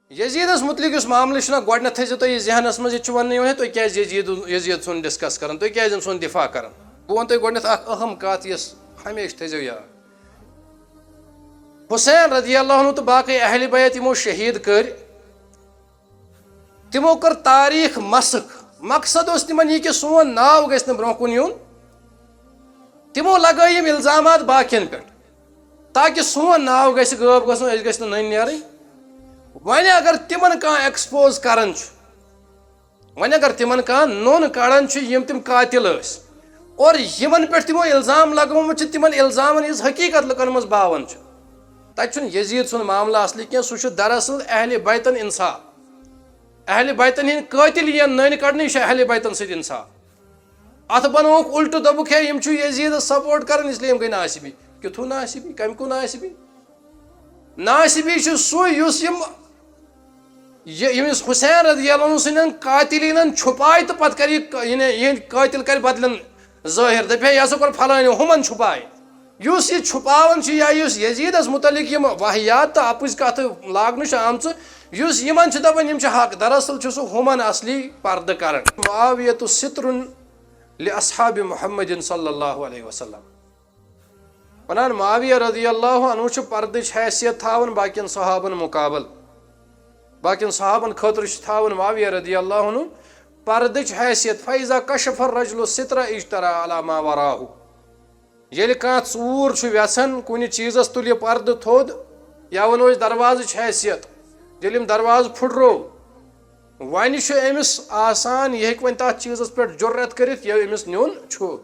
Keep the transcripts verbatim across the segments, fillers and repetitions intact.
یزیدس متعلق یُس معاملہٕ چھُنہ، گۄڈٕنٮ۪تھ تھٲیزیو تُہۍ یہِ ذہنس منٛز، یہِ چھُ وننہٕ یِوان ہے، تُہۍ کیازِ یزید، یزید سُنٛد ڈسکس کران، تُہۍ کیازِ أمۍ سُنٛد دفاع کران؟ بہٕ ونہٕ تۄہہِ گۄڈٕنٮ۪تھ اکھ اہم کتھ، یۄس ہمیشہِ تھٲیزیو یاد۔ حسین رضی اللہ عنہ تہٕ باقٕے اہل بیت یِمو شہید کٔرۍ، تِمو کٔر تاریخ مسخ۔ مقصد اوس تِمن یہِ کہِ سون ناو گژھِ نہٕ برونٛہہ کُن یُن۔ تِمو لگٲے یِم الزامات باقین پٮ۪ٹھ، تاکہِ سون ناو گژھِ غٲب گژھُن، أسۍ گژھِ نہٕ نٔنۍ نیرٕنۍ۔ وۄنۍ اگر تِمن کانٛہہ ایکسپوز کران چھُ، وۄنۍ اگر تِمن کانٛہہ نوٚن کڑان چھُ، یِم تِم قاتل ٲسۍ، اور یِمن پٮ۪ٹھ تِمو الزام لگومُت چھُ، تِمن الزامن ہٕنٛز حقیقت لُکن منٛز باوان چھُ، تتہِ چھُنہٕ یزید سُنٛد معاملہٕ اصلی کینٛہہ۔ سُہ چھُ دراصل اہل بیتن انصاف، اہل بیتن ہٕنٛدۍ قٲتل یِن نٔنۍ کڑنہٕ، یہِ چھُ اہل بیتن سۭتۍ انصاف۔ اتھ بنووُکھ الٹہٕ، دوٚپُکھ ہے، یِم چھِ یزیدس سپورٹ کران، اس لیے یِم گٔے ناصبی۔ کیُتھ ہیوٗ ناصبی؟ کمہِ کُن ناصبی؟ ناصبی چھُ سُے، یُس یِم، یہِ، ییٚمِس حسین رضی اللہ عنہ سٕنٛدٮ۪ن قاتلینن چھُپایہِ تہٕ پتہٕ کرِ یہِ ق-، یعنی یِہنٛدۍ قٲتل کرِ بدلن ظٲہر، دپہِ ہے، یہِ ہسا کوٚر فلٲنۍ، ہُمن چھُپایہِ۔ یُس یہِ چھُپاوان چھُ یا یُس یزیدس متعلق یِم واحیات تہٕ اپُز کتھٕ لاگنہٕ چھِ آمژٕ، یُس یِمن چھُ دپان یِم چھِ حق، دراصل چھُ سُہ ہُمن اصلی پردٕ کران۔ معاویہ ستر لاصحاب محمد صلی اللہ علیہ وسلم۔ ونان معاویہ رضی اللہ عنہ چھُ پردٕچ حیثیت تھاوان باقین صحابن مقابل، باقین صحابن خٲطرٕ چھُ تھاوان معاویہ رضی اللہ عنہ پردٕچ حیثیت۔ فاذا کشف الرجل الستر اجترا علی ما وراہ۔ ییٚلہِ کانٛہہ ژوٗر چھُ وٮ۪ژھان، کُنہِ چیٖزس تُلہِ یہِ پردٕ تھوٚد، یا وَنو أسۍ دروازٕچ حیثیت، ییٚلہِ أمۍ دروازٕ پھُٹرو، وۄنۍ چھُ أمِس آسان، یہِ ہیٚکہِ وۄنۍ تَتھ چیٖزس پٮ۪ٹھ جُرت کٔرِتھ، یہِ أمِس نیُن چھُ۔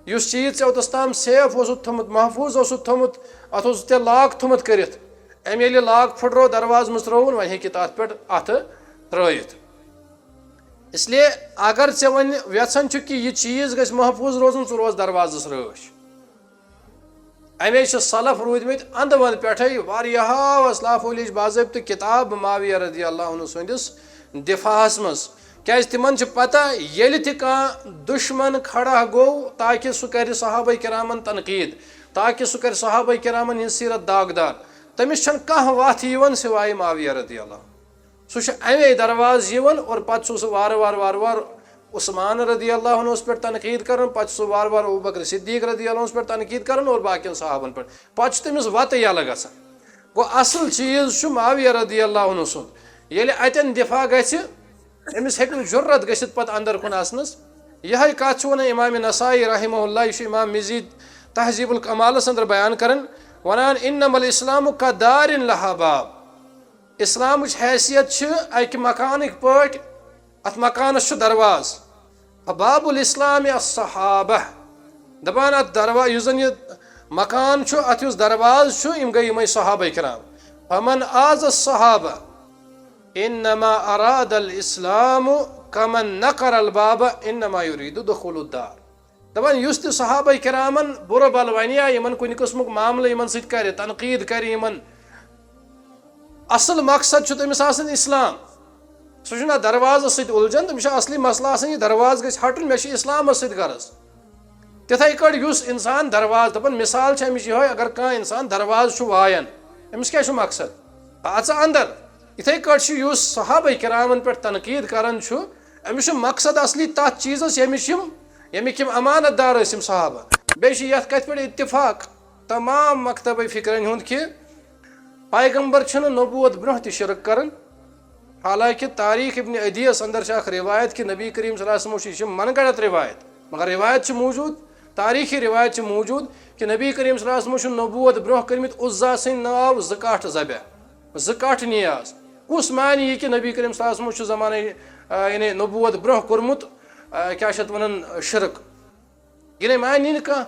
یُس چیٖز ژےٚ اوٚتَس تام سیف اوسُتھ تھوٚمُت، محفوٗظ اوسُتھ تھوٚمُت، اَتھ اوسُتھ ژےٚ لاک تھوٚمُت کٔرِتھ، أمۍ ییٚلہِ لاک پھُٹرو، دروازٕ مٕژرٲوُن، وۄنۍ ہیٚکہِ تَتھ پٮ۪ٹھ اَتھٕ ترٛٲیِتھ۔ اس لیے اگر ژےٚ وۄنۍ وٮ۪ژھان چھُ کہِ یہِ چیٖز گژھِ محفوٗظ روزُن، ژٕ روز دروازس رٲچھ۔ اَمے چھِ سلف روٗدۍمٕتۍ اندٕ وندٕ پٮ۪ٹھَے واریاہو اسلافو لیچھ باضٲبطہٕ کِتاب معاویہ رضی اللہ عنہ سٕنٛدِس دفاعس منٛز، کیازِ تِمن چھِ پتہ، ییٚلہِ تہِ کانٛہہ دُشمن کھڑا گوٚو تاکہِ سُہ کرِ صحابہ کرامن تنقید، تاکہِ سُہ کرِ صحابہ کرامن ہٕنٛز سیرت داغدار، تٔمِس چھَنہٕ کانٛہہ وَتھ یِوان سوائے معاویہ رضی اللہ عنہ۔ سُہ چھُ اَمے دروازٕ یِوان اور پتہٕ چھُ سُہ وارٕ وارٕ وارٕ وارٕ عثمان رضی اللہ عنہس پٮ۪ٹھ تنقید کران، پتہٕ چھُ سُہ وارٕ وارٕ ابوبکر صدیق رضی اللہ عنہس پٮ۪ٹھ تنقید کران اور باقین صحابن پٮ۪ٹھ۔ پتہٕ چھُ تٔمِس وتہٕ یَلہٕ گژھان۔ گوٚو، اصل چیٖز چھُ معاویہ رضی اللہ عنہ سُنٛد۔ ییٚلہِ اتٮ۪ن دفاع گژھِ، أمِس ہیٚکہِ نہٕ جُرت گٔژھِتھ پتہٕ اندر کُن اژنس۔ یِہے کتھ چھُ ونان امام نسائی رحمہ اللہ، یہِ چھُ امام مزی تہذیب الکمالس اندر بیان کران، ونان، انما الاسلام کدار لہا باب۔ اسلامٕچ حیثیت چھِ اکہِ مکانٕکۍ پٲٹھۍ، اتھ مکانس چھُ دروازٕ۔ فباب الاسلام الصحابہ۔ دپان، اتھ دروا-، یُس زن یہِ مکان چھُ، اتھ یُس دروازٕ چھُ، یِم گٔے یِمے صحابہ کرام۔ فمن آذى الصحابہ انما اراد الاسلام، کمن نقر الباب انما يريد دخول الدار۔ دپان، یُس تہِ صحابہ کرامن بُرٕ بل ونہِ یا یِمن کُنہِ قٕسمُک معاملہٕ یِمن سۭتۍ کرِ، تنقید کرِ یِمن، اصل مقصد چھُ تٔمِس آسان اسلام۔ سُہ چھُنہٕ اتھ دروازس سۭتۍ الجھان، تٔمِس چھُ اصلی مسلہٕ آسان، یہِ دروازٕ گژھِ ہٹُن، مےٚ چھُ اسلامس سۭتۍ غرض۔ تِتھے کٲٹھۍ یُس انسان دروازٕ، دپان، مثال چھِ امِچ یِہوٚے، اگر کانٛہہ انسان دروازٕ چھُ وایان، أمِس کیٛاہ چھُ مقصد؟ اژٕ اندر۔ یِتھے کٲٹھۍ چھُ یُس صحابہ کرامن پٮ۪ٹھ تنقید کران چھُ، أمِس چھُ مقصد اصلی تتھ چیٖزس، ییٚمِچ یِم، ییٚمِکۍ یِم امانت دار ٲسۍ یِم صحابہ۔ بیٚیہِ چھُ یتھ کتھِ پٮ۪ٹھ اتفاق تمام مکتبہ فکرن ہُنٛد کہِ پیغمبر چھُنہٕ نبوت برونٛہہ تہِ شرک کران۔ حالانکہ تاریخ ابن عدیس اندر چھِ اکھ روایت کہِ نبی کریم صلی اللہ علیہ وسلم چھُ، یہِ چھِ من گڑت روایت، مگر روایت چھِ موجود، تاریخی روایت چھِ موجود کہِ نبی کریم صلی اللہ علیہ وسلم چھُ نبوت برونٛہہ کٔرمٕتۍ عزا سٕنٛدۍ ناو زٕ کٹھ ذبح، زٕ کٹھ نیاز۔ کُس معنی یہِ کہِ نبی کریم صلی اللہ علیہ وسلم چھُ زمانہ، آ، یعنی نبوت برونٛہہ کوٚرمُت، آ، کیٛاہ چھِ اتھ ونان، شرک؟ یہِ نَے معنی نہٕ کانٛہہ۔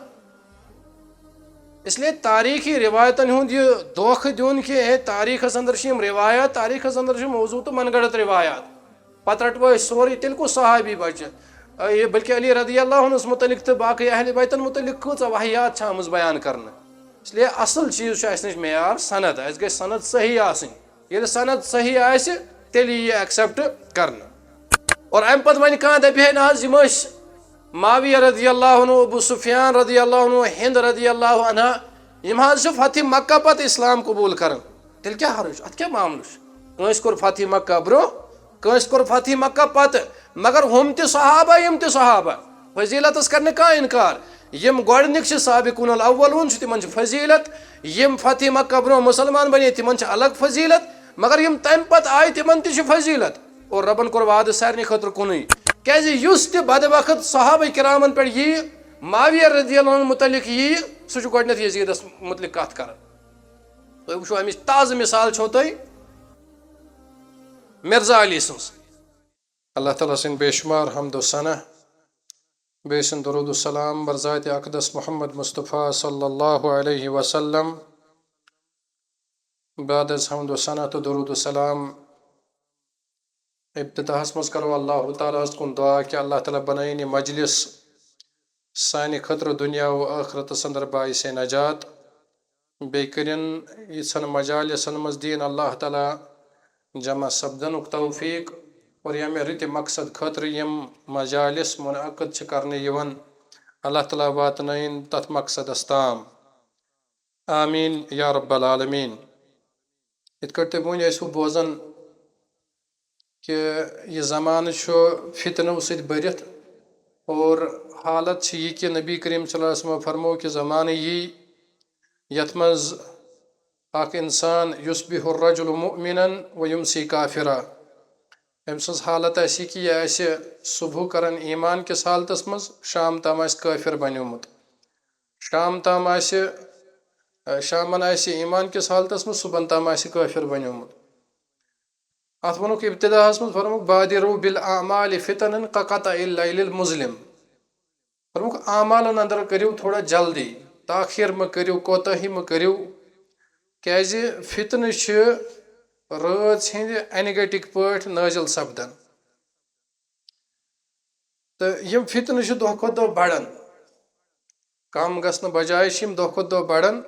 اس لیے تاریخی روایتن ہُنٛد یہِ دھوکہٕ دیُن کہِ ہے، تاریخس اندر چھِ یِم روایات، تاریخس اندر چھِ موضوع تہٕ من گڑت روایات، پتہٕ رٹو أسۍ سورُے، تیٚلہِ کُس صحابی بچہِ؟ آ، یہِ بلکہ علی رضی اللہ عنہس متعلق تہٕ باقٕے اہل بیتن متعلق کۭژاہ واحیات چھِ آمٕژ بیان کرنہٕ۔ اس لیے اصل چیٖز چھُ اسہِ نِش معیار سند، اسہِ گژھِ سند صحیح آسٕنۍ۔ ییٚلہِ سند صحیح آسہِ، تیٚلہِ یی یہِ ایکسپٹ کرنہٕ۔ اور امہِ پتہٕ وۄنۍ کانٛہہ دپہِ ہے، نہ حظ، یِم ٲسۍ معاویہ رضی اللہ عنہ، ابو سفیان رضی اللہ عنہ، ہند رضی اللہ عنہا، یِم حظ چھِ فتح مکہ پتہٕ اسلام قبول کران۔ تیٚلہِ کیٛاہ حرج چھُ؟ اتھ کیٛاہ معاملہٕ چھُ؟ کٲنٛسہِ کوٚر فتح مکہ برونٛہہ، کٲنٛسہِ کوٚر فتح مکہ پتہٕ، مگر ہُم تہِ صحابہ، یِم تہِ صحابہ، فضیلتس کرِ نہٕ کانٛہہ انکار۔ یِم گۄڈٕنِکۍ چھِ سابقون الاولون چھِ، تِمن چھِ فضیلت۔ یِم فتح مکہ برونٛہہ مسلمان بنے، تِمن چھِ الگ فضیلت، مگر یِم تمہِ پتہٕ آیہِ، تِمن تہِ چھِ فضیلت۔ اور ربن کوٚر وعدٕ سارنٕے خٲطرٕ کُنُے، کیازِ یُس تہِ بدبخت صحابہ کرامن پٮ۪ٹھ ییہِ، معاویہ رضی اللہ عنہ متعلق ییہِ، سُہ چھُ گۄڈٕنیتھ یزیدس متعلق کتھ کران۔ تُہۍ وٕچھِو، امِچ تازٕ مثال چھو تۄہہِ مرزا علی سٕنٛز۔ اللہ تعالیٰ سٕنٛدۍ بے شمار حمد و ثنا، بیٚیہِ سٕنٛد درود و سلام بر ذات اقدس محمد مصطفیٰ صلی اللہ علیہ وسلم۔ بعد از حمد و ثنا تہٕ درود و سلام، ابتداہس منٛز کرو اللہ تعالیٰ ہس کُن دعا کہ اللہ تعالیٰ بنٲیِن یہِ مجلس سانہِ خٲطرٕ دُنیا و ٲخرتس اندر باعث نجات۔ بیٚیہِ کٔرِن یِژھن مجالسن منٛز دِیِن اللہ تعالیٰ جمع سپدنُک توفیق، اور ییٚمہِ رٕتہِ مقصد خٲطرٕ یِم مجالس منعقد چھِ کرنہٕ یِوان، اللہ تعالیٰ واتنٲیِن تتھ مقصدس تام۔ آمین یا رب العالمین۔ یِتھ کٲٹھۍ تُہۍ وۄنۍ ٲسِو بوزان کہ یہِ زمانہٕ چھُ فتنو سۭتۍ بٔرِتھ، اور حالت چھِ یہِ کہ نبی کریم صلی اللہ علیہ وسلم فرمو کہ زمانہٕ یی یتھ منٛز اکھ انسان یصبح الرجل مؤمنا و یمسی کافرا۔ أمۍ سٕنٛز حالت آسہِ یہِ کہ یہِ آسہِ صبح کران ایمان کِس حالتس منٛز، شام تام آسہِ کٲفر بنیومُت۔ شام تام آسہِ، شامن آسہِ ایمان کِس حالتس منٛز، صبحن تام آسہِ کٲفر بنیومُت۔ اتھ ووٚنُکھ ابتداہس منٛز، فرمووُکھ، "بادروا بالاعمال فتنا کقطع اللیل المظلم"۔ فرمووُکھ، اعمالن اندر کٔرِو تھوڑا جلدی، تاخیر مہ کٔرِو، کوتاہی مہ کٔرِو، کیازِ فتنہٕ چھِ رٲژ ہٕنٛدِ انہِ گٹِکۍ پٲٹھۍ نٲزِل سپدان۔ تہٕ یِم فتنہٕ چھِ دۄہ کھۄتہٕ دۄہ بڑان، کم گژھنہٕ بجایہِ چھِ یِم دۄہ کھۄتہٕ دۄہ بڑان،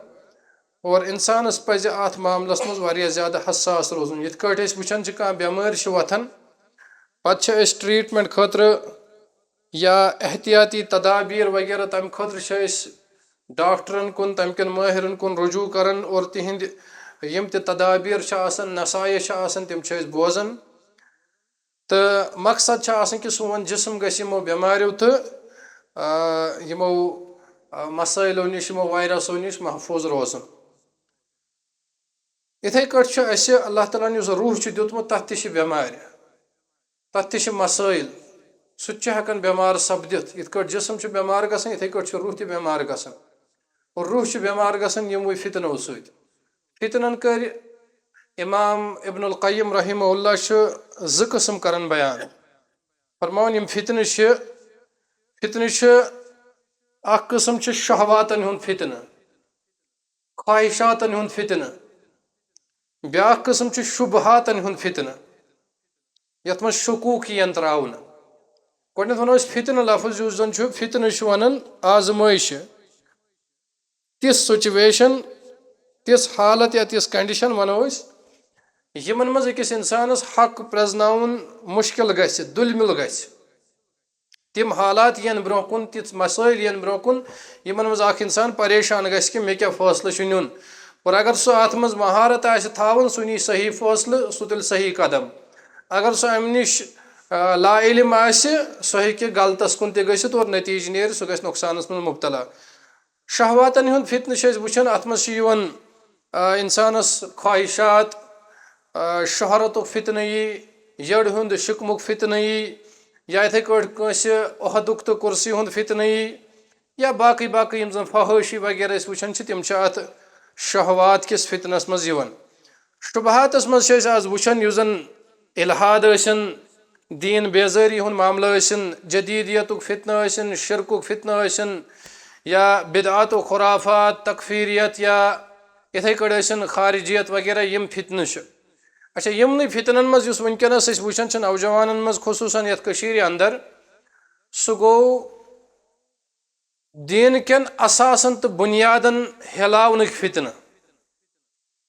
اور انسانس پزِ اتھ معاملس منٛز واریاہ زیادٕ حساس روزُن۔ یِتھ کٲٹھۍ أسۍ وٕچھان چھِ، کانٛہہ بٮ۪مٲرۍ چھِ وۄتھان، پتہٕ چھِ أسۍ ٹریٹمنٹ خٲطرٕ یا احتیاطی تدابیر وغیرہ، تمہِ خٲطرٕ چھِ أسۍ ڈاکٹرن کُن، تمہِ کٮ۪ن مٲہرن کُن رجوع کران، اور تِہنٛدۍ یِم تہِ تدابیر چھِ آسان، نصایح چھِ آسان، تِم چھِ أسۍ بوزان۔ تہٕ مقصد چھُ آسان کہِ سون جسم گژھِ یِمو بٮ۪ماریو تہٕ، آ، یِمو، آ، مسٲیلو نِش، یِمو وایرسو نِش محفوظ روزُن۔ یِتھَے کٲٹھۍ چھُ اَسہِ اللہ تعالیٰ ہَن یُس روح چھُ دیُتمُت، تَتھ تہِ چھِ بٮ۪مارِ، تَتھ تہِ چھِ مسٲیل، سُہ تہِ چھُ ہٮ۪کان بٮ۪مار سپدِتھ۔ یِتھ کٲٹھۍ جسم چھُ بٮ۪مار گژھان، یِتھَے کٲٹھۍ چھُ روح تہِ بٮ۪مار گژھان۔ اور روح چھُ بٮ۪مار گژھان یِموٕے فتنو سۭتۍ۔ فتنن کٔرۍ امام ابن القیم رحمہ اللہ چھُ زٕ قٕسم کران بیان۔ فرماوان، یِم فتنہٕ چھِ، فتنہٕ چھِ، اکھ قٕسم چھُ شہواتن ہُنٛد فتنہٕ، خواہشاتن ہُنٛد فتنہٕ، بیاکھ قٕسم چھُ شبہاتن ہُنٛد فتنہٕ، یتھ منٛز شکوک یِین تراونہٕ۔ گۄڈٕنیتھ ونو أسۍ فتنہٕ لفظ، یُس زن چھُ فتنہٕ چھُ ونان آزمٲیشہِ۔ تِژھ سچویشن، تِژھ حالت یا تِژھ کنڈیشن ونو أسۍ، یِمن منٛز أکِس انسانس حق پرزناوُن مشکل گژھِ، دُلمِل گژھِ۔ تِم حالات یِن برونٛہہ کُن، تِژھ مسٲیل یِن برونٛہہ کُن، یِمن منٛز اکھ انسان پریشان گژھِ کہِ مےٚ کیٛاہ فٲصلہٕ چھُ نیُن۔ اور اگر سُہ اتھ منٛز مہارت آسہِ تھاوان، سُہ نی صحیح فٲصلہٕ، سُہ تُلہِ صحیح قدم۔ اگر سُہ امہِ نِش، آ، لا علم آسہِ، سُہ ہیٚکہِ غلطس کُن تہِ گٔژھِتھ اور نتیجہٕ نیرِ، سُہ گژھِ نۄقصانس منٛز مبتلا۔ شہواتن ہُنٛد فتنہٕ چھِ أسۍ وٕچھان، اتھ منٛز چھِ یِوان، آ، انسانس خواہشات، آ، شہرتُک فتنہٕ یی، یٔڑ ہُنٛد شِکمُک فتنہٕ یی، یا یِتھَے کٲٹھۍ کٲنٛسہِ عہدُک تہٕ کُرسی ہُنٛد فتنہٕ یی، یا باقٕے باقٕے یِم زن فحٲشی وغیرہ أسۍ وٕچھان چھِ، تِم چھِ اتھ شہوات کِس فتنس منٛز یِوان۔ شبہاتس منٛز چھِ أسۍ آز وٕچھان، یُس زن الحاد ٲسِن، دین بیزٲری ہُنٛد معاملہٕ ٲسِن، جدیدیتُک فتنہٕ ٲسِن، شرکُک فتنہٕ ٲسِن، یا بدعت و خرافات، تکفیریت، یا یِتھَے کٲٹھۍ ٲسِن خارجیت وغیرہ، یِم فتنہٕ چھِ۔ اچھا، یِمنٕے فتنن منٛز یُس وٕنکیٚنس أسۍ وٕچھان چھِ نوجوانن منٛز، خصوٗصن یتھ کٔشیٖرِ اندر، سُہ گوٚو دین کٮ۪ن اساسن تہٕ بنیادن ہلاونٕکۍ فتنہٕ۔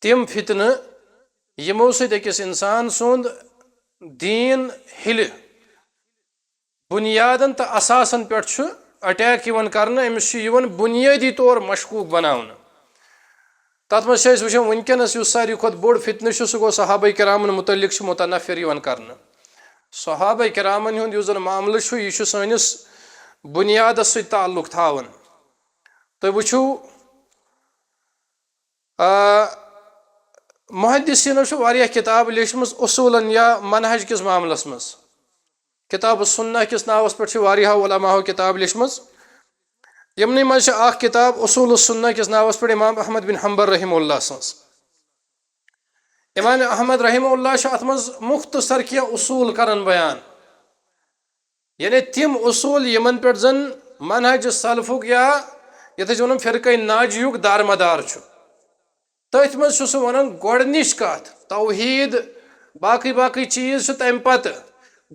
تِم فتنہٕ، یِمو سۭتۍ أکِس انسان سُنٛد دین ہِلہِ، بنیادن تہٕ اساسن پٮ۪ٹھ چھُ اٹیک یِوان کرنہٕ، أمِس چھُ یِوان بنیٲدی طور مشکوک بناونہٕ۔ تَتھ منٛز چھِ أسۍ وٕچھان وٕنکیٚنَس یُس ساروی کھۄتہٕ بوٚڑ فتنہٕ چھُ، سُہ گوٚو صحابہ کرامَن مُتعلق چھُ مُتنفر یِوان کرنہٕ۔ صحابہ کرامَن ہُنٛد یُس زَن معاملہٕ چھُ، یہِ چھُ سٲنِس بُنیادَس سۭتۍ تعلق تھاوان۔ تُہۍ وٕچھِو، آ، محدثینو چھِ واریاہ کِتاب لیچھمٕژ اصوٗلن یا منہج کِس معاملس منٛز۔ کتاب السنہ کِس ناوس پٮ۪ٹھ چھِ واریاہو علماہو کِتاب لیچھمٕژ۔ یِمنٕے منٛز چھِ اکھ کِتاب اصول السنہ کِس ناوس پٮ۪ٹھ امام احمد بن حنبل رحمہ اللہ سٕنٛز۔ امام احمد رحمہ اللہ چھُ اتھ منٛز مختصر کینٛہہ اصوٗل کران بیان، یعنی تِم اصوٗل یِمن پٮ۪ٹھ زن منہج سلفُک یا یتھ أسۍ ونان فرقے ناجیُک دارمدار چھُ۔ تٔتھۍ منٛز چھُ سُہ ونان گۄڈٕنِچ کتھ، توحید، باقٕے باقٕے چیٖز چھِ تمہِ پتہٕ۔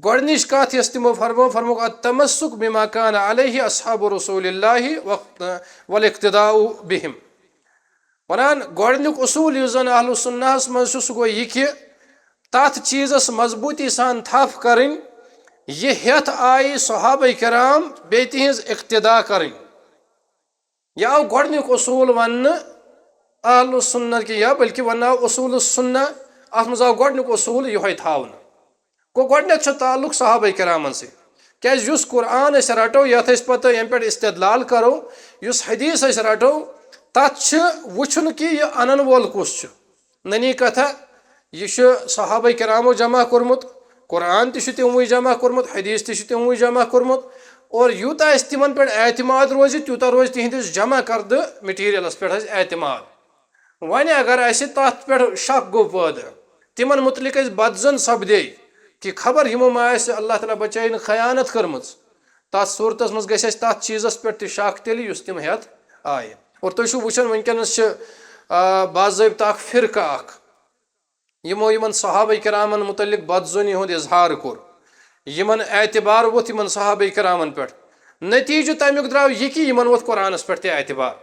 گۄڈٕنِچ کتھ یۄس تِمو فرمٲو، فرمووُکھ التمسک بما کان علیہ اصحاب رسول اللہ و-، والاقتداء بہم۔ ونان گۄڈٕنیُک اصوٗل یُس زن اہل سنہس منٛز چھُ، سُہ گوٚو یہِ کہِ تتھ چیٖزس مضبوٗطی سان تھپھ کرٕنۍ، یہِ ہٮ۪تھ آیہِ صحابہ کرام بیٚیہِ تِہنٛز اقتدا کرٕنۍ۔ یہِ آو گۄڈٕنیُک اصوٗل وننہٕ اہل سنہ کہِ، یا بلکہِ وننہٕ آو اصوٗل سنہ، اتھ منٛز آو گۄڈٕنیُک اصوٗل یِہوے تھاونہٕ۔ گوٚو گۄڈٕنیتھ چھُ تعلق صحابہ کرامن سۭتۍ، کیازِ یُس قرآن أسۍ رٹو، یتھ أسۍ پتہٕ ییٚمہِ پٮ۪ٹھ استدلال کرو، یُس حدیث أسۍ رٹو، تتھ چھِ وٕچھُن کہِ یہِ انن وول کُس چھُ۔ ننی کتھا، یہِ چھُ صحابہ کرامو جمع کوٚرمُت، قرآن تہِ چھُ تِموٕے جمع کوٚرمُت، حدیث تہِ چھُ تِموٕے جمع کوٚرمُت، اور یوٗتاہ اَسہِ تِمن پٮ۪ٹھ اعتماد روزِ، تیوٗتاہ روزِ تِہنٛدِس جمع کردٕ مٹیریلس پٮ۪ٹھ اَسہِ اعتماد۔ وۄنۍ اگر اَسہِ تتھ پٮ۪ٹھ شک گوٚو پٲدٕ، تِمن متعلق اَسہِ بدظن سپدے کہِ خبر یِمو ما آسہِ، اللہ تعالیٰ بچٲیِن، خیانت کٔرمٕژ، تتھ صورتس منٛز گژھِ اَسہِ تتھ چیٖزس پٮ۪ٹھ تہِ شک تیٚلہِ یُس تِم ہٮ۪تھ آیہِ۔ اور تُہۍ چھِو وٕچھان وٕنکیٚنس چھِ، آ، باضٲبطہٕ اکھ فرقہٕ اکھ، یِمو یِمن صحابہ کرامن متعلق بدظنی ہُنٛد اظہار کوٚر، یِمن اعتبار ووٚتھ یِمن صحابہ کرامن پٮ۪ٹھ۔ نتیجہٕ تمیُک درٛاو یہِ کہِ یِمن ووٚتھ قرآنس پٮ۪ٹھ تہِ اعتبار۔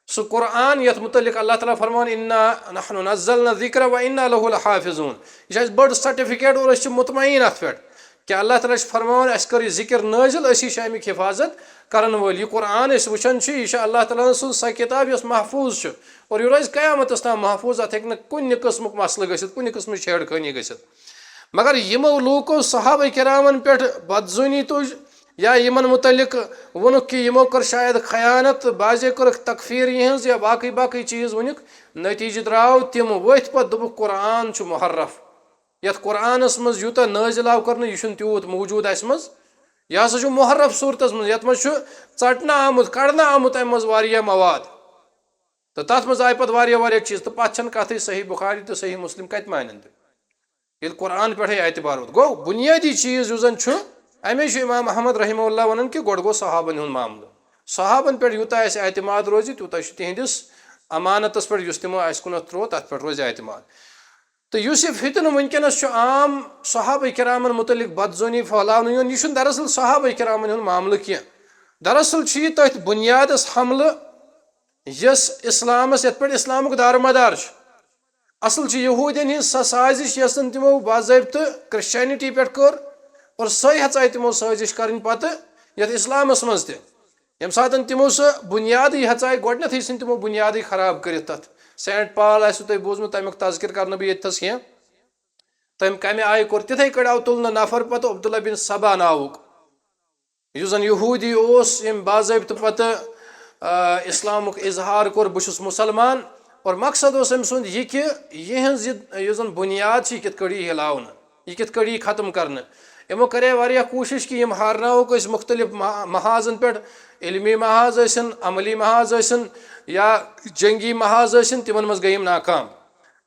سُہ قرآن یتھ متعلق اللہ تعالیٰ فرمان، انا نحن نزلنا الذکر و انا لہ لحافظون، یہِ چھِ اَسہِ بٔڑ سرٹیفکیٹ اور أسۍ چھِ مطمئن اتھ پٮ۪ٹھ کہ اللہ تعالیٰ چھُ فرماوان، اَسہِ کٔر یہِ ذکر نٲزِل، أسی چھِ اَمِکۍ حفاظت کرن وٲلۍ۔ یہِ قرآن أسۍ وٕچھان چھِ، یہِ چھِ اللہ تعالیٰ سٕنٛز سۄ کِتاب یۄس محفوظ چھِ، اور یہِ روزِ قیامتس تام محفوظ، اتھ ہیٚکہِ نہٕ کُنہِ قٕسمُک مسلہٕ گٔژھِتھ، کُنہِ قٕسمٕچ چھیڑ خٲنی گٔژھِتھ۔ مگر یِمو لوٗکو صحابہ کرامن پٮ۪ٹھ بدظنی تُج یا یِمن متعلق ووٚنُکھ کہ یِمو کٔر شاید خیانت، بعضے کٔرٕکھ تکفیر یِہنٛز یا باقٕے باقٕے چیٖز ؤنِکھ، نتیجہٕ درٛاو تِم ؤتھۍ پتہٕ دوٚپُکھ قرآن چھُ محرف۔ یتھ قرآنس منٛز یوٗتاہ نٲزِل آو کرنہٕ، یہِ چھُنہٕ تیوٗت موجود اسہِ منٛز۔ یہِ ہسا چھُ محرف صوٗرتس منٛز، یتھ منٛز چھُ ژٹنہٕ آمُت، کڑنہٕ آمُت امہِ منٛز واریاہ مواد۔ تہٕ تتھ منٛز آیہِ پتہٕ واریاہ واریاہ چیٖز، تہٕ پتہٕ چھنہٕ کتھٕے صحیح بخاری تہٕ صحیح مسلم کتہِ مانن تِم، ییٚلہِ قرآن پٮ۪ٹھے اعتبار ووت۔ گوٚو بُنیٲدی چیٖز یُس زن چھُ، امے چھُ امام احمد رحمہ اللہ ونان کہِ گۄڈٕ گوٚو صحابن ہُنٛد معاملہٕ۔ صحابن پٮ۪ٹھ یوٗتاہ اسہِ اعتماد روزِ، تیوٗتاہ چھُ تِہنٛدِس امانتس پٮ۪ٹھ یُس تِمو اسہِ کُنتھ تروو، تتھ پٮ۪ٹھ روزِ اعتماد۔ تہٕ یُس یہِ فتنہٕ وٕنکیٚنس چھُ عام صحابہ کرامن متعلق بدظنی پھٔہلاونہٕ یُن، یہِ چھُنہٕ دراصل صحابہ کرامن ہُنٛد معاملہٕ کینٛہہ۔ دراصل چھُ یہِ تٔتھۍ بُنیادس حملہٕ یُس اسلامس، یتھ پٮ۪ٹھ اسلامُک دارمدار چھُ۔ اصل چھِ یہوٗدین ہٕنٛز سۄ سازش یۄس زن تِمو باضٲبطہٕ کرسچینٹی پٮ۪ٹھ کٔر، اور سۄے ہژایہِ تِمو سازش کرٕنۍ پتہٕ یتھ اسلامس منٛز تہِ۔ ییٚمہِ ساتہٕ تِمو سُہ بُنیادٕے ہیژاے، گۄڈٕنیتھٕے ژھٕنۍ تِمو بُنیادٕے خراب کٔرِتھ تتھ۔ سینٹ پال آسِوٕ تۄہہِ بوٗزمُت، تمیُک تذکر کرنہٕ بہٕ ییٚتہِ تھس کینٛہہ۔ تٔمۍ کمہِ آیہِ کوٚر، تِتھے کٲٹھۍ آو تُلنہٕ نفر پتہٕ عبداللہ بن سبا ناوُک، یُس زن یہوٗدی اوس، ییٚمۍ باضٲبطہٕ پتہٕ، آ، اسلامُک اظہار کوٚر، بہٕ چھُس مُسلمان۔ اور مقصد اوس أمۍ سُنٛد یہِ کہِ یِہنٛز یہِ، یُس زن بُنیاد چھِ، یہِ کِتھ کٲٹھۍ یی ہلاونہٕ۔ یہِ کِتھ کٔنۍ یی ختم کرنہٕ؟ یِمو کرے واریاہ کوٗشش کہِ یِم ہارناووکھ أسۍ مُختٔلِف مح-، محاذن پٮ۪ٹھ، علمی محاذ ٲسِن، عملی محاذ ٲسِن یا جنگی محاذ ٲسِن، تِمن منٛز گٔے یِم ناکام۔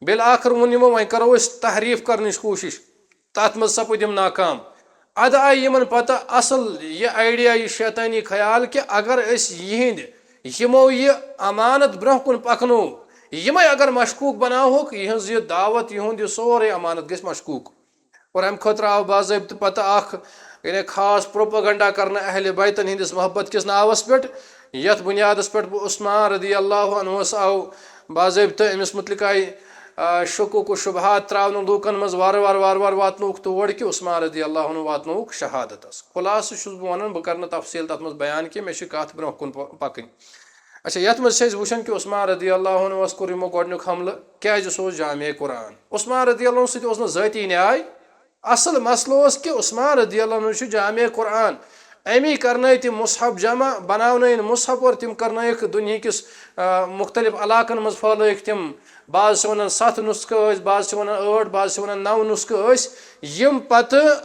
بالآخر ووٚن یِمو، وۄنۍ کرو أسۍ تحریف کرنٕچ کوٗشش، تتھ منٛز سپٕدۍ یِم ناکام۔ ادٕ آیہِ یِمن پتہ اصل یہِ idea، یہِ شیطٲنی خیال کہِ اگر أسۍ یِہنٛدۍ یِمو یہِ امانت برونٛہہ کُن پکنو، یِمے اگر مشکوک بناوہوکھ، یِہنٛز یہِ دعوت، یِہُنٛد یہِ سورُے امانت گژھِ مشکوک۔ اور امہِ خٲطرٕ آو باضٲبطہٕ پتہٕ اکھ، یعنی، خاص پروپیگنڈا کرنہٕ اہل بیتن ہٕنٛدِس محبت کِس ناوس پٮ۪ٹھ، یتھ بنیادس پٮ۪ٹھ بہٕ عثمان رضی اللہ عنہس آو باضٲبطہٕ أمِس متعلق آیہِ، آ، شکوک و شبہات تراونہٕ لوٗکن منٛز وارٕ وارٕ وارٕ وارٕ واتنووُکھ تور کہِ عثمان رضی اللہ عنہ واتنووُکھ شہادتس۔ خلاصہٕ چھُس بہٕ ونان، بہٕ کرٕ نہٕ تفصیل تتھ منٛز بیان کینٛہہ، مےٚ چھِ کتھ برونٛہہ کُن پ-، پکٕنۍ۔ اچھا، یتھ منٛز چھِ أسۍ وٕچھان کہِ عثمان رضی اللہ عنہس کوٚر یِمو گۄڈنیُک حملہٕ۔ کیازِ؟ سُہ اوس جامع قرآن۔ عثمان رضی اللہ عنہ سۭتۍ اوس نہٕ ذٲتی نیاے۔ اصل مسلہٕ اوس کہِ عثمان رضی اللہ عنہ چھُ جامع قرآن۔ امی کرنٲے تِم مصحف جمع، بناونٲیِن مصحف اور تِم کرنٲیِکھ دُنہِکِس، آ، مختلف علاقن منٛز پھٲلٲیِکھ تِم۔ بعض چھِ ونان ستھ نسخہٕ ٲسۍ، بعض چھِ ونان ٲٹھ، بعض چھِ ونان نو نسخہٕ ٲسۍ، یِم پتہٕ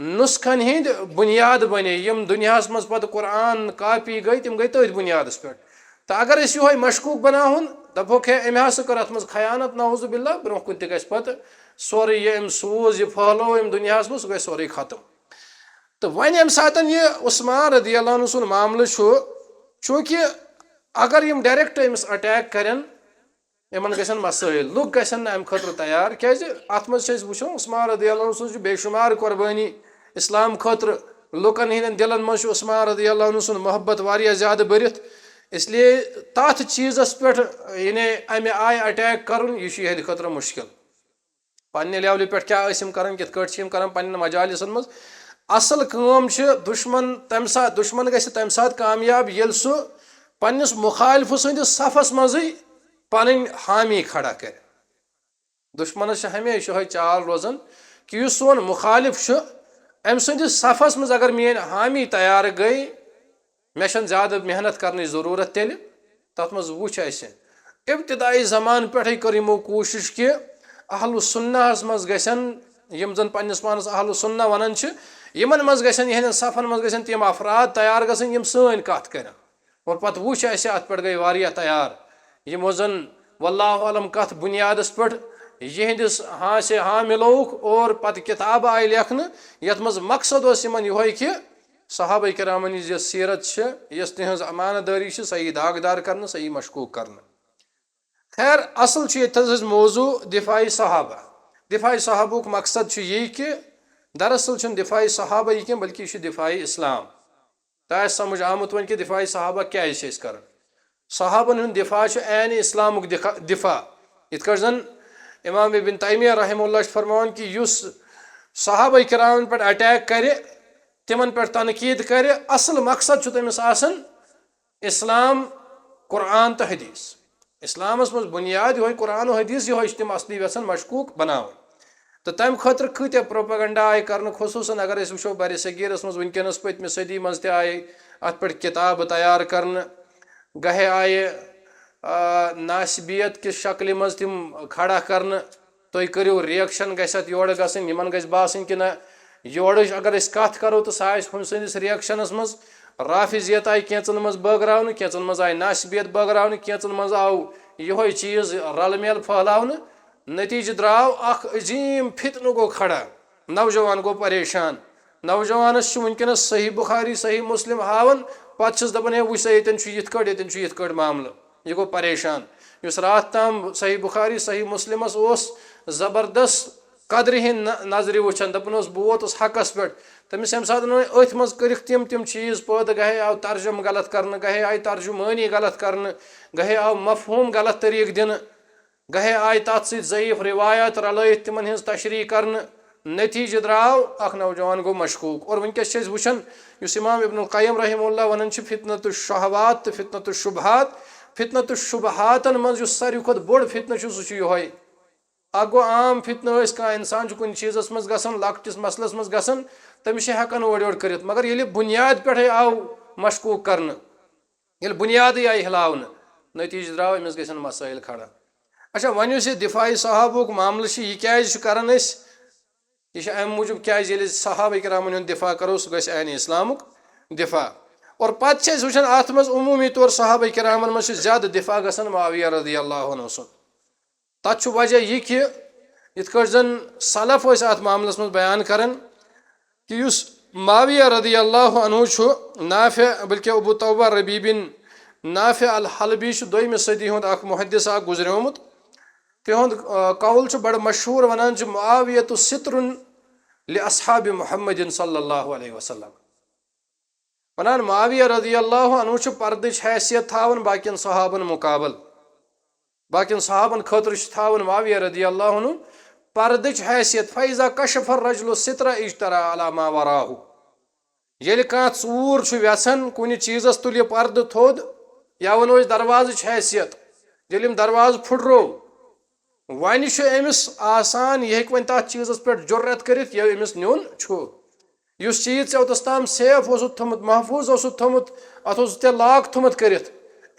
نسخن ہٕنٛدۍ بُنیاد بنے، یِم دُنیاہس منٛز پتہٕ قرآن کاپی گٔے، تِم گٔے تٔتھۍ بُنیادس پٮ۪ٹھ۔ تہٕ اگر أسۍ یِہوے مشکوک بناوہون، دپہوکھ ہے أمۍ ہسا کٔر اتھ منٛز خیانت، نعوذ باللہ، برونٛہہ کُن تہِ گژھِ پتہٕ سورُے یہِ أمۍ سوٗز، یہِ پھٔہلوو أمۍ دُنیاہس منٛز، سُہ گژھِ سورُے ختم۔ تہٕ وۄنۍ ییٚمہِ ساتن یہِ عثمان رضی اللہ عنہ سُنٛد معاملہٕ چھُ، چوٗنٛکہِ اگر یِم direct أمِس attack کرن، یِمن گژھن مسٲیِل، لُکھ گژھن نہٕ امہِ خٲطرٕ تیار۔ کیازِ؟ اتھ منٛز چھِ أسۍ وٕچھو، عثمان رضی اللہ عنہ سٕنٛز چھِ بے شمار قربٲنی اسلام خٲطرٕ۔ لُکن ہٕنٛدٮ۪ن دِلن منٛز چھُ عثمان رضی اللہ عنہ سُنٛد محبت واریاہ زیادٕ بٔرِتھ، اس لیے تتھ چیٖزس پٮ۪ٹھ، یعنی، امہِ آیہِ attack کرُن، یہِ چھُ یِہنٛدِ خٲطرٕ مُشکل۔ پننہِ levelہِ پٮ۪ٹھ کیٛاہ ٲسۍ یِم کران، کِتھ کٲٹھۍ چھِ یِم کران پننٮ۪ن مجالسن منٛز؟ اصل کٲم چھِ دُشمن تمہِ ساتہٕ، دُشمن گژھِ تمہِ ساتہٕ کامیاب، ییٚلہِ سُہ پننِس مخالفہٕ سٕنٛدِس صفس منٛزٕے پنٕنۍ حامی کھڑا کرِ۔ دُشمنس چھِ ہمیشہِ یِہوٚے چال روزان کہِ یُس سون مخالف چھُ، أمۍ سٕنٛدِس صفس منٛز اگر میٲنۍ حامی تیار گٔے، مےٚ چھَنہٕ زیادٕ محنت کرنٕچ ضروٗرت تیٚلہِ۔ تَتھ منٛز وٕچھ اَسہِ، ابتدائی زمانہٕ پٮ۪ٹھَے کٔر یِمو کوٗشِش کہِ اہل سنہَس منٛز گژھن، یِم زَن پنٛنِس پانَس اہل سنہ وَنان چھِ، یِمَن منٛز گژھن، یِہِنٛدٮ۪ن صفن منٛز گژھن تِم افراد تیار گژھٕنۍ، یِم سٲنۍ کَتھ کَرن۔ اور پَتہٕ وٕچھ اَسہِ، اَتھ پٮ۪ٹھ گٔے واریاہ تیار، یِمو زَن واللہ اعلم کَتھ بُنیادَس پٮ۪ٹھ یِہِنٛدِس ہاں سے ہاں مِلووُکھ اور پَتہٕ کِتابہٕ آیہِ لیکھنہٕ، یَتھ منٛز مقصد اوس یِمَن یِہوٚے کہِ صحابہ کرامن ہٕنٛز یۄس سیرت چھِ، یۄس تِہنٛز امانت دٲری چھِ، سۄ یی داغدار کرنہٕ، سۄ یی مشکوک کرنہٕ۔ خیر، اصل چھُ ییٚتہِ تھَس اَسہِ موضوع دفاعی صحابہ۔ دفاعی صحابہُک مقصد چھُ یی کہِ دراصل چھُنہٕ دفاعی صحابہ یہِ کینٛہہ، بلکہِ یہِ چھُ دفاعی اسلام۔ تۄہہِ آسہِ سمجھ آمُت وۄنۍ کہِ دفاعی صحابہ کیازِ چھِ أسۍ کران؟ صحابن ہُنٛد دفاع چھُ عین اسلامُک دِکھا-، دفاع۔ یِتھ کٲٹھۍ زن امام ابن تیمیہ رحمہ اللہ چھُ فرماوان کہِ یُس صحابہ کرامن پٮ۪ٹھ attack کرِ، تِمن پٮ۪ٹھ تنقید کرِ، اصل مقصد چھُ تٔمِس آسان اسلام، قرآن تہٕ حدیث۔ اسلامس منٛز بنیاد یِہوٚے قرآن و حدیث، یِہوٚے چھِ تِم اصلی یژھان مشکوک بناوٕنۍ۔ تہٕ تمہِ خٲطرٕ کۭتیاہ propaganda آیہِ کرنہٕ، خصوٗصن اگر أسۍ وٕچھو برِ صغیٖرس منٛز وٕنکیٚنس، پٔتمہِ صدی منٛز تہِ آیہِ اتھ پٮ۪ٹھ کتابہٕ تیار کرنہٕ، گاہے آیہِ، آ، ناسبیت کِس شکلہِ منٛز تِم کھڑا کرنہٕ۔ تُہۍ کٔرِو، reaction گژھِ اتھ یورٕ گژھٕنۍ، یِمن گژھِ باسٕنۍ کہِ نہ، یورٕچ اگر أسۍ کتھ کرو تہٕ سۄ آسہِ ہُمۍ سٕنٛدِس reactionس منٛز رافضیت آیہِ کینٛژن منٛز بٲگراونہٕ، کینٛژن منٛز آیہِ ناسبیت بٲگراونہٕ، کینٛژن منٛز آو یِہوٚے چیٖز رلہٕ میل پھٔہلاونہٕ۔ نتیجہٕ درٛاو اکھ عظیٖم فتنہٕ گوٚو کھڑا، نوجوان گوٚو پریشان۔ نوجوانس چھُ وٕنکیٚنس صحیح بخاری، صحیح مسلم ہاوان، پتہٕ چھِس دپان، ہے وٕچھ سا، ییٚتٮ۪ن چھُ یِتھ کٲٹھۍ، ییٚتٮ۪ن چھُ یِتھ کٲٹھۍ معاملہٕ۔ یہِ گوٚو پریشان۔ یُس راتھ تام صحیح بخاری، صحیح مسلمس اوس زبردست قدرِ ہِنٛدۍ نظرِ وٕچھان، دپان اوس، بہٕ ووتُس حقس پٮ۪ٹھ۔ تٔمِس ییٚمہِ ساتہٕ وۄنۍ أتھۍ منٛز کٔرِکھ تِم تِم چیٖز پٲدٕ، گاہے آو ترجمہٕ غلط کرنہٕ، گاہے آیہِ ترجمٲنی غلط کرنہٕ، گاہے آو مفہوم غلط طریٖقہٕ دِنہٕ، گاہے آیہِ تتھ سۭتۍ ضعیف روایات رلٲیِتھ تِمن ہٕنٛز تشریح کرنہٕ۔ نتیجہٕ درٛاو اکھ نوجوان گوٚو مشکوک۔ اور وٕنکیٚس چھِ أسۍ وٕچھان، یُس امام ابن القیم رحمہ اللہ ونان چھِ فتنۃ الشہوات تہٕ فتنۃ الشبہات، فتنۃ الشبہاتن منٛز یُس ساروی کھۄتہٕ بوٚڑ فتنہٕ چھُ، سُہ چھُ یِہوٚے۔ اکھ گوٚو عام فتنہٕ، ٲسۍ کانٛہہ انسان چھُ کُنہِ چیٖزس منٛز گژھان، لۄکٹِس مسلس منٛز گژھان، تٔمِس چھِ ہٮ۪کان اورٕ یورٕ کٔرِتھ، مگر ییٚلہِ بُنیاد پٮ۪ٹھے آو مشکوک کرنہٕ، ییٚلہِ بُنیادٕے آیہِ ہلاونہٕ، نتیجہٕ درٛاو أمِس گژھن مسٲیل کھڑا۔ اچھا، وۄنۍ یُس یہِ دفاعی صحابہُک معاملہٕ چھُ، یہِ کیازِ چھُ کران أسۍ؟ یہِ چھُ امہِ موٗجوٗب، کیازِ ییٚلہِ أسۍ صحابہ کرامن ہُنٛد دفاع کرو، سُہ گژھِ عین اسلامُک دفاع۔ اور پتہٕ چھِ أسۍ وٕچھان اتھ منٛز عموٗمی طور صحابہ کرامن منٛز چھُ زیادٕ دفاع گژھان معاویہ رضی اللہ عنہ سُنٛد۔ تَتھ چھُ وجہ یہِ کہِ یِتھ کٲٹھۍ زَن سلف ٲسۍ اَتھ معاملَس منٛز بیان کران کہِ یُس معاویہ رضی اللہ عنہ چھُ، نافع، بلکہِ ابو توبہ ربیع بن نافع الحلبی چھُ دوٚیمہِ صدی ہُنٛد اکھ محدث اکھ گُزریومُت۔ تِہُنٛد، آ، قول چھُ بڑٕ مشہوٗر، وَنان چھِ، معاویہ تو ستر لأصحاب محمد صلی اللہ علیہ وسلم۔ وَنان، معاویہ رضی اللہ عنہ چھُ پردٕچ حیثیت تھاوان باقین صحابن مقابل۔ باقین صحابن خٲطرٕ چھُ تھاوان معاویہ رضی اللہ عنہ پردٕچ حیثیت۔ فَإِذَا كَشَفَ الرَّجُلُ السِّتْرَ اجترأ عَلَى مَا وَرَاهُ۔ ییٚلہِ کانٛہہ ژوٗر چھُ وٮ۪ژھان، کُنہِ چیٖزس تُلہِ پردٕ تھوٚد، یا وَنو أسۍ دروازٕچ حیثیت، ییٚلہِ أمۍ دروازٕ پھُٹرو، وۄنۍ چھُ أمِس آسان، یہِ ہیٚکہِ وۄنۍ تَتھ چیٖزَس پٮ۪ٹھ جُرت کٔرِتھ، یہِ أمِس نیُن چھُ۔ یُس چیٖز ژےٚ اوٚتَس تام safe اوسُتھ تھوٚمُت، محفوٗظ اوسُتھ تھوٚمُت، اَتھ اوسُتھ ژےٚ lock تھوٚمُت کٔرِتھ،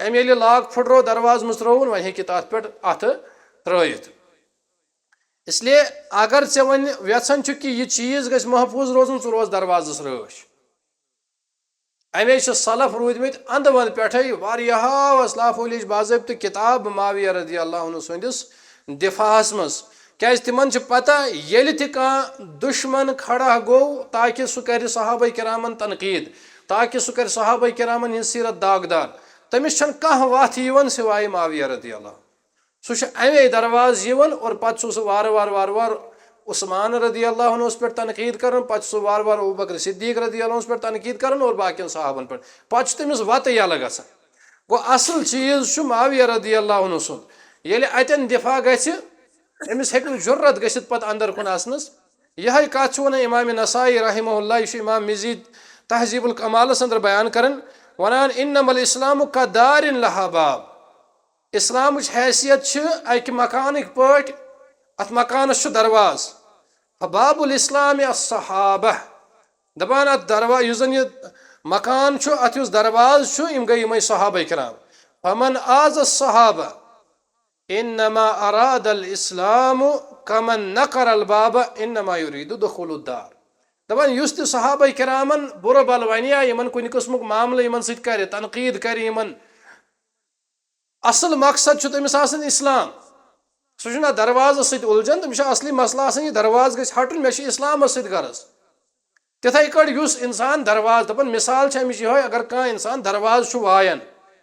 أمۍ ییٚلہِ lock پھُٹرو، دروازٕ مٔژرووُن، وۄنۍ ہیٚکہِ تَتھ پٮ۪ٹھ اَتھٕ ترٛٲیِتھ۔ اس لیے اگر ژےٚ وۄنۍ یژھان چھُ کہِ یہِ چیٖز گژھِ محفوٗظ روزُن، ژٕ روز دروازَس رٲچھ۔ اَمے چھِ سلف روٗدۍمٕتۍ اَندٕ وَندٕ پٮ۪ٹھَے واریاہو اسلافو لیٚچھ باضٲبطہٕ کِتاب معاویہ رضی اللہ عنہ سٕنٛدِس دِفاعس منٛز، کیٛازِ تِمَن چھِ پَتہ، ییٚلہِ تہِ کانٛہہ دُشمَن کھڑا گوٚو تاکہِ سُہ کَرِ صحابہ کرامَن تنقیٖد، تاکہِ سُہ کَرِ صحابہ کرامَن ہِنٛز سیٖرت داغدار، تٔمِس چھَنہٕ کانٛہہ وَتھ یِوان سِوایے معاویہ رضی اللہ۔ سُہ چھُ اَمے دروازٕ یِوان اور پَتہٕ چھُ سُہ وارٕ وارٕ وارٕ وارٕ عثمان رضی اللہ عنہس پٮ۪ٹھ تنقیٖد کران، پَتہٕ چھُ سُہ وارٕ وارٕ ابوبکر صدیق رضی اللہ عنہس پٮ۪ٹھ تنقیٖد کران اور باقین صحابن پٮ۪ٹھ۔ پَتہٕ چھُ تٔمِس وَتہٕ یَلہٕ گژھان۔ گوٚو اَصٕل چیٖز چھُ معاویہ رضی اللہ عنہ سُنٛد۔ ییٚلہِ اَتٮ۪ن دِفاع گژھِ، أمِس ہیٚکہِ نہٕ جُرت گٔژھِتھ پَتہٕ اَندر کُن اَژنَس۔ یِہوٚے کَتھ چھُ وَنان امام نسائی رحمہ اللہ، یہِ چھُ امام مزی تہذیب الکمالس اندر بیان کران، وَنان، "انما الاسلام کدار لہا باب"۔ اسلامٕچ حیثیت چھِ اَکہِ مکانٕکۍ پٲٹھۍ، اَتھ مکانَس چھُ دروازٕ۔ فباب الاسلام الصحابہ، دَپان اَتھ دروا-، یُس زَن یہِ مکان چھُ، اَتھ یُس دروازٕ چھُ، یِم گٔے یِمَے صحابہ کرام۔ فمن آذ الصحابہ انما اراد الاسلام کمن نقر الباب انما یرید دخول الدار۔ دَپان یُس تہِ صحابہ کرامن بُرٕ بل وَنہِ یا یِمَن کُنہِ قٕسمُک معاملہٕ یِمَن سۭتۍ کَرِ، تنقیٖد کَرِ یِمَن، اصل مقصد چھُ تٔمِس آسان اسلام۔ سُہ چھُنہٕ دروازس سۭتۍ اُلجھان، تٔمِس چھُ اصلی مسلہٕ آسان، یہِ دروازٕ گژھِ ہٹُن، مےٚ چھُ اسلامس سۭتۍ غرض۔ تِتھے کٲٹھۍ یُس انسان دروازٕ، دپان مثال چھِ امِچ یِہوٚے، اگر کانٛہہ انسان دروازٕ چھُ وایان،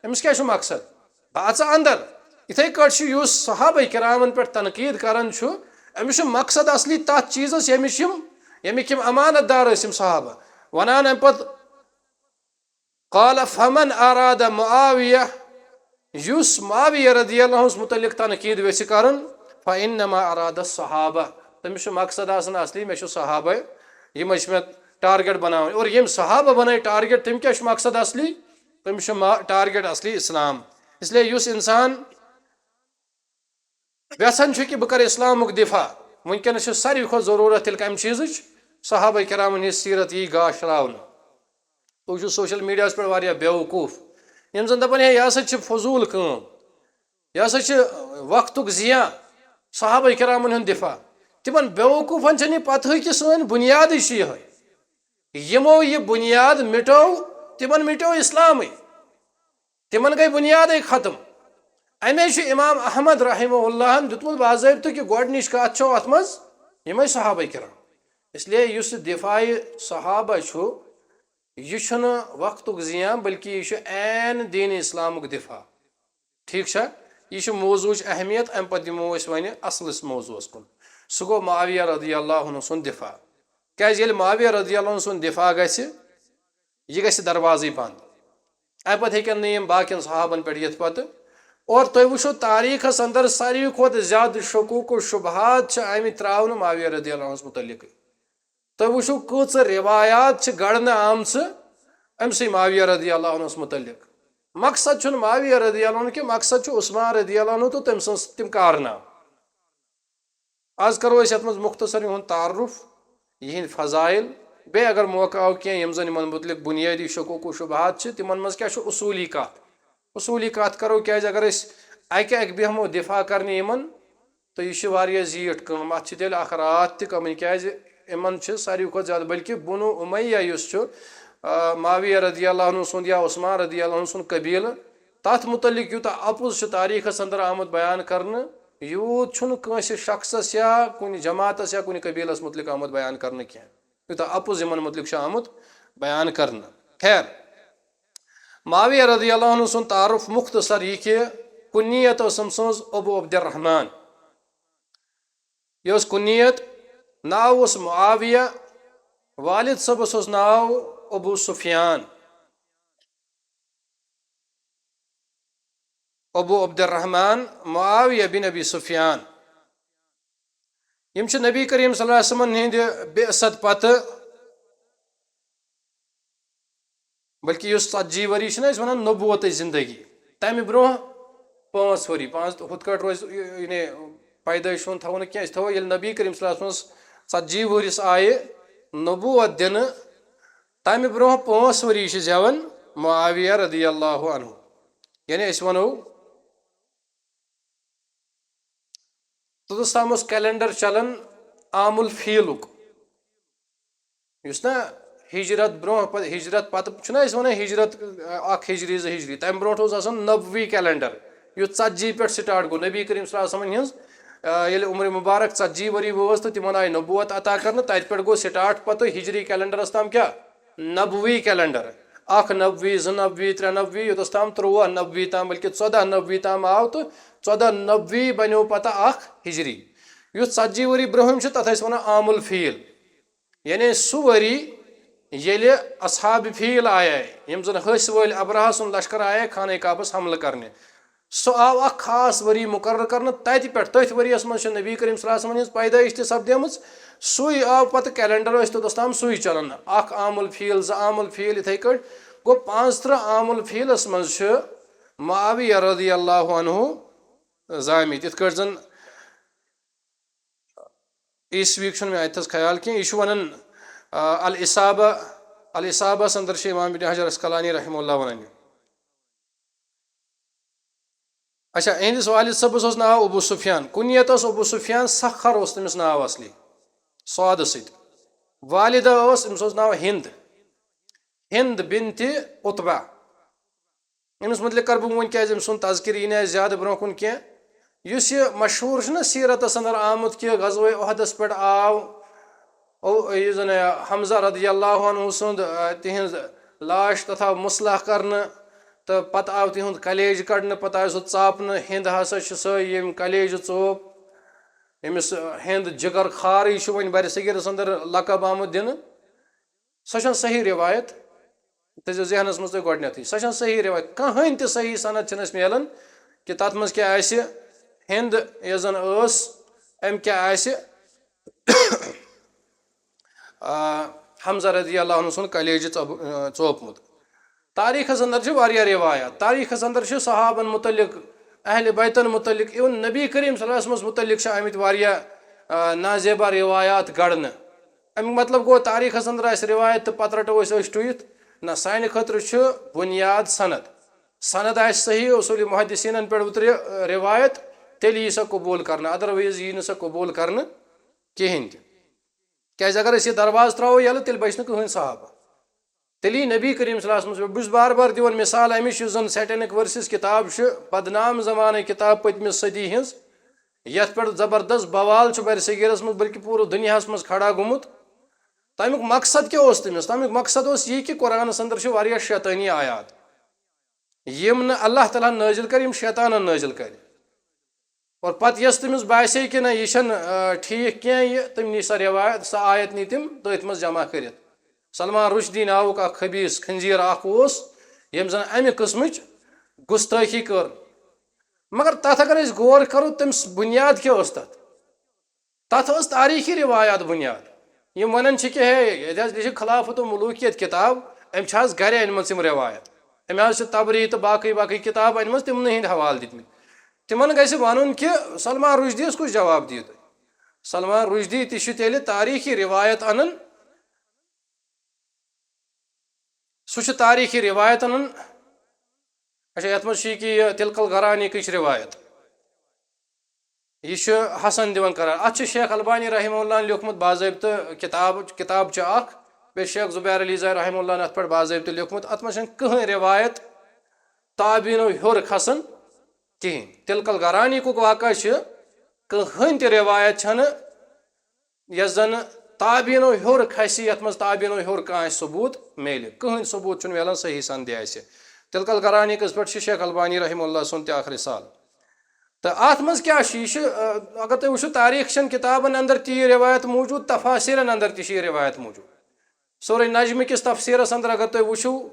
أمِس کیٛاہ چھُ مقصد؟ بہٕ اژٕ اندر۔ یِتھے کٲٹھۍ چھُ یُس صحابہ کرامن پٮ۪ٹھ تنقیٖد کران چھُ، أمِس چھُ مقصد اصلی تتھ چیٖزس ییٚمِچ یِم، ییٚمِکۍ یِم امانت دار ٲسۍ یِم صحابہ۔ ونان امہِ پتہٕ، قال فمن اراد معاویہ، یُس معاویہ رضی اللہ عنہس متعلق تنقید ویژھِ کرُن، فانما اراد الصحابہ، تٔمِس چھُ مقصد آسان اصلی، مےٚ چھُ صحابہ، یِم ٲسۍ مےٚ target بناوٕنۍ۔ اور یِم صحابہ بنٲے target، تٔمۍ کیٛاہ چھُ مقصد اصلی؟ تٔمِس چھُ ما-، target اصلی اسلام۔ اس لیے یُس انسان یژھان چھُ کہِ بہٕ کرٕ اسلامُک دفاع، وٕنکیٚنس چھِ ساروی کھۄتہٕ ضروٗرت تیٚلہِ کمہِ چیٖزٕچ؟ صحابہ کرامن ہٕنٛز سیرت یی گاشراونہٕ۔ تُہۍ چھِو social mediaہس پٮ۪ٹھ واریاہ بیوقوٗف، یِم زن دپان، ہے، یہِ ہسا چھِ فضوٗل کٲم، یہِ ہسا چھِ وقتُک ضیاع، صحابہ کرامن ہُنٛد دفاع۔ تِمن بیوقوٗفن چھنہٕ یہِ پتہٕے کہِ سٲنۍ بُنیادٕے چھِ یِہوٚے۔ یِمو یہِ بُنیاد مِٹٲو، تِمن مِٹیو اسلامٕے۔ تِمن گٔے بُنیادٕے ختم۔ اَمے چھُ امام احمد رحمہ اللہن دیُتمُت باضٲبطہٕ کہِ گۄڈٕنِچ کتھ چھو اتھ منٛز یِمے صحابہ کرام۔ اس لیے یُس یہِ دفاعِ صحابہ چھُ، یہِ چھُنہٕ وقتُک ضیاع، بلکہِ یہِ چھُ عین دین اسلامُک دفاع۔ ٹھیٖک چھا؟ یہِ چھُ موضوعٕچ اہمیت، امہِ پتہٕ دِمو أسۍ وۄنۍ اصلِس موضوعس کُن۔ سُہ گوٚو معاویہ رضی اللہ عنہ سُنٛد دفاع۔ کیازِ ییٚلہِ معاویہ رضی اللہ عنہ سُنٛد دفاع گژھِ، یہِ گژھِ دروازٕے بنٛد۔ اَمہِ پتہٕ ہیٚکن نہٕ یِم باقین صحابن پٮ۪ٹھ یِتھ پتہٕ۔ اور تُہۍ وٕچھِو تاریخس اندر ساروی کھۄتہٕ زیادٕ شکوک و شبہات چھِ آمٕتۍ تراونہٕ معاویہ رضی اللہ عنہس متعلقٕے۔ تُہۍ وٕچھِو کۭژٕ روایات چھِ گڑنہٕ آمژٕ أمۍ سٕے معاویہ رضی اللہ عنہس متعلق۔ مقصد چھُنہٕ معاویہ رضی اللہ عنہ کینٛہہ، مقصد چھُ عثمان رضی اللہ عنہ تہٕ تٔمۍ سٕنٛز تِم کارنامہٕ۔ آز کرو أسۍ یتھ منٛز مختصر یِہُنٛد تعارُف، یِہِنٛدۍ فضائل، بیٚیہِ اگر موقع آو کینٛہہ یِم زن یِمن متعلق بُنیٲدی شکوک و شبہات چھِ، تِمن منٛز کیٛاہ چھُ اصوٗلی کتھ؟ اصوٗلی کتھ کرو، کیٛازِ اگر أسۍ اکہِ اکہِ بیٚہمو دفاع کرنہِ یِمن، تہٕ یہِ چھِ واریاہ زیٖٹھ کٲم، اتھ چھِ تیٚلہِ اکھ راتھ تہِ کمٕے، کیٛازِ یِمن چھِ ساروی کھۄتہٕ زیادٕ، بلکہِ بنو امیہ یُس چھُ، آ، معاویہ رضی اللہ عنہ سُنٛد یا عثمان رضی اللہ عنہ سُنٛد قبیلہٕ، تتھ متعلق یوٗتاہ اپُز چھُ تاریخس اندر آمُت بیان کرنہٕ، یوٗت چھُنہٕ کٲنٛسہِ شخصس یا کُنہِ جماعتس یا کُنہِ قبیلس متعلق آمُت بیان کرنہٕ کینٛہہ، یوٗتاہ اپُز یِمن متعلق چھُ آمُت بیان کرنہٕ۔ خیر، معاویہ رضی اللہ عنہ سُنٛد تعارُف مختصر یہِ کہِ کُنیت ٲس أمۍ سٕنٛز ابو عبد الرحمان۔ یہِ اوس کُنیت، ناو اوس معاویہ، والد صٲبس اوس ناو ابو سفیان۔ ابو عبد الرحمان معاویہ بن ابی سفیان۔ یِم چھِ نبی کریم صلی اللہ علیہ وسلمن ہٕنٛدِ بعثت پتہٕ، بلکہِ یُس ژتجی ؤری چھِنہ أسۍ وَنان نبوتٕچ زندگی، تَمہِ برونٛہہ پانٛژھ ؤری، پانٛژھ، ہُتھ کٲٹھۍ روزِ، یعنی، پیدٲیِش ہُنٛد تھاوو نہٕ کینٛہہ، أسۍ تھاوو ییٚلہِ نبی کریم صلی اللہ علیہ وسلمس ژتجی ؤرِس آیہِ نبوت دِنہٕ، تَمہِ برونٛہہ پانٛژھ ؤری چھِ زٮ۪وان معاویہ رضی اللہ عنہ۔ یعنی أسۍ وَنو، توٚتَس تام اوس کیلنڈر چلان عام الفیلُک، یُس نہ ہجرت برونٛہہ پتہٕ، ہجرت پتہٕ چھُنہ أسۍ وَنان ہجرت، اکھ ہجری، زٕ ہجری، تَمہِ برونٛٹھ اوس آسان نبوی کیلنڈر، یُس ژتجی پٮ۪ٹھ سٹارٹ گوٚو۔ نبی کریم صلی اللہ علیہ وسلمن ہٕنٛز، آ، ییٚلہِ عمر مبارک ژتجی ؤری وٲژ تہٕ تِمن آیہِ نبوت عطا کرنہٕ، تَتہِ پٮ۪ٹھ گوٚو سٹارٹ پتہٕ ہجری کیلنڈرس تام کیٛاہ؟ نبوی کیلنڈر۔ اکھ نبوی، زٕ نبوی، ترٛےٚ نبوی، یوٚتَس تام تُرٛواہ نبوی تام، بلکہِ ژۄداہ نبوی تام آو، تہٕ ژۄداہ نبوی بنیو پتہٕ اکھ ہجری۔ یُس ژتجی ؤری برونٛہم چھُ، تَتھ ٲسۍ وَنان عام الفیل، یعنی سُہ ؤری ییٚلہِ اصحاب فیل آیے، یِم زَن ۂسۍ وٲلۍ ابرہہ سُنٛد لشکر آیے خانہ کعبس حملہٕ کرنہِ۔ سُہ آو اکھ خاص ؤری مُقرر کرنہٕ۔ تَتہِ پٮ۪ٹھ، تٔتھۍ ؤریَس منٛز چھِ نبی کریم صلی اللہ علیہ وسلمن ہٕنٛز پیدٲیِش تہِ سپدیمٕژ۔ سُے آو پتہٕ کیلنڈر، ٲسۍ توٚتَس تام سُے چلان۔ اکھ عام الفیل، زٕ عام الفیل، یِتھَے کٲٹھۍ گوٚو پانٛژترٕہ عام الفیلس منٛز چھِ معاویہ رضی اللہ عنہ زامٕتۍ۔ یِتھ کٲٹھۍ زَن عیسویُک چھُنہٕ مےٚ اَتہِ تھَس خیال کینٛہہ۔ یہِ چھُ وَنان، آ، الاصابہ، الاصابہ اندر چھُ امام ابن حجر عسقلانی رحمہ اللہ وَنان یہِ۔ اچھا، اِہِنٛدِس والد صٲبَس اوس ناو ابو سفیان، کُنیت اوس ابو سفیان، سخر اوس تٔمِس ناو اصلی، صادٕ سۭتۍ۔ والدہ ٲس، أمِس اوس ناو ہِند، ہِند بنتِ عتبہ۔ أمِس مُتعلِق کَرٕ بہٕ وۄنۍ، کیٛازِ أمۍ سُنٛد تذکرٕ یی نہٕ اَسہِ زیادٕ برونٛہہ کُن کینٛہہ۔ یُس یہِ مشہوٗر چھُنہ سیٖرتَس اندر آمُت کہِ غزوہ احدس پٮ۪ٹھ آو، او، یُس زَن، آ، حمزہ رضی اللہ عنہ سُنٛد، آ، تِہِنٛز لاش تَتھ آو مُصلح کرنہٕ، تہٕ پَتہٕ آو تِہُنٛد کلیجہِ کَڑنہٕ، پَتہٕ آو سُہ ژاپنہٕ۔ ہِنٛد ہسا چھِ سۄے ییٚمۍ کلیجہِ ژوپ۔ أمِس، آ، ہِنٛد جگر خارٕے چھُ وۄنۍ برِ صغیٖرَس اندر لقب آمُت دِنہٕ۔ سۄ چھَنہٕ صحیح رِوایت۔ تھٲیزیو ذہنَس منٛز تُہۍ گۄڈٕنٮ۪تھٕے، سۄ چھَنہٕ صحیح رِوایت۔ کٕہٕنۍ تہِ صحیح سند چھِنہٕ اَسہِ مِلان کہِ تَتھ منٛز کیٛاہ آسہِ، ہِنٛد یۄس زَن ٲس، أمۍ کیٛاہ آسہِ، آ، حمزہ رضی اللہ عنہ سُنٛد کلیجہِ ژۄب-، آ، ژوپمُت۔ تاریٖخَس اندر چھِ واریاہ رِوایات۔ تاریٖخَس اندر چھِ صحابن مُتعلق، اہلِ بیتن مُتعلق، even نبی کریم صلی اللہ علیہ وسلمس مُتعلق چھِ آمٕتۍ واریاہ، آ، نازیبا رِوایات گڑنہٕ۔ اَمیُک مطلب گوٚو، تاریٖخَس اندر آسہِ رِوایت تہٕ پَتہٕ رَٹو أسۍ أچھ ٹُوِتھ۔ نہ، سانہِ خٲطرٕ چھُ بُنیاد سند۔ سند آسہِ صحیح، اصوٗلِ محدثیٖنَن پٮ۪ٹھ اُترِ رِوایت، تیٚلہِ یی سۄ قبوٗل کرنہٕ، otherwise یی نہٕ سۄ قبوٗل کرنہٕ کِہیٖنۍ تہِ۔ کیٛازِ اگر أسۍ یہِ دروازٕ ترٛاوو یَلہٕ، تیٚلہِ بَچہِ نہٕ کٕہٕنۍ صحابہ۔ تیٚلہِ یی نبی کریم صلی اللہ علیہ وسلم۔ بہٕ چھُس بار بار دِوان مثال اَمِچ، یُس زَن Satanic Verses کِتاب چھِ، بدنام زمانہٕ کِتاب پٔتمہِ صدی ہٕنٛز، یَتھ پٮ۪ٹھ زبردست بوال چھُ برِ صغیٖرَس منٛز، بلکہِ پوٗرٕ دُنیاہَس منٛز کھڑا گوٚمُت۔ تَمیُک مقصد کیٛاہ اوس تٔمِس؟ تَمیُک مقصد اوس یہِ کہِ قرآنَس اندر چھِ واریاہ شیطٲنی آیات، یِم نہٕ اللہ تعالیٰ ہَن نٲزِل کَرِ، یِم شیطانَن نٲزِل کَرِ۔ اور پَتہٕ یۄس تٔمِس باسے کہِ نہ، یہِ چھَنہٕ، آ، ٹھیٖک کینٛہہ، یہِ، تٔمۍ نی سۄ رِوایت، سۄ آیت نی تٔمۍ تٔتھۍ منٛز جمع کٔرِتھ۔ سلمان رُشدی ناوُک اکھ خبیٖث خنزیٖر اکھ اوس، ییٚمۍ زَن اَمہِ قٕسمٕچ گُستٲخی کٔر۔ مگر تَتھ اگر أسۍ غور کَرو، تٔمِس بُنیاد کیٛاہ ٲس تَتھ؟ تَتھ ٲس تاریٖخی رِوایات بُنیاد۔ یِم وَنان چھِ کہِ ہے، ییٚتہِ حظ لیٚچھِ خلافت و ملوکیت کِتاب، أمۍ چھِ حظ گَرِ أنۍمٕژ یِم رِوایت۔ أمۍ حظ چھِ طبری تہٕ باقٕے باقٕے کِتاب أنۍمٕژ، تِمنٕے ہِنٛدۍ حوالہٕ دِتمٕتۍ۔ تِمَن گژھِ وَنُن کہِ سلمان رُشدیَس کُس جواب دِیِو تُہۍ؟ سلمان رُشدی تہِ چھُ تیٚلہِ تاریٖخی رِوایت اَنان۔ سُہ چھُ تاریٖخی رِوایت اَنان۔ اچھا، یَتھ منٛز چھِ یہِ کہِ یہِ تِلکَل گَرانی کِچ رِوایت۔ یہِ چھُ حسن دِوان قرار۔ اَتھ چھُ شیخ البانی رحمہ اللہ لیوٚکھمُت باضٲبطہٕ کِتاب، کِتاب چھِ اَکھ۔ بیٚیہِ شیخ زُبیر علی زاہد رحمہ اللہ اَتھ پٮ۪ٹھ باضٲبطہٕ لیوٚکھمُت۔ اَتھ منٛز چھَنہٕ کٕہٕنۍ رِوایت تابعیٖنو ہیوٚر کھسان کِہیٖنۍ۔ تِلکَل گَرانی کُک واقعہ چھِ، کٕہٕنۍ تہِ رِوایت چھَنہٕ یۄس زَن تابعیٖنو ہیوٚر کھسہِ، یَتھ منٛز تابعیٖنو ہیوٚر کانٛہہ ثبوٗت میلہِ۔ کٕہٕنۍ ثبوٗت چھُنہٕ میلان صحیح سندِ آسہِ۔ تِلکَل گَرانی کِس پٮ۪ٹھ چھِ شیخ البانی رحمہ اللہ سُنٛد تہِ اَکھ رِسالہٕ۔ تہٕ اَتھ منٛز کیٛاہ چھُ؟ یہِ چھُ، آ، اگر تُہۍ وٕچھِو، تاریٖخ چَن کِتابَن اندر تہِ یہِ رِوایت موٗجوٗد، تفاسیٖرَن اندر تہِ چھِ یہِ رِوایت موٗجوٗد۔ سورہ نجم کِس تفسیٖرَس اندر اگر تُہۍ وٕچھِو،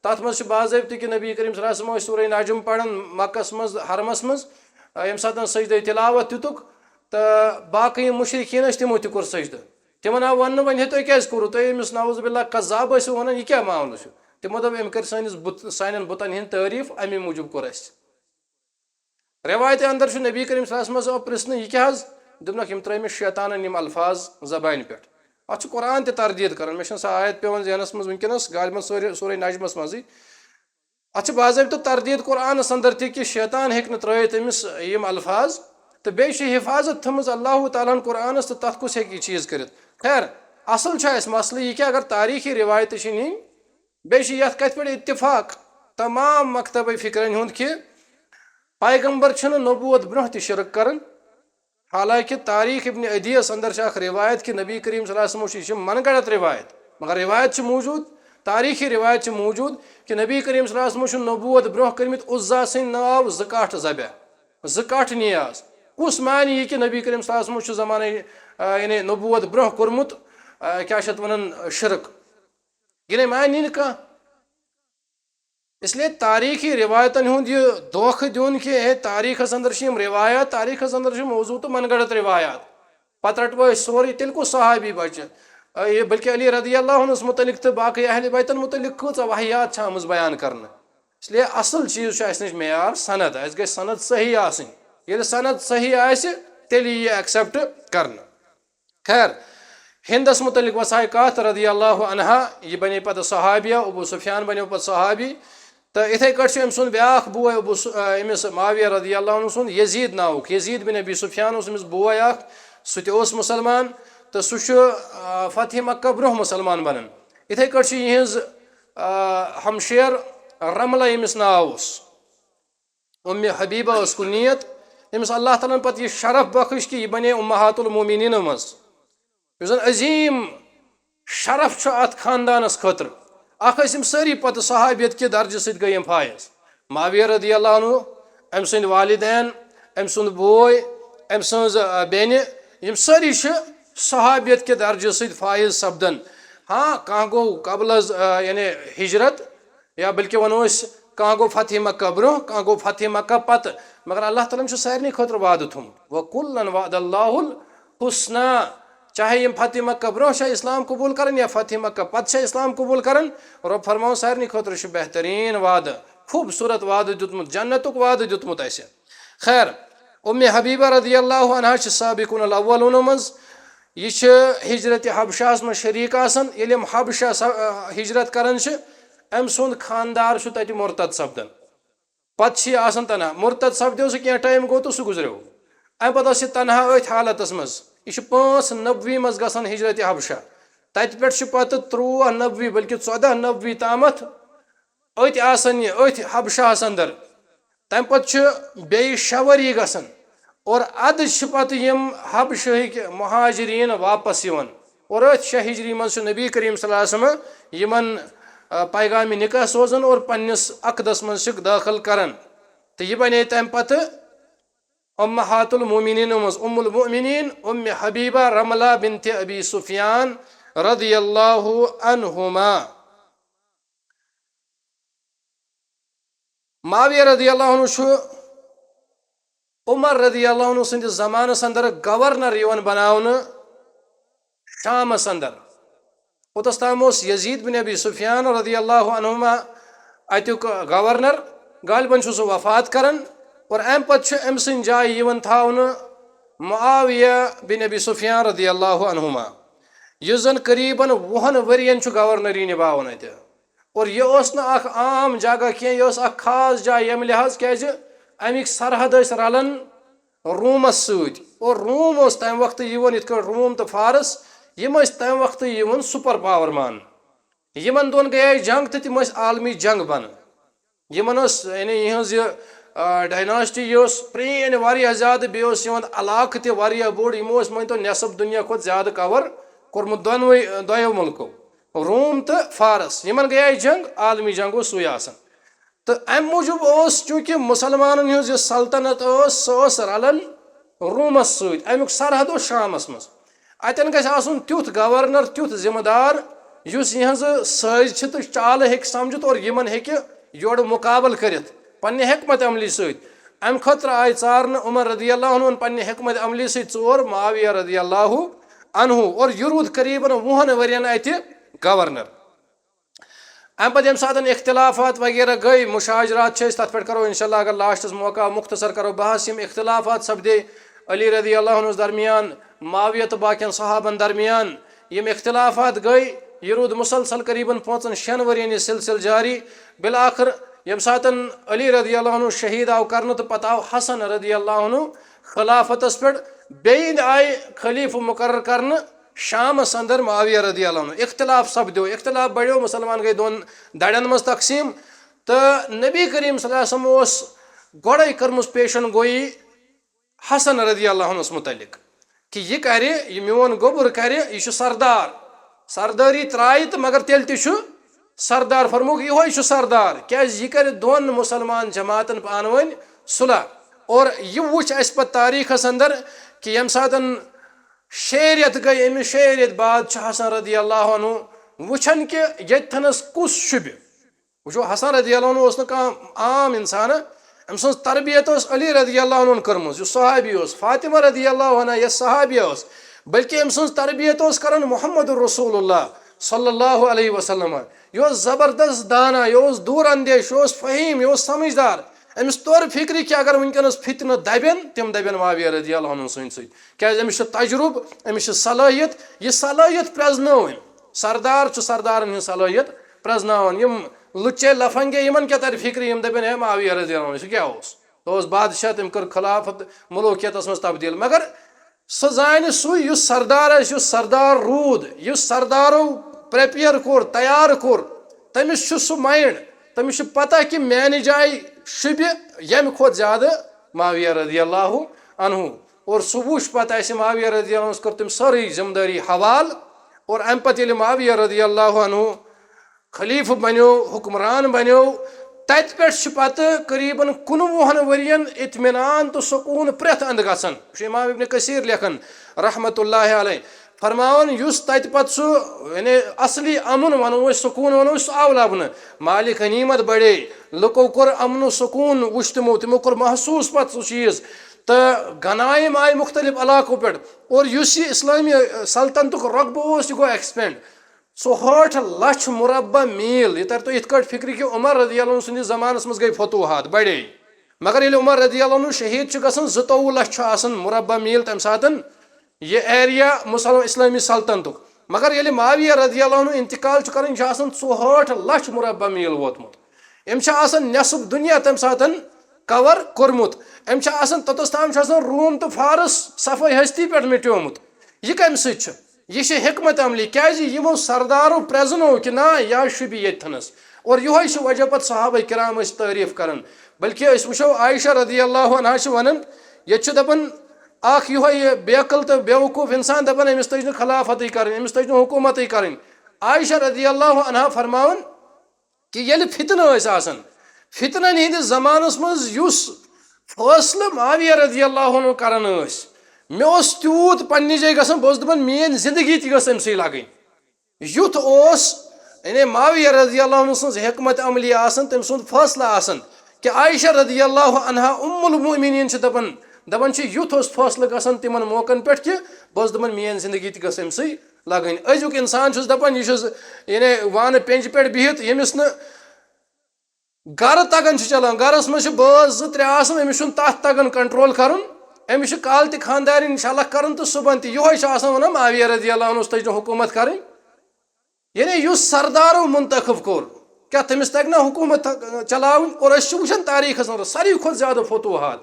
تَتھ منٛز چھُ باضٲبطہٕ کہِ نبی کریم صلی اللہ علیہ وسلم ٲسۍ سورہ نجم پَران مکَس منٛز، حرمَس منٛز، آ، ییٚمہِ ساتہٕ سجدہ تلاوت دِتُکھ، تہٕ باقٕے یِم مُشرِکیٖن ٲسۍ، تِمو تہِ کوٚر سجدٕ۔ تِمن آو وننہٕ، "وۄنۍ ہے تُہۍ کیازِ کوٚروٕ؟ تُہۍ أمِس نعوذ باللہ کذاب ٲسِو ونان، یہِ کیٛاہ معاملہٕ چھُ؟" تِمو دوٚپ، "أمۍ کٔر سٲنِس بُت، سانٮ۪ن بُتن ہِنٛدۍ تعریٖف، اَمی موٗجوٗب کوٚر اَسہِ۔" رٮ۪وایتہِ اندر چھُ نبی کریم صلی اللہ علیہ وسلمس آو پرژھنہٕ، "یہِ کیٛاہ حظ؟" دوٚپنکھ، "یِم ترٲے مےٚ شیطانن یِم الفاظ زبانہِ پٮ۪ٹھ۔" اتھ چھُ قرآن تہِ تردید کران، مےٚ چھنہٕ سۄ آیت پٮ۪وان ذہنس منٛز وٕنکیٚنس، غالباً سورہ، سورہ نجمس منٛزٕے۔ اتھ چھِ باضٲبطہٕ تردید قرآنس اندر تہِ کہِ شیطان ہیٚکہِ نہٕ ترٲیِتھ أمِس یِم الفاظ، تہٕ بیٚیہِ چھِ حفاظت تھٲومٕژ اللہ تعالیٰ ہن قرآنس، تہٕ تتھ کُس ہیٚکہِ یہِ چیٖز کٔرِتھ؟ خیر، اصل چھُ اسہِ مسلہٕ یہِ کہِ اگر تاریخی رِوایتہٕ چھِ نِنۍ، بیٚیہِ چھِ یتھ کتھِ پٮ۪ٹھ اتفاق تمام مکتبہ فکرن ہُنٛد کہِ پیغمبر چھِنہٕ نبوت برونٛہہ تہِ شرک کران۔ حالانکہ تاریخ ابن عدیس اندر چھِ اکھ روایت کہ نبی کریم صلی اللہ علیہ وسلم چھِ، یہِ چھِ من گڑت روایت، مگر روایت چھِ موجود، تاریخی روایت چھِ موجود کہ نبی کریم صلی اللہ علیہ وسلم چھُ نبوت برونٛہہ کٔرمٕتۍ عزا سٕنٛدۍ ناو زٕ کٹھ ذبح، زٕ کٹھ نیاز۔ کُس معنی یہِ کہ نبی کریم صلی اللہ علیہ وسلم چھُ زمانہ، آ، یعنی نبوت برونٛہہ کوٚرمُت، آ، کیٛاہ چھِ اتھ ونان، شرک؟ یہِ نَے معنی نہٕ کانٛہہ۔ اس لیے تاریخی روایتن ہُنٛد یہِ دھوکہٕ دیُن کہ ہے تاریخس اندر چھِ یِم روایات، تاریخس اندر چھِ موضوع تہٕ من گڑت روایات، پتہٕ رٹو أسۍ سورُے، تیٚلہِ کُس صحابی بچہِ؟ اے، بلکہ علی رضی اللہ عنہس متعلق تہٕ باقی اہل بیتن متعلق کۭژاہ وحیات چھِ آمٕژ بیان کرنہٕ۔ اس لیے اصل چیٖز چھُ اسہِ نِش معیار سند، اسہِ گژھِ سند صحیح آسٕنۍ۔ ییٚلہِ سند صحیح آسہِ، تیٚلہِ یی یہِ accept کرنہٕ۔ خیر، ہندس متعلق وسائے کتھ رضی اللہ عنہا، یہِ بنے پتہٕ صحابیہ، ابو سفیان بنیو پتہٕ صحابی۔ تہٕ اِتھے کٲٹھۍ چھُ أمۍ سُنٛد بیٛاکھ بوے ابو س-، آ، أمِس معاویہ رضی اللہ عنہ سُنٛد یزید ناوُک، یزید بن ابی سفیان اوس أمِس بوے اکھ، سُہ تہِ اوس مُسلمان، تہٕ سُہ چھُ، آ، فتح مکہ برونٛہہ مُسلمان بنان۔ اِتھے کٲٹھۍ چھِ یِہنٛز، آ، ہمشیر رملہ، أمِس ناو اوس۔ ام حبیبہ ٲس کُنیت، أمِس اللہ تعالیٰ ہن پتہٕ یہِ شرف بخش کہِ یہِ بنے امہات المومنینو منٛز۔ یُس زن عظیم شرف چھُ اتھ خاندانس خٲطرٕ۔ اکھ ٲسۍ یِم سٲری پتہٕ صحابیت کہِ درجہٕ سۭتۍ گٔے یِم فائز۔ معاویہ رضی اللہ عنہ، أمۍ سٕنٛدۍ والدین، أمۍ سُنٛد بوے، أمۍ سٕنٛز، آ، بیٚنہِ، یِم سٲری چھِ صحابیت کہِ درجہٕ سۭتۍ فائز سپدان۔ ہاں، کانٛہہ گوٚو قبل از، آ، یعنی ہجرت، یا بلکہ ونو أسۍ، کانٛہہ گوٚو فتح مکہ برونٛہہ، کانٛہہ گوٚو فتح مکہ پتہٕ، مگر اللہ تعالیٰ ہن چھُ سارنٕے خٲطرٕ وعدٕ تھوٚومُت، "وَكُلًّا وَعَدَ اللَّهُ الْحُسْنَىٰ"۔ چاہے یِم فتح مکہ برونٛہہ چھا اسلام قبول کران یا فتح مکہ پتہٕ چھا اسلام قبول کران، رۄب فرماوان سارنٕے خٲطرٕ چھُ بہتریٖن وعدٕ، خوٗبصوٗرت وعدٕ دیُتمُت، جنتُک وعدٕ دیُتمُت اسہِ۔ خیر، ام حبیبہ رضی اللہ عنہا چھِ سابقون الاولون منٛز، یہِ چھِ ہجرت حبشہس منٛز شریک آسان۔ ییٚلہِ یِم حبشہ س-، ہجرت کران چھِ، أمۍ سُنٛد خاندار چھُ تتہِ مرتد سپدان۔ پتہٕ چھِ یہِ آسان تنہا۔ مرتد سپدیو سُہ، کینٛہہ ٹائم گوٚو تہٕ سُہ گُزریو۔ امہِ پتہٕ ٲس یہِ تنہا أتھۍ حالتس منٛز۔ یہِ چھُ پانٛژھ نبوی منٛز گژھان ہجرت حبشہ۔ تتہِ پٮ۪ٹھ چھُ پتہٕ ترٛوواہ نبوی بلکہ ژۄداہ نبوی تامتھ أتھۍ آسان یہِ، أتھۍ حبشہس اندر۔ تمہِ پتہٕ چھُ بیٚیہِ شےٚ ؤری گژھان۔ اور ادٕ چھِ پتہٕ یِم حبشہٕکۍ مہاجرین واپس یِوان۔ اور أتھۍ شےٚ ہجری منٛز چھُ نبی کریم صلی اللہ علیہ وسلم یِمن، آ، پیغام نکاح سوزان اور پننِس عقدس منٛز چھِکھ دٲخل کران۔ تہٕ یہِ بنے تمہِ پتہٕ امہات المومنین منٛز ام المؤمنین ام حبیبہ رملہ بنت ابی سفیان رضی اللہ عنہما۔ معاویہ رضی اللہ عنہ چھُ عمر رضی اللہ عنہ سٕنٛدِس زمانس اندر گورنر یِوان بناونہٕ شامس اندر۔ اوتس تام اوس یزید بن ابی سفیان رضی اللہ عنہما اتیُک گورنر، غالباً چھُ سُہ وفات کران، اور امہِ پتہٕ چھُ أمۍ سٕنٛدِ جایہِ یِوان تھاونہٕ معاویہ بن ابی سفیان رضی اللہ عنہما، یُس زن قریباً وُہن ؤرین چھُ گورنری نباوان اتہِ۔ اور یہِ اوس نہٕ اکھ عام جگہ کینٛہہ، یہِ اوس اکھ خاص جاے، ییٚمہِ لحاظ کیازِ امیِکۍ سرحد ٲسۍ رلان رومس سۭتۍ۔ اور روم اوس تمہِ وقتہٕ یِوان، یِتھ کٲٹھۍ روم تہٕ فارس، یِم ٲسۍ تمہِ وقتہٕ یِوان سپر پاور ماننہٕ۔ یِمن دۄن گٔیے جنگ تہٕ تِم ٲسۍ عالمی جنگ بنان۔ یِمن ٲس، یعنی، یِہٕنٛز یہِ، آ، ڈائناسٹی یہِ ٲس پرٛٲنۍ واریاہ زیادٕ، بیٚیہِ اوس یِہُنٛد علاقہٕ تہِ واریاہ بوٚڑ۔ یِمو ٲسۍ، مٲنۍ تو، نٮ۪صٕف دُنیا کھۄتہٕ زیادٕ کور کوٚرمُت دۄنوَے، دۄیو مُلکو، روم تہٕ فارس۔ یِمن گٔیے جنگ، عالمی جنگ اوس سُے آسان۔ تہٕ امہِ موٗجوٗب اوس، چوٗنٛکہِ مُسلمانن ہٕنٛز یۄس سلطنت ٲس، سۄ ٲس رلان رومس سۭتۍ، امیُک سرحد اوس شامس منٛز۔ اتٮ۪ن گژھِ آسُن تیُتھ گورنر، تیُتھ ذمہٕ دار، یُس یِہٕنٛزٕ سٲزِ چھِ تہٕ چالہٕ ہیٚکہِ سمجھِتھ اور یِمن ہیٚکہِ یورٕ مُقابلہٕ کٔرِتھ پننہِ حکمت عملی سۭتۍ۔ امہِ خٲطرٕ آیہِ ژارنہٕ عمر رضی اللہ عنہن پننہِ حکمت عملی سۭتۍ ژور، معاویہ رضی اللہ عنہ، اور یہِ روٗد قریباً وُہَن ؤرین اَتہِ گورنر۔ اَمہِ پَتہٕ ییٚمہِ ساتَن اختلافات وغیرہ گٔے، مشاجرات چھِ أسۍ، تَتھ پٮ۪ٹھ کَرو اِنشاء اللہ اگر لاسٹَس موقع، مختصر کَرو بحث، یِم اختلافات سَپدے علی رضی اللہ عنہَس درمیان، معاویہ تہٕ باقین صحابن درمیان۔ یِم اختلافات گٔے، یہِ روٗد مسلسل قریباً پانٛژَن شٮ۪ن ؤرین یہِ سلسلہٕ جاری۔ بالآخر ییٚمہِ ساتَن علی رضی اللہ عنہ شہید آو کرنہٕ تہٕ پتہٕ آو حسن رضی اللہ عنہ خلافتس پٮ۪ٹھ، بیٚیہِ آیہِ خلیفہٕ مقرر کرنہٕ شامس اندر معاویہ رضی اللہ عنہ۔ اختلاف سپدیو، اختلاف بڑیو، مسلمان گٔے دۄن دڑٮ۪ن منٛز تقسیٖم۔ تہٕ نبی کریم صلی اللہ علیہ وسلم اوس گۄڈے کٔرمٕژ پیشن گویی حسن رضی اللہ عنہس متعلق، کہِ یہِ کرِ، یہِ میون گوٚبُر کرِ، یہِ چھُ سردار، سردٲری ترایہِ تہٕ مگر تیٚلہِ تہِ چھُ سردار۔ فرمووُکھ، یِہوے چھُ سردار، کیازِ یہِ کرِ دۄن مسلمان جماعتن پانہٕ ؤنۍ صلح۔ اور یہِ وٕچھ اَسہِ پتہٕ تاریخس اندر کہِ ییٚمہِ ساتن شیریت گٔے، أمِس شیریت بعد چھُ حسن رضی اللہ عنہ وٕچھان کہِ ییٚتہِ تھنس کُس شوٗبہِ۔ وٕچھو، حسن رضی اللہ عنہ اوس نہٕ کانٛہہ عام انسان۔ أمۍ سٕنٛز تربیت ٲس علی رضی اللہ عنہ کٔرمٕژ، یُس صحابی اوس، فاطمہ رضی اللہ عنہا، یۄس صحابیہ ٲس، بلکہ أمۍ سٕنٛز تربیت اوس کران محمد رسول اللہ صلی اللہ علیہ وسلم۔ یہِ اوس زبردست دانا، یہِ اوس دوٗر اندیش، یہِ اوس فہیم، یہِ اوس سمجھدار۔ أمِس توٚر فکرِ کہِ اگر وٕنکیٚنس فتنہٕ دبن، تِم دبن معاویہ رضی اللہ عنہ سٕنٛدۍ سۭتۍ۔ کیازِ أمِس چھُ تجرُبہٕ، أمِس چھِ صلٲحیت، یہِ صلٲحیت پرٛزنٲو أمۍ۔ سردار چھُ سردارن ہٕنٛز صلٲحیت پرٛزناوان۔ یِم لُچے لفنگے، یِمن کیٛاہ ترِ فکرِ، یِم دپن، ہے معاویہ رضی اللہ عنہ، سُہ کیٛاہ اوس؟ سُہ اوس بادشاہ، تٔمۍ کٔر خلافت ملوکیتس منٛز تبدیل۔ مگر سُہ زانہِ سُے، یُس سردار آسہِ، یُس سردار روٗد، یُس سردارو پریپیئر کوٚر، تیار کوٚر، تٔمِس چھُ سُہ مایِنڈ، تٔمِس چھُ پتہ کہِ میانہِ جایہِ شوٗبہِ ییٚمہِ کھۄتہٕ زیادٕ معاویہ رضی اللہ عنہ۔ اور سُہ وُچھ پتہٕ اَسہِ معاویہ رضی اللہ عنہس کٔر تٔمۍ سٲرٕے ذمہٕ دٲری حوالہٕ۔ اور اَمہِ پتہٕ ییٚلہِ معاویہ رضی اللہ عنہ خلیفہٕ بنیو، حکمران بنیو، تَتہِ پٮ۪ٹھ چھُ پتہٕ قریباً کُنوُہن ؤرین اطمینان تہٕ سکوٗن پرٛٮ۪تھ اندٕ گژھان۔ یہِ چھُ امام ابن کثیر لیکھان رحمتہ اللہ علیہ، فرماوان، یُس تَتہِ پتہٕ سُہ، یعنی اصلی امُن ونو أسۍ، سکوٗن ونو أسۍ، سُہ آو لبنہٕ۔ مالِ غنیمت بڑے، لُکو کوٚر امن و سکوٗن وُچھ تِمو، تِمو کوٚر محسوٗس پتہٕ سُہ چیٖز۔ تہٕ غنایم آیہِ مختلف علاقو پٮ۪ٹھ۔ اور یُس یہِ اسلٲمی سلطنتُک رۄقبہٕ اوس، یہِ گوٚو ایکسپینڈ۔ ژُہٲٹھ لچھ مربع میٖل۔ یہِ تَرِ تۄہہِ یِتھ کٲٹھۍ فِکرِ کہِ عمر رضی اللہ عنہ سٕنٛدِس زمانَس منٛز گٔے فتوحات، بڑے۔ مگر ییٚلہِ عمر رضی اللہ عنہ شہیٖد چھُ گژھان، زٕتووُہ لچھ چھُ آسان مربع میٖل تَمہِ ساتَن یہِ ایریا مُسلم اسلٲمی سلطنتُک۔ مگر ییٚلہِ معاویہ رضی اللہ عنہ انتقال چھُ کران، یہِ چھُ آسان ژُہٲٹھ لچھ مربع میٖل ووتمُت۔ أمۍ چھُ آسان نٮ۪صٕف دُنیا تَمہِ ساتَن کور کوٚرمُت۔ أمۍ چھُ آسان، توٚتَس تام چھُ آسان روم تہٕ فارس صفٲیی ہستی پٮ۪ٹھ مِٹیومُت۔ یہِ کَمہِ سۭتۍ چھُ؟ یہِ چھِ حکمت عملی، کیازِ یِمو سردارو پرٛزنوو کہِ نہ، یا شوٗبہِ ییٚتہِ تھنس۔ اور یِہوے چھُ وجہ پتہٕ صحابہ کرام ٲسۍ تعریٖف کران۔ بلکہِ أسۍ وٕچھو عائشہ رضی اللہ عنہا چھِ ونان، ییٚتہِ چھُ دپان اکھ یِہوے یہِ بیقل تہٕ بیوقوٗف انسان دپان، أمِس تٔج نہٕ خلافتٕے کرٕنۍ، أمِس تٔج نہٕ حکوٗمتٕے کرٕنۍ۔ عائشہ رضی اللہ عنہا فرماوان کہِ ییٚلہِ فتنہٕ ٲسۍ آسان، فتنن ہٕنٛدِس زمانس منٛز یُس فٲصلہٕ معاویہ رضی اللہ عنہ کران ٲسۍ، مےٚ اوس تیوٗت پننہِ جایہِ گژھان، بہٕ اوسُس دپان، میٲنۍ زندگی تہِ گٔژھ أمۍ سٕے لگٕنۍ۔ یُتھ اوس، یعنی معاویہ رضی اللہ عنہ سٕنٛز حکمت عملی آسان، تٔمۍ سُنٛد فٲصلہٕ آسان کہِ عائشہ رضی اللہ عنہا ام المؤمنین چھِ دپان، دپان چھِ، یُتھ اوس فٲصلہٕ گژھان تِمن موقعن پٮ۪ٹھ کہِ بہٕ اوسُس دپان، میٲنۍ زندگی تہِ گٔژھ أمۍ سٕے لگٕنۍ۔ أزیُک انسان چھُس دپان، یہِ چھُس، یعنی وانہٕ پینجہِ پٮ۪ٹھ بِہِتھ، ییٚمِس نہٕ گرٕ تگان چھُ چلاوُن، گرس منٛز چھِ بٲژ زٕ ترٛےٚ آسان، أمِس چھُنہٕ تتھ تگان کنٹرول کرُن، أمِس چھُ کالہٕ تہِ خانٛدارِنۍ شلکھ کران تہٕ صبحن تہِ۔ یِہوے چھُ آسان ونان، معاویہ رضی اللہ عنہس تٔج نہٕ حکوٗمت کرٕنۍ۔ یعنی یُس سردارو منتخب کوٚر، کیٛاہ تٔمِس تگہِ نا حکوٗمت تہ-، چلاوٕنۍ؟ اور أسۍ چھِ وٕچھان تاریٖخس منٛز ساروی کھۄتہٕ زیادٕ فتوحات،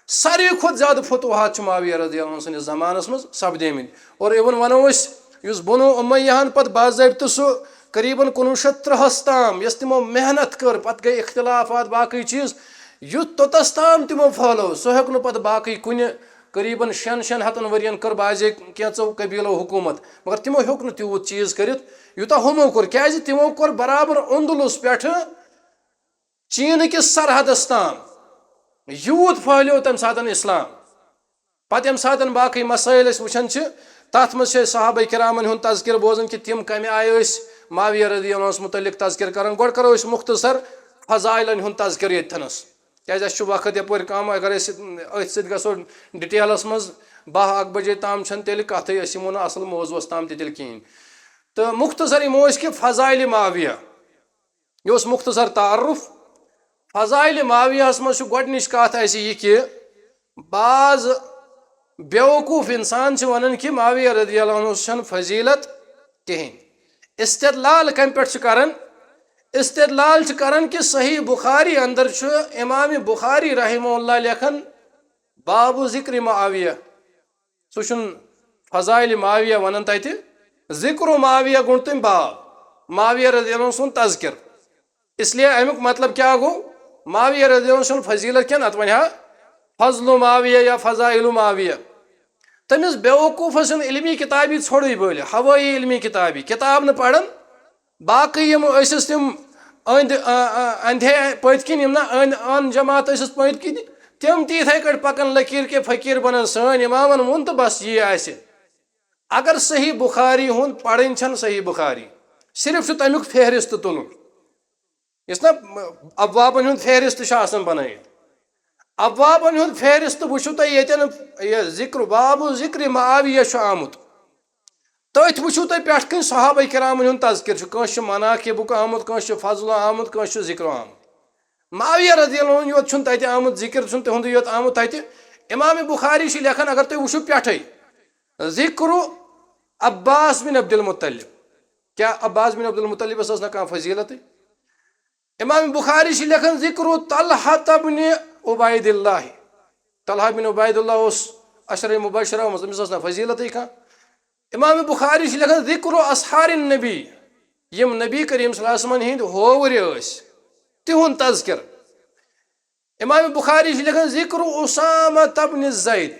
ساروی کھۄتہٕ زیادٕ فتوحات چھِ معاویہ رضی اللہ عنہ سٕنٛدِس زمانس منٛز سپدیمٕتۍ۔ اور even ونو أسۍ، یُس بنو امیہ ہن پتہٕ باضٲبطہٕ سُہ قریباً کُنوُہ شیٚتھ ترٛہس تام یۄس تِمو محنت کٔر، پتہٕ گٔے اختلافات، باقٕے چیٖز، یُتھ توٚتس تام تِمو پھٲلٲو، سُہ ہیوٚک نہٕ پتہٕ باقٕے کُنہِ۔ قریباً شٮ۪ن، شٮ۪ن ہتن ؤرین کٔر بعضے کینٛژو قبیلو حکوٗمت، مگر تِمو ہیوٚک نہٕ تیوٗت چیٖز کٔرِتھ، یوٗتاہ ہُمو کوٚر۔ کیازِ؟ تِمو کوٚر برابر اندلس پٮ۪ٹھٕ چین کِس سرحدس تام۔ یوٗت پھٲلیو تمہِ ساتن اسلام۔ پتہٕ ییٚمہِ ساتن باقٕے مسٲیل أسۍ وٕچھان چھِ، تتھ منٛز چھِ أسۍ صحابہ کرامن ہُنٛد تذکرٕ بوزان کہِ تِم کمہِ آیہِ ٲسۍ معاویہ رضی اللہ عنہس متعلق تذکرٕ کران۔ گۄڈٕ کرو أسۍ مختصر فضائلن ہُنٛد تذکرٕ ییٚتہِ تھنس، کیازِ اَسہِ چھُ وقت یپٲرۍ کم۔ اگر أسۍ أتھۍ سۭتۍ گژھو ڈیٹیلس منٛز، باہ اکھ بجے تام چھنہٕ تیٚلہِ کتھٕے، أسۍ یِمو نہٕ اصل موضوعس تام تہِ تیٚلہِ کِہینۍ۔ تہٕ مختصر یِمو أسۍ کہِ فضائل معاویہ، یہِ اوس مختصر تعارُف۔ فضائل معاویہس منٛز چھُ گۄڈٕنِچ کتھ اسہِ یہِ کہِ بعض بیوقوف انسان چھِ ونان کہِ معاویہ رضی اللہ عنہ چھنہٕ فضیلت کِہینۍ۔ استدلال کمہِ پٮ۪ٹھ چھِ کران؟ استدلال چھِ کران کہِ صحیح بخاری اندر چھُ امام بخاری رحمہ اللہ لیکھان باب ذکر معاویہ۔ سُہ چھُنہٕ فضائل معاویہ ونان تتہِ، ذکر معاویہ گوٚو تٔمۍ باب، معاویہ رضی اللہ عنہ سُنٛد تذکر۔ اس لیے امیُک مطلب کیٛاہ گوٚو؟ معاویہ رضی اللہ عنہ سُنٛد فضیلت کینٛہہ، نتہٕ ونہِ ہا فضل معاویہ یا فضائل معاویہ۔ تٔمِس بیوقوفس چھُنہٕ علمی کتابی ژھوٚرُے بٔلۍ، ہوٲیی علمی کتابی، کتاب نہٕ پران۔ باقٕے یِم ٲسِس تِم أنٛدۍ، آ، آ، اندھے پٔتۍ کِنۍ، یِم نہ أنٛدۍ ان جماعت ٲسِس پٔتۍ کِنۍ، تِم تہِ یِتھے کٲٹھۍ پکان لکیٖر کے فقیٖر بنان۔ سٲنۍ امامن ووٚن تہٕ بس یی آسہِ۔ اگر صحیح بخاری ہُنٛد پرٕنۍ چھنہٕ صحیح بخاری، صرف چھُ تمیُک فہرست تُلُن۔ یُس نہ ابوابن ہُنٛد فہرست چھُ آسان بنٲیِتھ، ابوابن ہُنٛد فہرست وٕچھِو تُہۍ ییٚتٮ۪ن یہِ ذکر، باب ذکر معاویہ چھُ آمُت۔ تٔتھۍ وٕچھِو تُہۍ پٮ۪ٹھ کَنۍ صحابہ کرامن ہُنٛد تذکر چھُ، کٲنٛسہِ چھُ مناقبُک آمُت، کٲنٛسہِ چھُ فضل آمُت، کٲنٛسہِ چھُ ذکر آمُت۔ معاویہ رضی اللہ عنہ یوت چھُنہٕ تتہِ آمُت، ذکر چھُنہٕ تِہُنٛدُے یوت آمُت تتہِ۔ امام بخاری چھُ لیکھان، اگر تُہۍ وٕچھِو پٮ۪ٹھے، ذکر عباس بن عبد المطلب۔ کیٛاہ عباس بن عبد المطلبس ٲس نہ کانٛہہ فضیلتٕے؟ امام بخاری چھُ لیکھان، ذکر طلحہ بن عبید اللہ۔ طلحہ بن عبید اللہ اوس عشرہ مبشرہ منٛز، أمِس ٲس نہ فضیلتٕے کانٛہہ۔ امام بخاری چھُ لیکھان، ذکر اسحار النبی، یِم نبی کریم صلی اللہ علیہ وسلمن ہٕنٛدۍ ہووٕرۍ ٲسۍ، تِہُنٛد تذکر۔ امام بخاری چھُ لیکھان، ذکر اسامہ بن زید۔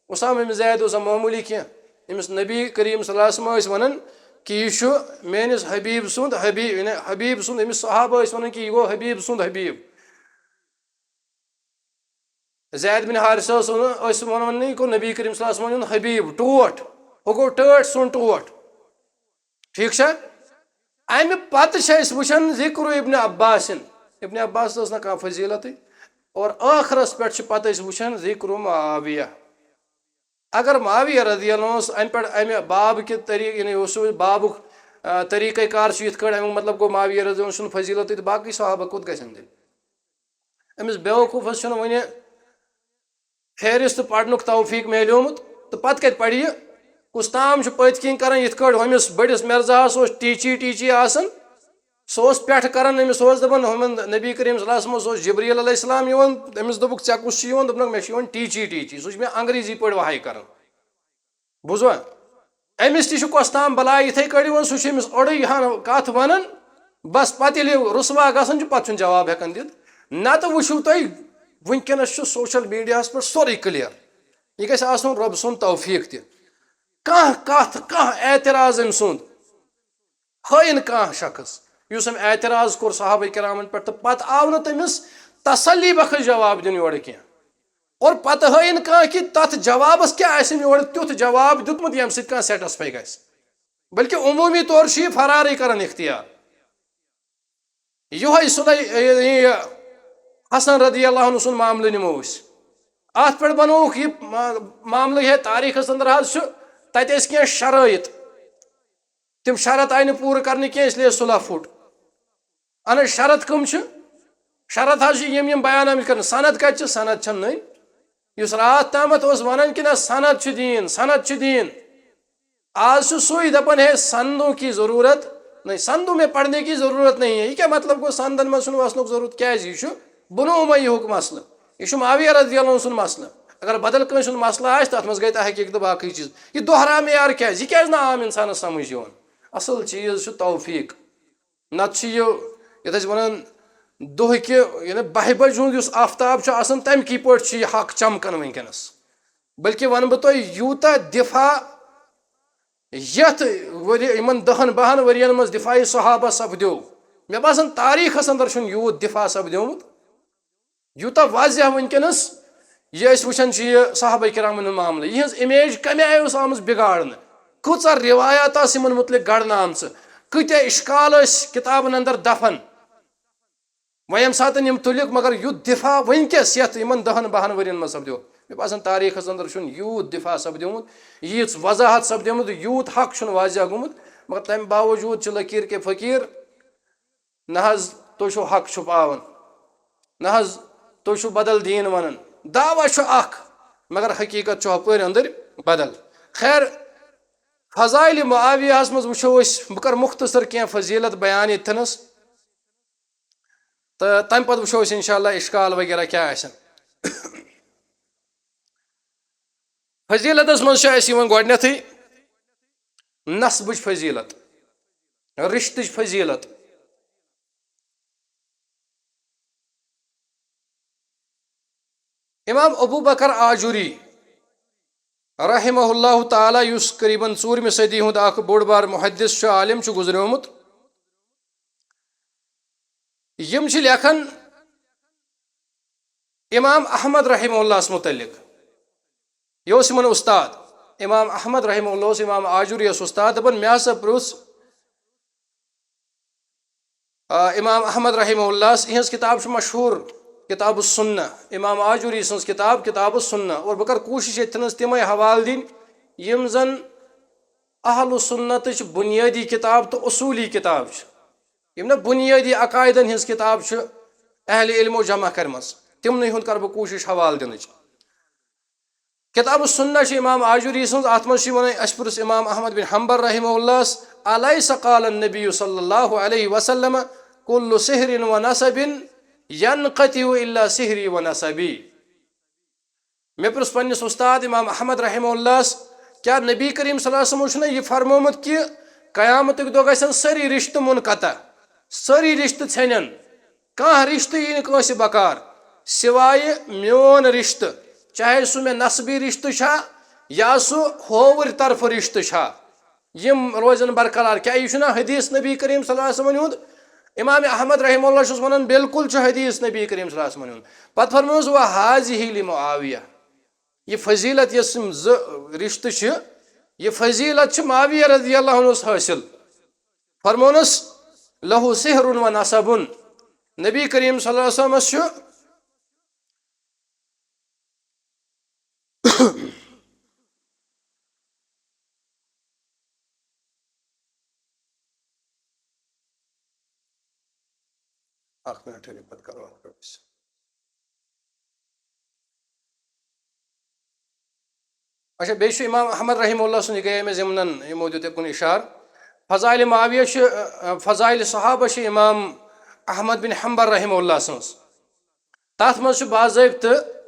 اسامہ بن زید اوس نہٕ معموٗلی کینٛہہ۔ أمِس نبی کریم صلی اللہ علیہ وسلم ٲسۍ ونان کہِ یہِ چھُ میٲنِس حبیب سُنٛد حبیب، یعنی حبیب سُنٛد، أمِس صحابہ ٲسۍ ونان کہِ یہِ گوٚو حبیب سُنٛد حبیب۔ زید بن حارثہ اوس ونان، ٲسۍ ونان، یہِ گوٚو نبی کریم صلی اللہ علیہ وسلم ہُنٛد حبیب، ٹوٹھ۔ ہُہ گوٚو ٹٲٹھۍ سُنٛد ٹوٹھ۔ ٹھیٖک چھا؟ امہِ پتہٕ چھِ أسۍ وٕچھان ذکر ابن عباسن۔ ابن عباس ٲس نہٕ کانٛہہ فضیلتٕے۔ اور ٲخرس پٮ۪ٹھ چھِ پتہٕ أسۍ وٕچھان ذکر معاویہ۔ اگر معاویہ رضی اللہ عنہ اوس امہِ پٮ۪ٹھ، امہِ باب کہِ طریٖقہٕ، یعنی اوس سُہ بابُک، آ، طریٖقہ کار چھُ یِتھ کٲٹھۍ، امیُک مطلب گوٚو معاویہ رضی اللہ عنہ چھُنہٕ فضیلتٕے، تہٕ باقٕے صحابہ کوٚت گژھن تیٚلہِ؟ أمِس بیوقوٗفس چھُنہٕ وُنہِ فہرست پرنُک توفیق میلیومُت، تہٕ پتہٕ کتہِ پرِ یہِ؟ کُس تام چھُ پٔتۍ کِنۍ کران یِتھ کٲٹھۍ ہُمِس بٔڑِس مرزاہس اوس ٹیٖچی ٹیٖچی آسان۔ سُہ اوس پٮ۪ٹھٕ کران، أمِس اوس دپان، ہُمن نبی کریم صلی اللہ علیہ وسلمس اوس جبریل علیہ السلام یِوان، أمِس دوٚپُکھ، "ژےٚ کُس چھُ یِوان؟" دوٚپنکھ، "مےٚ چھُ یِوان ٹیٖچی ٹیٖچی، سُہ چھُ مےٚ انگریزی پٲٹھۍ وحی کران۔" بوٗزوا؟ أمِس تہِ چھُ کۄس تام بلاے یِتھَے کٲٹھۍ یِوان، سُہ چھُ أمِس أڑٕے ہن کَتھ وَنان، بَس پَتہٕ ییٚلہِ یہِ رُسوا گژھان چھُ، پَتہٕ چھُنہٕ جواب ہٮ۪کان دِتھ۔ نَتہٕ وٕچھِو تُہۍ، وٕنکیٚنَس چھُ سوشل میٖڈیاہَس پٮ۪ٹھ سورُے کٕلیَر۔ یہِ گژھِ آسُن رۄب سُنٛد توفیٖق تہِ۔ کانٛہہ کَتھ، کانٛہہ اعتراض أمۍ سُنٛد، ہٲیِن کانٛہہ شخص، یُس أمۍ اعتراض کوٚر صحابہ کرامَن پٮ۪ٹھ، تہٕ پَتہٕ آو نہٕ تٔمِس تسلی بخش جواب دِنہٕ یورٕ کینٛہہ۔ اور پتہٕ ہٲیِن کانٛہہ کہِ تتھ جوابس کیٛاہ آسہِ أمۍ یورٕ تیُتھ جواب دیُتمُت، ییٚمہِ سۭتۍ کانٛہہ satisfy گژھِ، بلکہِ عموٗمی طور چھُ یہِ فرارٕے کران اختیار۔ یِہوٚے سُلے-، یہِ حسن رضی اللہ عنہ سُنٛد معاملہٕ نِمو أسۍ۔ اتھ پٮ۪ٹھ بنووُکھ یہِ ما-، معاملہٕ ہے تاریخس اندر حظ چھُ، تتہِ ٲسۍ کینٛہہ شرٲیط، تِم شرط آیہِ نہٕ پوٗرٕ کرنہٕ کینٛہہ، اس لیے صلح پھُٹ۔ اہن حظ، شرط کٕم چھِ؟ شرط حظ چھِ یِم، یِم بیان آمٕتۍ کرنہٕ۔ سند کتہِ چھِ؟ سند چھنہٕ نٔنۍ۔ یُس راتھ تامتھ اوس ونان کہِ نہ، سند چھُ دیٖن، سند چھُ دیٖن، آز چھُ سُے دپان، "ہے، سندوں کی ضرورت نہیں، سندوں میں پڑھنے کی ضرورت نہیں ہے۔" یہِ کیٛاہ مطلب گوٚو، سندن منٛز چھُنہٕ وسنُک ضرورت؟ کیٛازِ؟ یہِ چھُ بنو امیہ ہُک مسلہٕ، یہِ چھُ معاویہ رضی اللہ عنہ سُنٛد مسلہٕ۔ اگر بدل کٲنٛسہِ ہُنٛد مسلہٕ آسہِ، تتھ منٛز گٔے تحقیق تہٕ باقٕے چیٖز۔ یہِ دۄہراو معیار کیٛازِ؟ یہِ کیٛازِ نہٕ عام انسانس سمجھ یِوان؟ اصل چیٖز چھُ توفیٖق۔ نتہٕ چھُ یہِ، یتھ أسۍ ونان، دۄہکہِ، یعنی بہہِ بجہِ ہُنٛد یُس آفتاب چھُ آسان، تمہِ کی پٲٹھۍ چھُ یہِ حق چمکان وٕنکیٚنس۔ بلکہِ ونہٕ بہٕ تۄہہِ، یوٗتاہ دفاع یتھ ؤرۍ، یِمن دہن بہن ؤرین منٛز دفاعی صحابہ سپدیو، مےٚ باسان تاریخس اندر چھُنہٕ یوٗت دفاع سپدیومُت، یوٗتاہ واضح وٕنکیٚنس یہِ أسۍ وٕچھان چھِ یہِ صحابہ کرامن ہُنٛد معاملہٕ، یِہٕنٛز image کمہِ آیہِ ٲس آمٕژ بگاڑنہٕ، کۭژاہ روایات آسہٕ یِمن مُتعلق گڑنہٕ آمژٕ، کۭتیاہ اشکال ٲسۍ کتابن اندر دفن۔ وۄنۍ ییٚمہِ ساتہٕ یِم تُلِکھ، مگر یُتھ دفاع وٕنکیٚس یتھ یِمن دہن بہن ؤرین منٛز سپدیو، مےٚ باسان، تاریٖخس اندر چھُنہٕ یوٗت دفاع سپدیومُت، ییٖژ وضاحت سپدیمٕژ، یوٗت حق چھُنہٕ واضح گوٚمُت، مگر تَمہِ باوجوٗد چھِ لٔکیٖر کے فقیٖر، نہ حظ، تُہۍ چھِو حق چھُپاوان، نہ حظ، تُہۍ چھِو بدل دیٖن وَنان۔ دعویٰ چھُ اکھ، مگر حقیٖقت چھُ ہُپٲرۍ أنٛدٕرۍ بدل۔ خیر، فضائل معاویہ ہَس منٛز وٕچھو أسۍ، بہٕ کَرٕ مُختصر کینٛہہ فضیلت بیان ییٚتھنَس، تہٕ تَمہِ پَتہٕ وٕچھو أسۍ اِنشاء اللہ اِشکال وغیرہ کیٛاہ آسن۔ فضیلتس منٛز چھِ اَسہِ یِوان گۄڈٕنیتھٕے نسبٕچ فضیلت، رشتٕچ فضیلت۔ امام ابو بکر آجوری رحمہ اللہ تعالیٰ، یُس قریباً ژوٗرمہِ صدی ہُنٛد اکھ بوٚڑ بار محدث چھُ، عالم چھُ گُزریومُت، یِم چھِ لیکھان امام احمد رحمہ اللہس متعلق۔ یہِ اوس یِمن استاد۔ امام احمد رحمہ اللہ اوس امام آجوری یس استاد۔ دپان، مےٚ ہسا پرُژھ، آ، امام احمد رحمہ اللہس، یِہنٛز کتاب چھِ مشہوٗر، کتاب السنہ، امام آجوری سٕنٛز کتاب کتاب السنہ۔ اور بہٕ کرٕ کوٗشش ییٚتھنس تِمے حوالہٕ دِنۍ، یِم زن اہل سنتٕچ بنیٲدی کتاب تہٕ اصوٗلی کتاب چھِ، یِم نہ بنیٲدی عقائدن ہٕنٛز کتاب چھِ اہل علمو جمع کرمژ، تِمنٕے ہُنٛد کرٕ بہٕ کوٗشش حوالہٕ دِنٕچ۔ کتاب السنہ چھِ امام آجوری سٕنٛز، اتھ منٛز چھِ ونان، اسہِ پرُژھ امام احمد بن حنبل رحمہ اللہس، الیس قال النبی صلی اللہ علیہ وسلم، کل سحر و نصب ینقطع الا سحری و نصبی۔ مےٚ پرُژھ پننِس استاد امام احمد رحمہ اللہس، کیٛاہ نبی کریم صلی اللہ علیہ وسلم چھُنہ یہِ فرمومُت کہِ قیامتُک دۄہ گژھن سٲری رشتہٕ منقطع، سٲری رشتہٕ ژھیٚنن، کانٛہہ رشتہٕ یی نہٕ کٲنٛسہِ بکار، سوائے میون رشتہٕ، چاہے سُہ مےٚ نسبی رشتہٕ چھا یا سُہ ہووٕرۍ طرفہٕ رشتہٕ چھا، یِم روزن برقرار۔ کیٛاہ یہِ چھُنہ حدیث نبی کریم صلی اللہ علیہ وسلم ہُنٛد؟ امام احمد رحمہ اللہ چھُس ونان، بالکل چھُ حدیث نبی کریم صلی اللہ علیہ وسلم ہُنٛد۔ پتہٕ فرمووُس، "وہذہ لمعاویہ"، یہِ فضیلت یۄس یِم زٕ رشتہٕ چھِ، یہِ فضیلت چھِ معاویہ رضی اللہ عنہس حٲصِل۔ فرمونس، "لہ سحر و نصب"، نبی کریم صلی اللہ علیہ وسلمس چھُ اکھ منٹ، ٹھٔہرِو، پتہٕ کرو اتھ پٮ۪ٹھ أسۍ۔ اچھا، بیٚیہِ چھُ امام احمد رحمہ اللہ سُنٛد، یہِ گٔیے مےٚ ضمنن، یِمو دیُت یہِ کُن اشارٕ۔ فضائل معاویہ چھُ، ا، ا، فضائل صحابہ چھِ امام احمد بن حنبل رحمہ اللہ سٕنٛز۔ تَتھ منٛز چھُ باضٲبطہٕ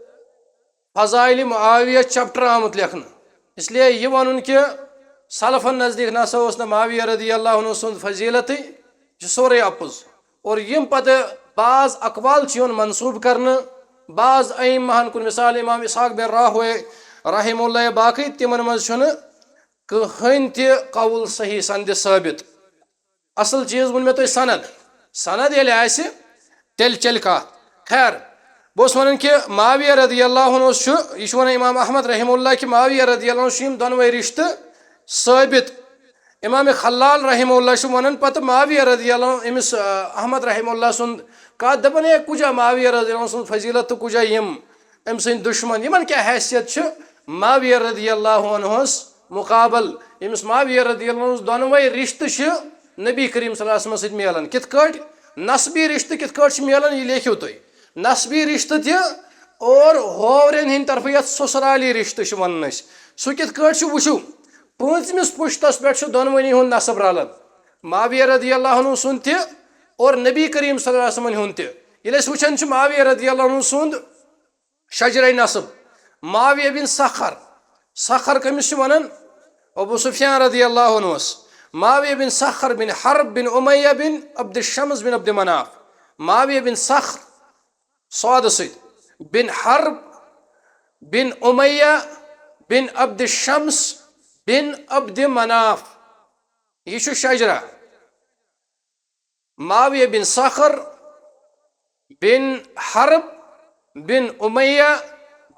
فضائل معاویہ چیپٹر آمُت لیکھنہٕ۔ اس لیے یہِ وَنُن کہِ سلفن نزدیٖک نہ سا اوس نہٕ معاویہ رضی اللہ عنہ سُنٛد فضیلتٕے، یہِ چھُ سورُے اَپُز۔ اور یِم پتہٕ بعض اقوال چھِ یِوان منسوٗب کرنہٕ، بعض ائمہن، کُن مثال امام اسحاق بن راہوے رحمہ اللہ یا باقٕے، تِمن منٛز چھُنہٕ کٕہٕنۍ تہِ قول صحیح سند ثٲبت۔ اصل چیز ووٚن مےٚ تۄہہِ سند۔ سند ییٚلہِ آسہِ، تیٚلہِ چلہِ کتھ۔ خیر، بہٕ اوسُس ونان کہِ معاویہ رضی اللہ عنہ اوس چھُ، یہِ چھُ ونان امام احمد رحمہ اللہ کہِ معاویہ رضی اللہ عنہ چھُ یِم دۄنوے رشتہٕ ثٲبت۔ امام خلال رحمہ اللہ چھُ ونان پتہٕ معاویہ رضی اللہ عنہ، أمِس، آ، احمد رحمہ اللہ سُنٛد کتھ، دپان، "ہے، کُجا معاویہ رضی اللہ عنہ سُنٛد فضیلت تہٕ کُجا یِم أمۍ سٕنٛدۍ دُشمن، یِمن کیٛاہ حیثیت چھِ معاویہ رضی اللہ عنہس مقابل، ییٚمِس معاویہ رضی اللہ عنہ دۄنوے رشتہٕ چھِ نبی کریم صلی اللہ علیہ وسلمس سۭتۍ میلان۔ کِتھ کٲٹھۍ؟ نسبی رشتہٕ کِتھ کٲٹھۍ چھِ میلان، یہِ لیکھِو تُہۍ۔ نسبی رشتہٕ تہِ اور ہوورٮ۪ن ہٕنٛدِ طرفہٕ، یتھ سسرالی رشتہٕ چھِ ونان أسۍ، سُہ کِتھ کٲٹھۍ چھُ؟ وٕچھِو، پٲنٛژمِس پُشتس پٮ۪ٹھ چھُ دۄنوٕنی ہُنٛد نسب رلان، معاویہ رضی اللہ عنہ سُنٛد تہِ اور نبی کریم صلی اللہ علیہ وسلمن ہُنٛد تہِ۔ ییٚلہِ أسۍ وٕچھان چھِ معاویہ رضی اللہ عنہ سُنٛد شجرہ نسب، معاویہ بن صخر، صخر کٔمِس چھِ ونان؟ ابو سفیان رضی اللہ عنہس۔ معاویہ بن صخر بن حرب بن امیہ بن عبد الشمس بن عبد مناف۔ معاویہ بن صخر، صاد سۭتۍ، بن حرب بن امیہ بن عبد الشمس بن عبد مناف۔ یہِ چھُ شجرہ۔ معاویہ بن صخر بن حرب بن امیہ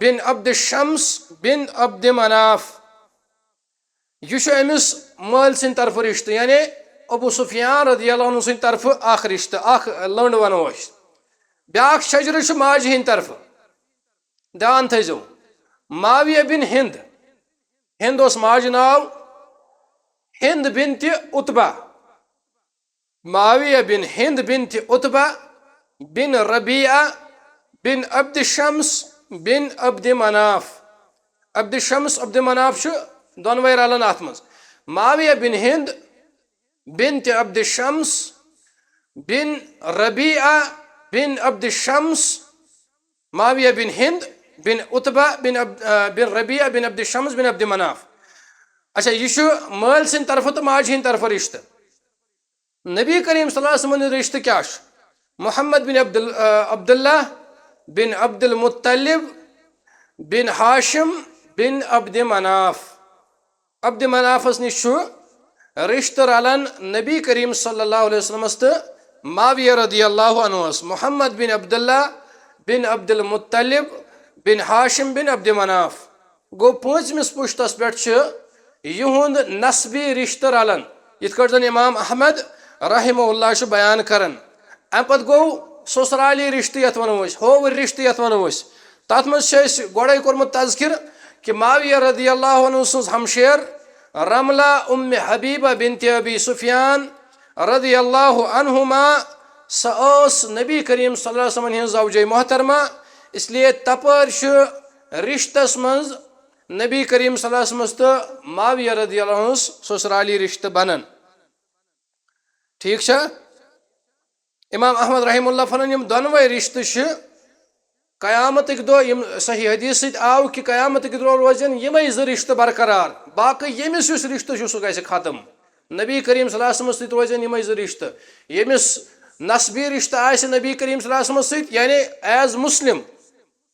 بن عبد الشمس بن عبد مناف۔ یہِ چھُ أمِس مٲلۍ سٕنٛدِ طرفہٕ رِشتہٕ، یعنی ابو سفیان رضی اللہ عنہ سٕنٛدِ طرفہٕ اکھ رِشتہٕ، اکھ لٔنٛڈ ونو أسۍ۔ بیٛاکھ شجرٕ چھُ ماجہِ ہٕنٛدِ طرفہٕ۔ دھیان تھٲیزیو، معاویہ بن ہند۔ ہند اوس ماجہِ ناو ہند بنت عتبہ۔ معاویہ بن ہند بنت عتبہ بن ربیعہ بن عبد شمس بن عبد مناف۔ عبد شمس، عبد مناف چھُ دۄنوَے رلان اتھ منٛز۔ معاویہ بن ہند بنت عبد شمس بن ربیعہ بن عبد شمس، معاویہ بن ہند بن عتبہ بن عبد، آ، بن ربیعہ بن عبد شمس بن عبد مناف۔ اچھا، یہِ چھُ مٲلۍ سٕنٛدِ طرفہٕ تہٕ ماجہِ ہٕنٛدِ طرفہٕ رشتہٕ۔ نبی کریم صلی اللہ علیہ وسلم ہُنٛد رشتہٕ کیٛاہ چھُ؟ محمد بن عبد ال-، آ، عبداللہ بن عبد المطلب بن ہاشم بن عبد مناف۔ عبد منافس نِش چھُ رشتہٕ رلان نبی کریم صلی اللہ علیہ وسلمس تہٕ معاویہ رضی اللہ عنہس۔ محمد بن عبداللہ بن عبد المطلب بن ہاشم بن عبد مناف۔ گوٚو، پوٗنٛژمِس پُشتس پٮ۪ٹھ چھُ یِہُنٛد نسبی رشتہٕ رلان، یِتھ کٲٹھۍ زن امام احمد رحمہ اللہ چھُ بیان کران۔ امہِ پتہٕ گوٚو سسرالی رشتہٕ، یتھ ونو أسۍ، ہووٕرۍ رشتہٕ یتھ ونو أسۍ۔ تتھ منٛز چھُ اَسہِ گۄڈے کوٚرمُت تذکر کہِ معاویہ رضی اللہ عنہ سٕنٛز ہمشیر رملہ ام حبیبہ بنت ابی سفیان رضی اللہ عنہما، سۄ ٲس نبی کریم صلی اللہ علیہ وسلم ہٕنٛز زوجہ محترمہ، اس لیے تپٲرۍ چھُ رشتس منٛز نبی کریم صلی اللہ علیہ وسلمس تہٕ معاویہ رضی اللہ عنہس سسرالی رشتہٕ بنان۔ ٹھیک چھا؟ امام احمد رحمہ اللہ فرماوان، یِم دۄنوَے رشتہٕ چھِ قیامتٕکۍ دۄہ، یِم صحیح حدیث سۭتۍ آو کہِ قیامتٕکۍ دۄہ روزن یِمے زٕ رشتہٕ برقرار، باقٕے ییٚمِس یُس رشتہٕ چھُ سُہ گژھِ ختم۔ نبی کریم صلی اللہ علیہ وسلمس سۭتۍ روزن یِمے زٕ رشتہٕ۔ ییٚمِس نسبی رشتہٕ آسہِ نبی کریم صلی اللہ علیہ وسلمس سۭتۍ، یعنی as Muslim،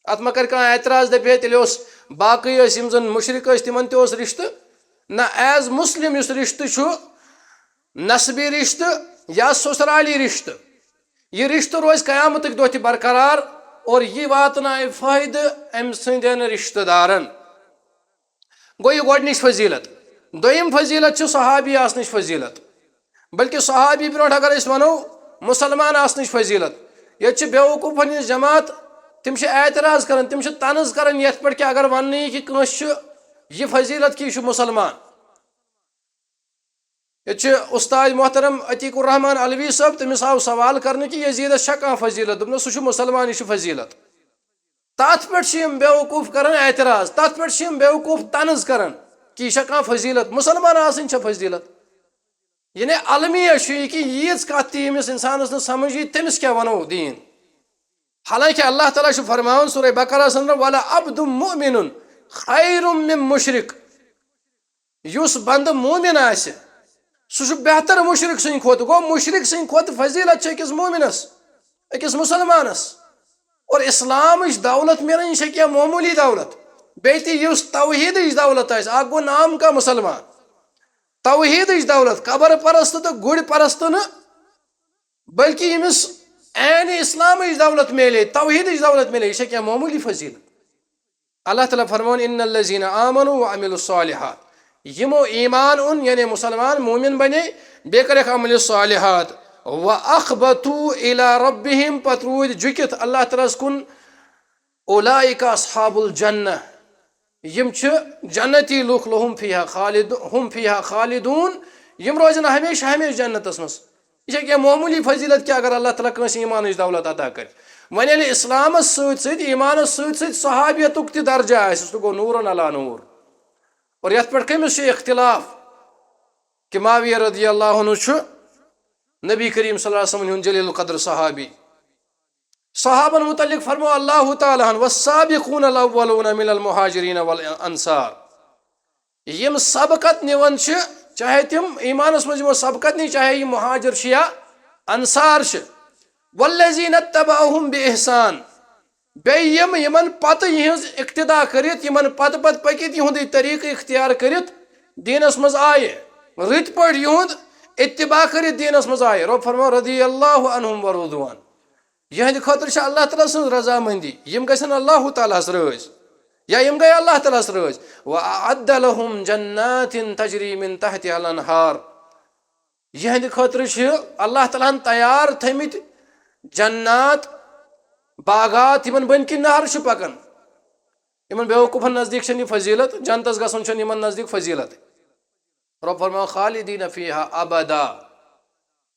اتھ ما کرِ کانٛہہ اعتراض، دپہِ ہے تیٚلہِ اوس باقٕے ٲسۍ یِم زن مشرک ٲسۍ تِمن تہِ اوس رشتہٕ۔ نہ، as Muslim یُس رشتہٕ چھُ، نسبی رشتہٕ یا سسرالی رشتہٕ، یہِ رشتہٕ روزِ قیامتٕکۍ دۄہ تہِ برقرار اور یہِ واتنایہِ فٲیدٕ أمۍ سٕنٛدٮ۪ن رشتہٕ دارن۔ گوٚو یہِ گۄڈٕنِچ فضیلت۔ دوٚیِم فضیلت چھِ صحابی آسنٕچ فضیلت، بلکہِ صحابی برونٛٹھ اگر أسۍ ونو، مسلمان آسنٕچ فضیلت۔ ییٚتہِ چھِ بیوقوٗفن ہٕنٛز جماعت، تِم چھِ اعتراض کران، تِم چھِ طنز کران یتھ پٮ۪ٹھ کہِ اگر وننہٕ یی کہِ کٲنٛسہِ چھُ یہِ فضیلت کہِ یہِ چھُ مسلمان۔ ییٚتہِ چھُ استاد محترم عتیق الرحمان علوی صٲب، تٔمِس آو سوال کرنہٕ کہِ یزیدس چھا کانٛہہ فضیلت؟ دوٚپنس، سُہ چھُ مسلمان، یہِ چھُ فضیلت۔ تتھ پٮ۪ٹھ چھِ یِم بیوقوٗف کران اعتراض، تتھ پٮ۪ٹھ چھِ یِم بیوقوٗف طنز کران کہِ یہِ چھا کانٛہہ فضیلت؟ مسلمان آسٕنۍ چھا فضیلت؟ یعنی المیہ چھُ یہِ کہِ ییٖژ کتھ تہِ ییٚمِس انسانس نہٕ سمجھ یی، تٔمِس کیٛاہ ونو دیٖن؟ حالانکہ اللہ تعالیٰ چھُ فرماوان سورہ بقرہ سن، "ولعبد مؤمن خیر من مشرک"۔ یُس بندٕ مومن آسہِ، سُہ چھُ بہتر مشرک سٕنٛدِ کھۄتہٕ۔ گوٚو، مشرک سٕنٛدِ کھۄتہٕ فضیلت چھِ أکِس مومنس، أکِس مسلمانس۔ اور اسلامٕچ دولت میلٕنۍ چھےٚ کینٛہہ معموٗلی دولت۔ بیٚیہِ تہِ یُس توحیدٕچ دولت آسہِ، اکھ گوٚو نام کا مسلمان، توحیدٕچ دولت، قبر پرست تہٕ گُرۍ پرست نہٕ، بلکہ ییٚمِس عین اسلامٕچ دولت میلے، توحیدٕچ دولت میلے، یہِ چھےٚ کینٛہہ معموٗلی فضیلت۔ اللہ تعالیٰ فرماوان، "ان الذین آمنوا وعملوا الصالحات"، یِمو ایمان اوٚن، یعنی مسلمان مومن بنے، بیٚیہِ کٔرکھ عمل صالحات، "واخبتوا الی ربہم"، پتہٕ روٗدۍ جُکِتھ اللہ تعالیٰ ہس کُن، "اولئک اصحاب الجنہ"، یِم چھِ جنتی لُکھ، لہم فیہا خالد، ہم فیہا خالدون، یِم روزن ہمیشہ ہمیشہ جنتس منٛز۔ یہِ چھےٚ کینٛہہ معموٗلی فضیلت کہِ اگر اللہ تعالیٰ کٲنٛسہِ ایمانٕچ دولت عطا کرِ۔ وۄنۍ ییٚلہِ اسلامس سۭتۍ سۭتۍ، ایمانس سۭتۍ سۭتۍ صحابیتُک تہِ درجہ آسہِ، سُہ گوٚو نورن علی نور۔ اور یتھ پٮ۪ٹھ کٔمِس چھُ اختلاف کہِ معاویہ رضی اللہ عنہ چھُ نبی کریم صلی اللہ علیہ وسلم ہُنٛد جلیل القدر صحابی؟ صحابن متعلق فرمو اللہ تعالیٰ ہن، "والسابقون الاولون من المہاجرین والانصار"۔ یِم سبقت نِوان چھِ، چاہے تِم ایمانس منٛز یِمو سبقت نی، چاہے یِم مہاجر چھِ یا انصار چھِ، "والذین اتبعوہم باحسان"، بیٚیہِ یِم یِمن پتہٕ یِہنٛز اقتدا کٔرِتھ، یِمن پتہٕ پتہٕ پٔکِتھ، یِہُنٛدُے طریٖقہٕ اختیار کٔرِتھ دیٖنس منٛز آیہِ، رٕتۍ پٲٹھۍ یِہُنٛد اتباع کٔرِتھ دیٖنس منٛز آیہِ۔ رۄب فرماو، "رضی اللہ عنہم ورضوا عنہ"۔ یِہنٛدِ خٲطرٕ چھِ اللہ تعالیٰ سٕنٛز رضامندی، یِم گژھن اللہ تعالیٰ ہس رٲضۍ، یا یِم گٔے اللہ تعالیٰ ہس رٲضۍ۔ "وأعد لهم جنات تجري من تحتها الأنهار"، یِہنٛدِ خٲطرٕ چھِ اللہ تعالیٰ ہن تیار تھٲومٕتۍ جنات، باغات، یِمن بٔنۍ کِنۍ نہر چھِ پکان۔ یِمن بیوقوٗفن نزدیٖک چھنہٕ یہِ فضیلت، جنتس گژھُن چھنہٕ یِمن نزدیٖک فضیلت۔ رۄب فرماوان، "خالدین فیہا ابدا"،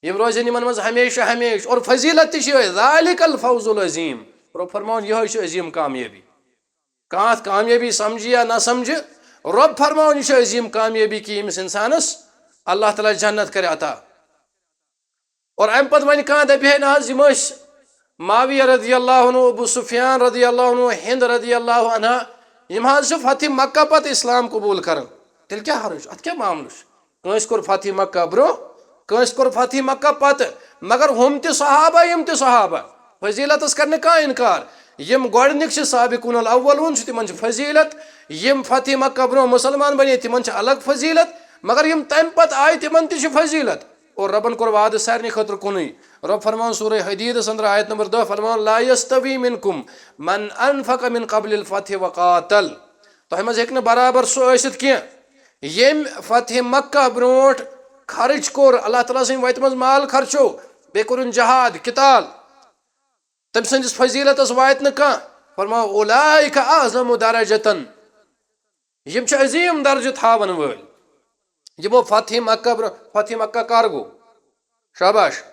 یِم روزن یِمن منٛز ہمیشہ ہمیشہ۔ اور فضیلت تہِ چھِ یِہوٚے، "ذالک الفوز العظیم"۔ رۄب فرماوان، یِہوٚے چھُ عظیم کامیٲبی۔ کانٛہہ اتھ کامیٲبی سمجھِ یا نہ سمجھِ، رۄب فرماوان، یہِ چھِ عظیم کامیٲبی کہِ ییٚمِس انسانس اللہ تعالیٰ جنت کرِ عطا۔ اور امہِ پتہٕ وۄنۍ کانٛہہ دپہِ ہے، نہ حظ، یِم ٲسۍ معاویہ رضی اللہ عنہ، ابو سفیان رضی اللہ عنہ، ہند رضی اللہ عنہا، یِم حظ چھِ فتح مکہ پتہٕ اسلام قبول کران۔ تیٚلہِ کیٛاہ حرج چھُ؟ اتھ کیٛاہ معاملہٕ چھُ؟ کٲنٛسہِ کوٚر فتح مکہ برونٛہہ، کٲنٛسہِ کوٚر فتح مکہ پتہٕ، مگر ہُم تہِ صحابہ، یِم تہِ صحابہ۔ فضیلتس کرِ نہٕ کانٛہہ انکار۔ یِم گۄڈٕنِکۍ چھِ، سابقون الاولون چھِ، تِمن چھِ فضیلت۔ یِم فتح مکہ برونٛہہ مسلمان بنے، تِمن چھِ الگ فضیلت۔ مگر یِم تمہِ پتہٕ آیہِ، تِمن تہِ چھِ فضیلت۔ اور رۄبن کوٚر وعدٕ سارنٕے خٲطرٕ کُنُے۔ رۄب فرماوان سورہ حدیدس اندر آیت نمبر دہ، فرماوان، "لا یستوی منکم من انفق من قبل الفتح وقاتل"۔ تۄہہِ منٛز ہیٚکہِ نہٕ برابر سُہ ٲسِتھ کینٛہہ، ییٚمۍ فتح مکہ برونٛٹھ خرٕچ کوٚر، اللہ تعالیٰ سٕنٛدِ وتہِ منٛز مال خرچو، بیٚیہِ کوٚرُن جہاد، قتال۔ تٔمۍ سٕنٛدِس فضیلتس واتہِ نہٕ کانٛہہ۔ فرماو، "اولئک اعظم درجتن"، یِم چھِ عظیٖم درجہٕ تھاون وٲلۍ۔ یِمو فتح مکہ برونٛہہ، فتح مکہ کر گوٚو؟ شاباش۔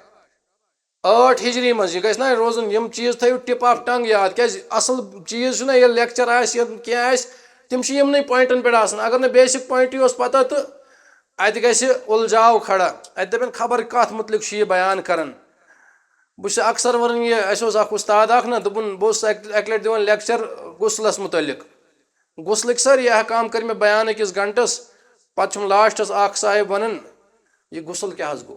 ٲٹھ ہجری منٛز، یہِ گژھِ نہ روزُن، یِم چیٖز تھٲیِو tip of tongue یاد، کیٛازِ اصل چیٖز چھُنہ ییٚلہِ lecture آسہِ یا کینٛہہ آسہِ، تِم چھِ یِمنٕے پوینٹن پٮ۪ٹھ آسان۔ اگر نہٕ basic point یی اوس پتہ تہٕ اتہِ گژھِ الجھاو کھڑا، اتہِ دپن خبر کتھ متعلق چھُ یہِ بیان کران۔ بہٕ چھُس اکثر ونان یہِ، اسہِ اوس اکھ استاد اکھ نہ، دوٚپُن، بہٕ اوسُس اکہِ، اکہِ لٹہِ دِوان lecture غسلس متعلق۔ غسلٕکۍ سٲری احکام کٔرۍ مےٚ بیان أکِس گھنٹس۔ پتہٕ چھُم lastس اکھ صاحب ونان، "یہِ غسل کیٛاہ حظ گوٚو؟"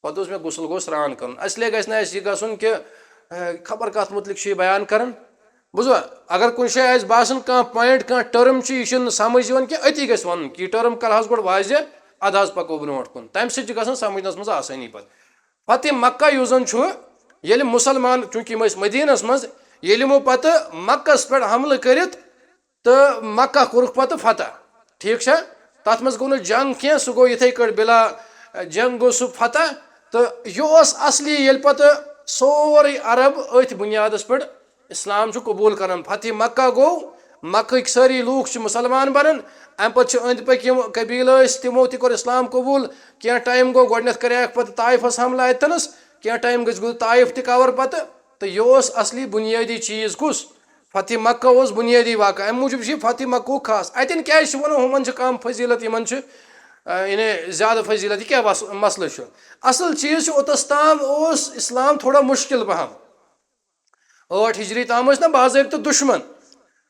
پتہٕ اوس مےٚ غسل گوٚو سرٛان کرُن۔ اصلے گژھِ نہٕ اسہِ یہِ گژھُن کہِ، اے، خبر کتھ متعلق چھُ یہِ بیان کران۔ بوٗزوا، اگر کُنہِ جایہِ آسہِ باسان کانٛہہ point، کانٛہہ term چھُ، یہِ چھُنہٕ سمجھ یِوان کینٛہہ، أتی گژھِ ونُن کہِ یہِ term کر حظ گۄڈٕ واضح، ادٕ حظ پکو برونٛٹھ کُن۔ تمہِ سۭتۍ چھُ گژھان سمجھنس منٛز آسٲنی پتہٕ۔ فتح مکہ یُس زن چھُ، ییٚلہِ مسلمان، چونکہ یِم ٲسۍ مدینس منٛز، ییٚلہِ یِمو پتہٕ مکس پٮ۪ٹھ حملہٕ کٔرِتھ تہٕ مکہ کوٚرُکھ پتہٕ فتح، ٹھیٖک چھا؟ تتھ منٛز گوٚو نہٕ جنگ کینٛہہ، سُہ گوٚو یِتھے کٲٹھۍ بلا جنگ گوٚو سُہ فتح۔ تہٕ یہِ اوس اصلی ییٚلہِ پتہٕ سورُے عرب أتھۍ بُنیادس پٮ۪ٹھ اسلام چھُ قبول کران۔ فتح مکہ گوٚو، مکہٕکۍ سٲری لوٗکھ چھِ مسلمان بنان۔ امہِ پتہٕ چھِ أنٛدۍ پٔکۍ یِم قبیلہٕ ٲسۍ، تِمو تہِ کوٚر اسلام قبول۔ کینٛہہ time گوٚو، گۄڈٕنٮ۪تھ کریکھ پتہٕ طائفس حملہٕ اتٮ۪نس، کینٛہہ time گٔژھۍ گوٚو طائف تہِ cover پتہٕ۔ تہٕ یہِ اوس اصلی بُنیٲدی چیٖز کُس؟ فتح مکہ اوس بُنیٲدی واقعہ۔ امہِ موٗجوٗب چھُ یہِ فتح مکہُک خاص۔ اتٮ۪ن کیٛازِ چھِ ونان ہُمن چھِ کم فضیلت، یِمن چھِ، آ، یعنی زیادٕ فضیلت؟ یہِ کیٛاہ وس-، مسلہٕ چھُ؟ اصل چیٖز چھُ، اوٚتس تام اوس اسلام تھوڑا مشکل پہم۔ ٲٹھ ہجری تام ٲسۍ نہ باضٲبطہٕ دُشمن۔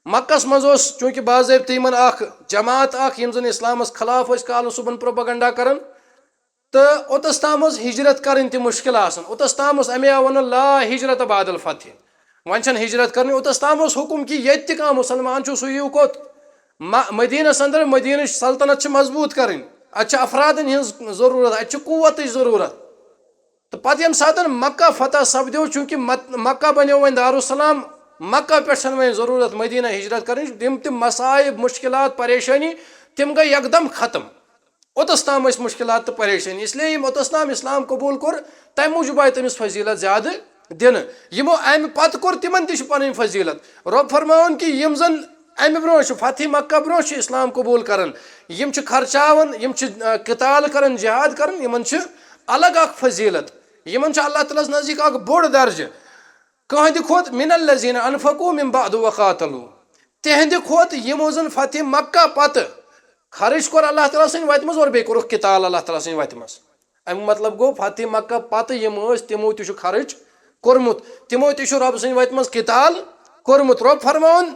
مکس منٛز اوس چونکہ باضٲبطہٕ یِمن اکھ جماعت اکھ، یِم زن اسلامس خلاف ٲسۍ کالہٕ صبحن propaganda کران۔ تہٕ اوٚتس تام ٲس ہجرت کرٕنۍ تہِ مشکل آسان۔ اوٚتس تام اوس امے آو وننہٕ، "لا ہجرت بعد الفتح"۔ وۄنۍ چھنہٕ ہجرت کرٕنۍ۔ اوٚتس تام اوس حکم کہِ ییٚتہِ تہِ کانٛہہ مسلمان چھُ، سُہ یِیِو کوٚت؟ م-، مدینس اندر۔ مدینٕچ سلطنت چھِ مضبوٗط کرٕنۍ۔ اتہِ چھِ افرادن ہٕنٛز ضروٗرت، اتہِ چھِ قوتٕچ ضروٗرت۔ تہٕ پتہٕ ییٚمہِ ساتہٕ مکہ فتح سپدیو، چونکہ مت-، مکہ بنیو وۄنۍ دارالسلام، مکہ پٮ۪ٹھ چھنہٕ وۄنۍ ضروٗرت مدینہ ہجرت کرٕنۍ۔ یِم تہِ مصائب، مشکلات، پریشٲنی، تِم گٔے یکدم ختم۔ اوٚتس تام ٲسۍ مشکلات تہٕ پریشٲنی، اس لیے یِم اوٚتس تام اسلام قبول کوٚر، تمہِ موٗجوٗب آیہِ تٔمِس فضیلت زیادٕ دِنہٕ۔ یِمو امہِ پتہٕ کوٚر، تِمن تہِ چھِ پنٕنۍ فضیلت۔ رۄب فرماوان کہِ یِم زن امہِ برونٛہہ چھِ، فتح مکہ برونٛہہ چھِ اسلام قبول کران، یِم چھِ خرچاوان، یِم چھِ، آ، قتال کران، جہاد کران، یِمن چھِ الگ اکھ فضیلت، یِمن چھُ اللہ تعالیٰ ہس نزدیٖک اکھ بوٚڑ درجہٕ۔ کٕہٕنٛدِ کھۄتہٕ، "من الذین انفقوا من بعد وقاتلوا"، تِہٕنٛدِ کھۄتہٕ یِمو زن فتح مکہ پتہٕ خرٕچ کوٚر اللہ تعالیٰ سٕنٛدِ وتہِ منٛز اور بیٚیہِ کوٚرُکھ قتال اللہ تعالیٰ سٕنٛدِ وتہِ منٛز۔ امیُک مطلب گوٚو، فتح مکہ پتہٕ یِم ٲسۍ، تِمو تہِ چھُ خرٕچ کوٚرمُت، تِمو تہِ چھُ رۄب سٕنٛدِ وتہِ منٛز قتال کوٚرمُت۔ رۄب فرماوان،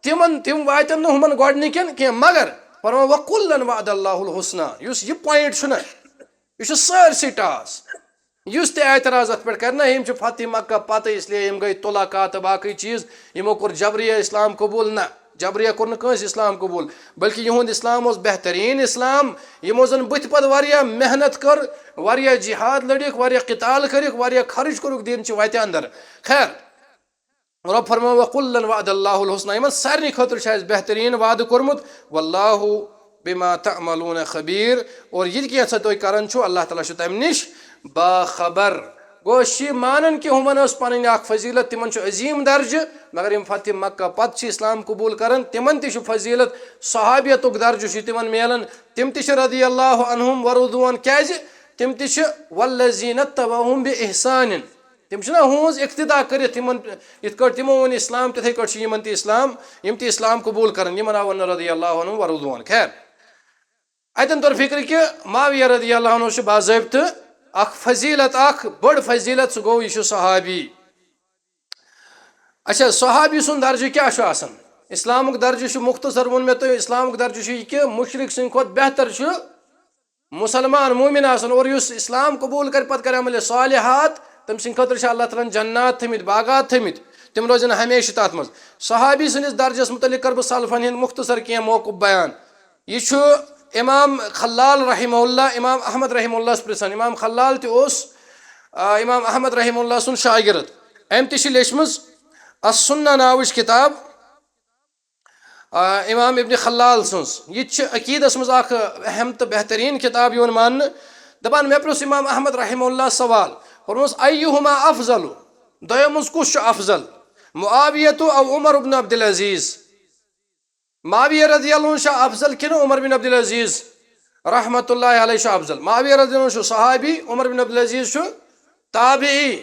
تِمن، تِم واتن نہٕ ہُمن گۄڈٕنِکٮ۪ن کینٛہہ، مگر فرماوان، "وکلا وعد اللہ الحسنی"، یُس یہِ point چھُنہ، یہِ چھُ سٲرسٕے ٹاس۔ یُس تہِ اعتراض اتھ پٮ۪ٹھ کرِ نہ، یِم چھِ فتح مکہ پتہٕ، اس لیے یِم گٔے طلقاء تہٕ باقٕے چیٖز، یِمو کوٚر جبریہ اسلام قبول۔ نہ، جبریہ کوٚر نہٕ کٲنٛسہِ اسلام قبول، بلکہ یِہُنٛد اسلام اوس بہتریٖن اسلام۔ یِمو زن بٕتھِ پتہٕ واریاہ محنت کٔر، واریاہ جہاد لٔڑِکھ، واریاہ قتال کٔرِکھ، واریاہ خرٕچ کوٚرُکھ دیٖن چہِ وتہِ اندر۔ خیر، رۄب فرماوان، "وکلا وعد اللہ الحسنی"، یِمن سارنٕے خٲطرٕ چھُ اَسہِ بہتریٖن وعدٕ کوٚرمُت، "واللہ بما تعملون خبیر"، اور یہِ تہِ کینٛہہ ژھا تُہۍ کران چھِو، اللہ تعالیٰ چھُ تَمہِ نِش باخبر۔ گوٚو، أسۍ چھِ یہِ مانان کہِ ہُمن ٲس پنٕنۍ اکھ فضیلت، تِمن چھُ عظیٖم درجہٕ، مگر یِم فتح مکہ پتہٕ چھِ اسلام قبول کران، تِمن تہِ چھُ فضیلت، صحابیتُک درجہٕ چھُ تِمن میلان، تِم تہِ چھِ رضی اللہ عنہم ورضوان۔ کیازِ؟ تِم تہِ چھِ والذین اتبعوہم بإحسان، تِم چھِنہ ہُہنٛز اقتدا کٔرِتھ تِمن، یِتھ کٲٹھۍ تِمو اوٚن اسلام، تِتھے کٲٹھۍ چھُ یِمن تہِ اسلام، یِم تہِ اسلام قبول کران، یِمن آو وننہٕ رضی اللہ عنہم ورضوان۔ خیر، اتٮ۪ن توٚر فکرِ کہِ معاویہ رضی اللہ عنہ چھُ باضٲبطہٕ اکھ فضیلت، اکھ بٔڑ فضیلت، سُہ گوٚو، یہِ چھُ صحابی۔ اچھا، صحابی سُنٛد درجہٕ کیٛاہ چھُ آسان؟ اسلامُک درجہٕ چھُ، مختصر ووٚن مےٚ تۄہہِ، اسلامُک درجہٕ چھُ یہِ کہِ مُشرِک سٕنٛدِ کھۄتہٕ بہتر چھُ مُسلمان، مومِن آسان، اور یُس اسلام قبوٗل کرِ، پتہٕ کرِ عملِ صالحات، تٔمۍ سٕنٛدِ خٲطرٕ چھِ اللہ تعالیٰ ہن جنات تھٲمٕتۍ، باغات تھٲمٕتۍ، تِم روزن ہمیشہِ تتھ منٛز۔ صحابی سٕنٛدِس درجس مُتعلق کرٕ بہٕ سلفن ہُنٛد مختصر کینٛہہ موقف بیان۔ یہِ چھُ امام خلال رحمہ اللہ، امام احمد رحمہ اللہس پرژھان۔ امام خلال تہِ اوس، آ، امام احمد رحمہ اللہ سُنٛد شاگرد۔ أمۍ تہِ چھِ لیچھمٕژ السنہ ناوٕچ کتاب، آ، امام ابن خلال سٕنٛز۔ یہِ تہِ چھِ عقیدس منٛز اکھ اہم تہٕ بہتریٖن کتاب یِوان ماننہٕ۔ دپان، مےٚ پرُژھ امام احمد رحمہ اللہ سوال، فرموس، ایہما افضل؟ دۄیو منٛز کُس چھُ افضل؟ معاویہ تو او عمر ابن عبدالعزیز؟ معاویہ رضی اللہ عنہ چھا افضل کِنہٕ عمر بن عبدالعزیز رحمۃ اللہ علیہ چھُ افضل؟ معاویہ رضی اللہ عنہ چھُ صحابی، عمر بن عبدالعزیز چھُ تابعی۔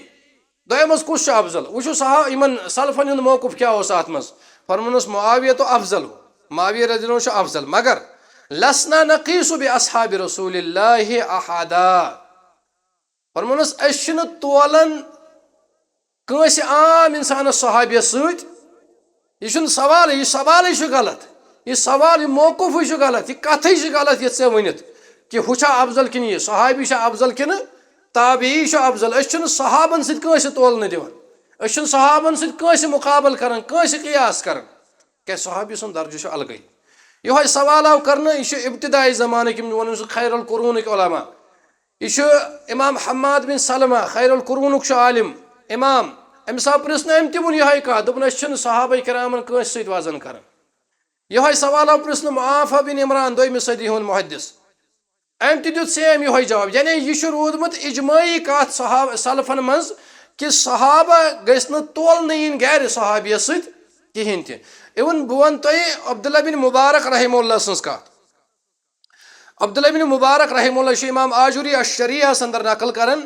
دۄیو منٛز کُس چھُ افضل؟ وٕچھِو صحا-، یِمن سلفن ہُنٛد موقف کیٛاہ اوس اتھ منٛز۔ فرمونس، معاویہ تو افضل، معاویہ رضی اللہ عنہ چھُ افضل، مگر لسنا نقیس باصحاب رسول اللہ احدا۔ فرمونس، أسۍ چھِنہٕ تولان کٲنٛسہِ عام انسانس صحابیس سۭتۍ۔ یہِ چھُنہٕ سوالٕے، یہِ سوالٕے چھُ غلط۔ یہِ سوال، یہِ موقفٕے چھُ غلط، یہِ کتھٕے چھِ غلط، یہِ ژےٚ ؤنِتھ کہِ ہُہ چھا افضل کِنہٕ یہِ، صحابی چھا افضل کِنہٕ تابعی چھُ افضل۔ أسۍ چھِنہٕ صحابن سۭتۍ کٲنٛسہِ تولنہٕ دِوان، أسۍ چھِنہٕ صحابن سۭتۍ کٲنٛسہِ مقابل کران، کٲنٛسہِ قیاس کران، کیازِ صحابی سُنٛد درجہٕ چھُ الگٕے۔ یِہوٚے سوال آو کرنہٕ، یہِ چھُ ابتدائی زمانٕکۍ، یِم وَنان چھِ خیر القرونٕکۍ علماء۔ یہِ چھُ امام حماد بن سلمہ، خیر القرونُک چھُ عالم، امام۔ أمِس آو پرژھنہٕ، أمۍ تہِ ووٚن یِہوٚے کتھ، دوٚپُن، أسۍ چھِنہٕ صحابہ کرامن کٲنٛسہِ سۭتۍ وزن کران۔ یِہوٚے سوال آو پرژھنہٕ معافہ بن عمران، دوٚیمہِ صدی ہُنٛد محدث۔ أمۍ تہِ دیُت same یِہوٚے جواب، یعنی یہِ چھُ روٗدمُت اجمٲعی کتھ صحاب-، سلفن منٛز کہِ صحابہ گٔژھۍ نہٕ تولنہٕ یِنۍ غیر صحابیس سۭتۍ کِہینۍ تہِ۔ Even بہٕ ونہٕ تۄہہِ عبداللہ بن مبارک رحمہ اللہ سٕنٛز کتھ۔ عبداللہ بن مبارک رحمہ اللہ چھُ امام آجوری الشریعہ ہس اندر نقل کران،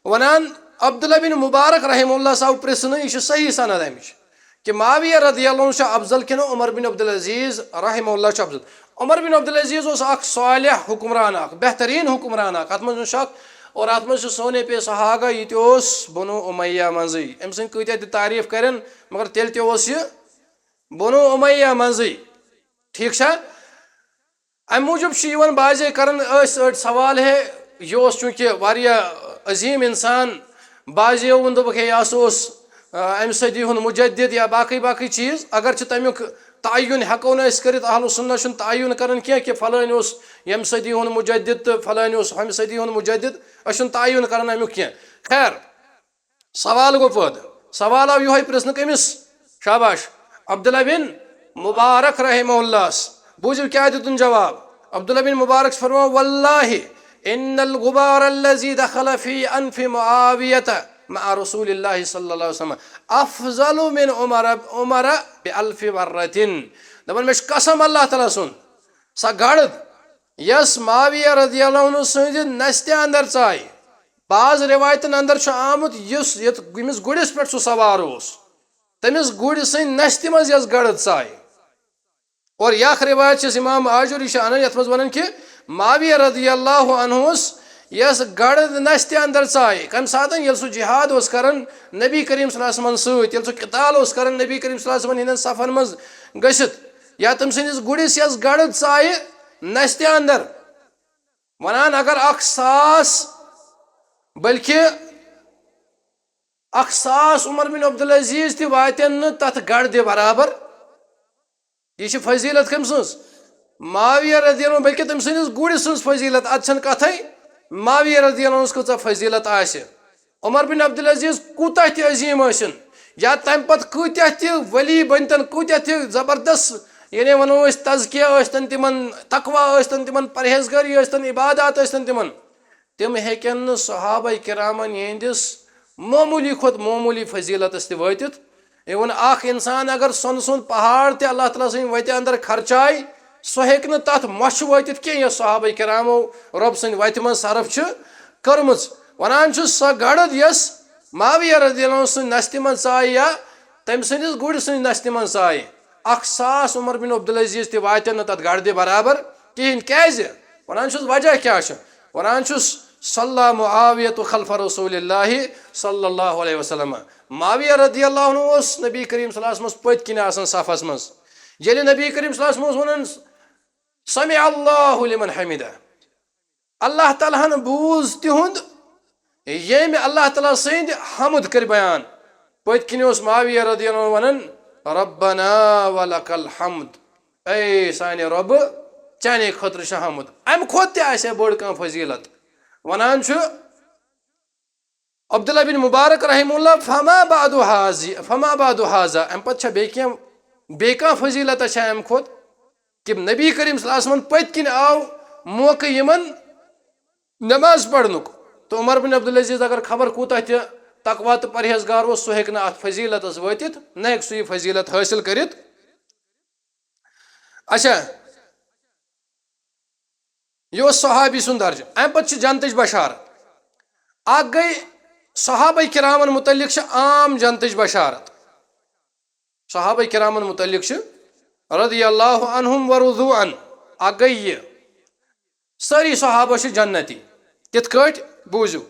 ونان، عبداللہ بن مبارک رحمہ اللہ آو پرژھنہٕ، یہِ چھُ صحیح سند امِچ، کہِ معاویہ رضی اللہ عنہ چھُ افضل کِنہٕ عمر بن عبدالعزیز رحمہ اللہ چھُ افضل؟ عمر بن عبدالعزیز اوس اکھ صالح حکمران، اکھ بہتریٖن حکمران، اکھ، اتھ منٛز چھُنہٕ شک۔ اور اتھ منٛز چھُ سونے پے سہاگا، یہِ تہِ اوس بنو امیہ منٛزٕے۔ أمۍ سٕنٛدۍ کۭتیاہ تہِ تعریٖف کرن، مگر تیٚلہِ تہِ اوس یہِ بنو امیہ منٛزٕے۔ ٹھیٖک چھا؟ امہِ موٗجوٗب چھُ یِوان بعضے کران أسۍ أڑۍ سوال، ہے، یہِ اوس چوٗنٛکہِ واریاہ عظیٖم انسان، بعضیو ووٚن، دوٚپُکھ، ہے، یہِ ہسا اوس، آ، امہِ صدی ہُنٛد مجدد یا باقٕے باقٕے چیٖز۔ اگرچہِ تمیُک تعین ہٮ۪کو نہٕ أسۍ کٔرِتھ، اہل سنہ چھُنہٕ تعین کران کینٛہہ کہِ فلٲنۍ اوس ییٚمہِ صدی ہُنٛد مجدد تہٕ فلٲنۍ اوس ہُمہِ صدی ہُنٛد مجدد، أسۍ چھُنہٕ تعین کران امیُک کینٛہہ۔ خیر، سوال گوٚو پٲدٕ۔ سوال آو یِہوٚے پرژھنہٕ کٔمِس؟ شاباش، عبداللہ بن مبارک رحمہ اللہس۔ بوٗزِو کیٛاہ دیُتُن جواب۔ عبداللہ بن مبارک چھُ فرماوان، واللہ ان الغبار الذي دخل في انف معاویہ مع رسول اللہ صلی اللہ علیہ وسلم افضل من عمر، عمر بألف مرة۔ دپان، مےٚ چھُ قسم اللہ تعالیٰ سُنٛد، سۄ گڑد یۄس معاویہ رضی اللہ عنہ سٕنٛزِ نستہِ اندر ژایہِ۔ بعض روایتن اندر چھُ آمُت، یُس یتھ، ییٚمِس گُرِس پٮ۪ٹھ سُہ سوار اوس، تٔمِس گُرۍ سٕنٛدِ نستہِ منٛز یۄس گڑد ژایہِ۔ اور یہِ اکھ روایت چھِ أسۍ امام آجوری چھِ انان، یتھ منٛز ونان کہِ معاویہ رضی اللہ عنہس یۄس گڑد نستہِ اندر ژایہِ، کمہِ ساتن؟ ییٚلہِ سُہ جہاد اوس کران نبی کریم صلی اللہ علیہ وسلمن سۭتۍ، ییٚلہِ سُہ قتال اوس کران نبی کریم صلی اللہ علیہ وسلمن ہٕنٛدٮ۪ن صفن منٛز گٔژھِتھ، یا تٔمۍ سٕنٛدِس گُرِس یۄس گڑد ژایہِ نستہِ اندر، ونان، اگر اکھ ساس، بلکہِ اکھ ساس عمر بن عبدالعزیز تہِ واتن نہٕ تتھ گڑدِ برابر۔ یہِ چھِ فضیلت کٔمۍ سٕنٛز؟ معاویہ رضی اللہ عنہ، بلکہِ تٔمۍ سٕنٛدِس گُرِس سٕنٛز فضیلت، اتھ چھنہٕ کتھے۔ معاویہ رضی اللہ عنہس کۭژاہ فضیلت آسہِ، عمر بن عبدالعزیز کوٗتاہ تہِ عظیٖم ٲسِن، یا تمہِ پتہٕ کۭتیاہ تہِ ولی بٔنۍتن، کۭتیاہ تہِ زبردست، یعنی ونو أسۍ تزکیہ ٲسۍتن تِمن، تقویٰ ٲسۍتن تِمن، پرہیزگٲری ٲسۍتن، عبادات ٲسۍتن تِمن، تِم ہیٚکن نہٕ صحابہ کرامن یِہنٛدِس معموٗلی کھۄتہٕ معموٗلی فضیلتس تہِ وٲتِتھ۔ Even اکھ انسان اگر سۄنہٕ سُنٛد پہاڑ تہِ اللہ تعالیٰ سٕنٛدِ وتہِ اندر خرچایہِ، سُہ ہیٚکہِ نہٕ تتھ مۄچھِ وٲتِتھ کینٛہہ، یۄس صحابہ کرامو رۄب سٕنٛدِ وتہِ منٛز صرف چھِ کٔرمٕژ۔ ونان چھُ، سۄ گڑد یۄس معاویہ رضی اللہ عنہ سٕنٛدِ نستہِ منٛز ژایہِ یا تٔمۍ سٕنٛدِس گُرۍ سٕنٛدِ نستہِ منٛز ژایہِ، اکھ ساس عمر بن عبدالعزیز تہِ واتن نہٕ تتھ گڑدِ برابر کہیٖنۍ۔ کیازِ؟ ونان چھُس، وجہ کیٛاہ چھُ؟ ونان چھُس، صلی معاویہ خلف رسول اللہ صلی اللہ علیہ وسلم۔ معاویہ رضی اللہ عنہ اوس نبی کریم صلی اللہ علیہ وسلمس پٔتۍ کِنۍ آسان صفس منٛز۔ ییٚلہِ نبی کریم صلی اللہ علیہ وسلم اوس ونان، سمع اللہ لمن حمدہ، اللہ تعالیٰ ہن بوٗز تِہُنٛد، ییٚمۍ اللہ تعالیٰ سٕنٛدۍ حمد کٔرۍ بیان۔ پٔتۍ کِنۍ اوس معاویہ رضی اللہ عنہ ونان، ربنا ولک الحمد، اے سانہِ رۄبہٕ، چانے خٲطرٕ چھُ حمد۔ امہِ کھۄتہٕ تہِ آسہِ ہا بٔڑ کانٛہہ فضیلت؟ ونان چھُ عبداللہ بن مبارک رحمہ اللہ، فما بعد حاضی، فما بعد حاضہ، امہِ پتہٕ چھا بیٚیہِ کینٛہہ، بیٚیہِ کانٛہہ فضیلت چھا امہِ کھۄتہٕ؟ کہ نبی کریم صلی اللہ علیہ وسلم پٔتۍ کِنۍ آو موقعہٕ یِمن نماز پرنُک، تہٕ عمر بن عبدالعزیز اگر خبر کوٗتاہ تہِ تقویٰ تہٕ پرہیزگار اوس، سُہ ہیٚکہِ نہٕ اتھ فضیلتس وٲتِتھ، نہ ہیٚکہِ سُہ یہِ فضیلت حٲصِل کٔرِتھ۔ اچھا، یہِ اوس صحابی سُنٛد درجہٕ۔ امہِ پتہٕ چھِ جنتٕچ بشارت۔ اکھ گٔے صحابہ کرامن متعلق چھِ عام جنتٕچ بشارت۔ صحابہ کرامن متعلق چھِ رضی اللہ عنہم و رضوا عنہ، اکھ گٔے یہِ، سٲری صحابہ چھِ جنتی۔ کِتھ کٲٹھۍ؟ بوٗزِو،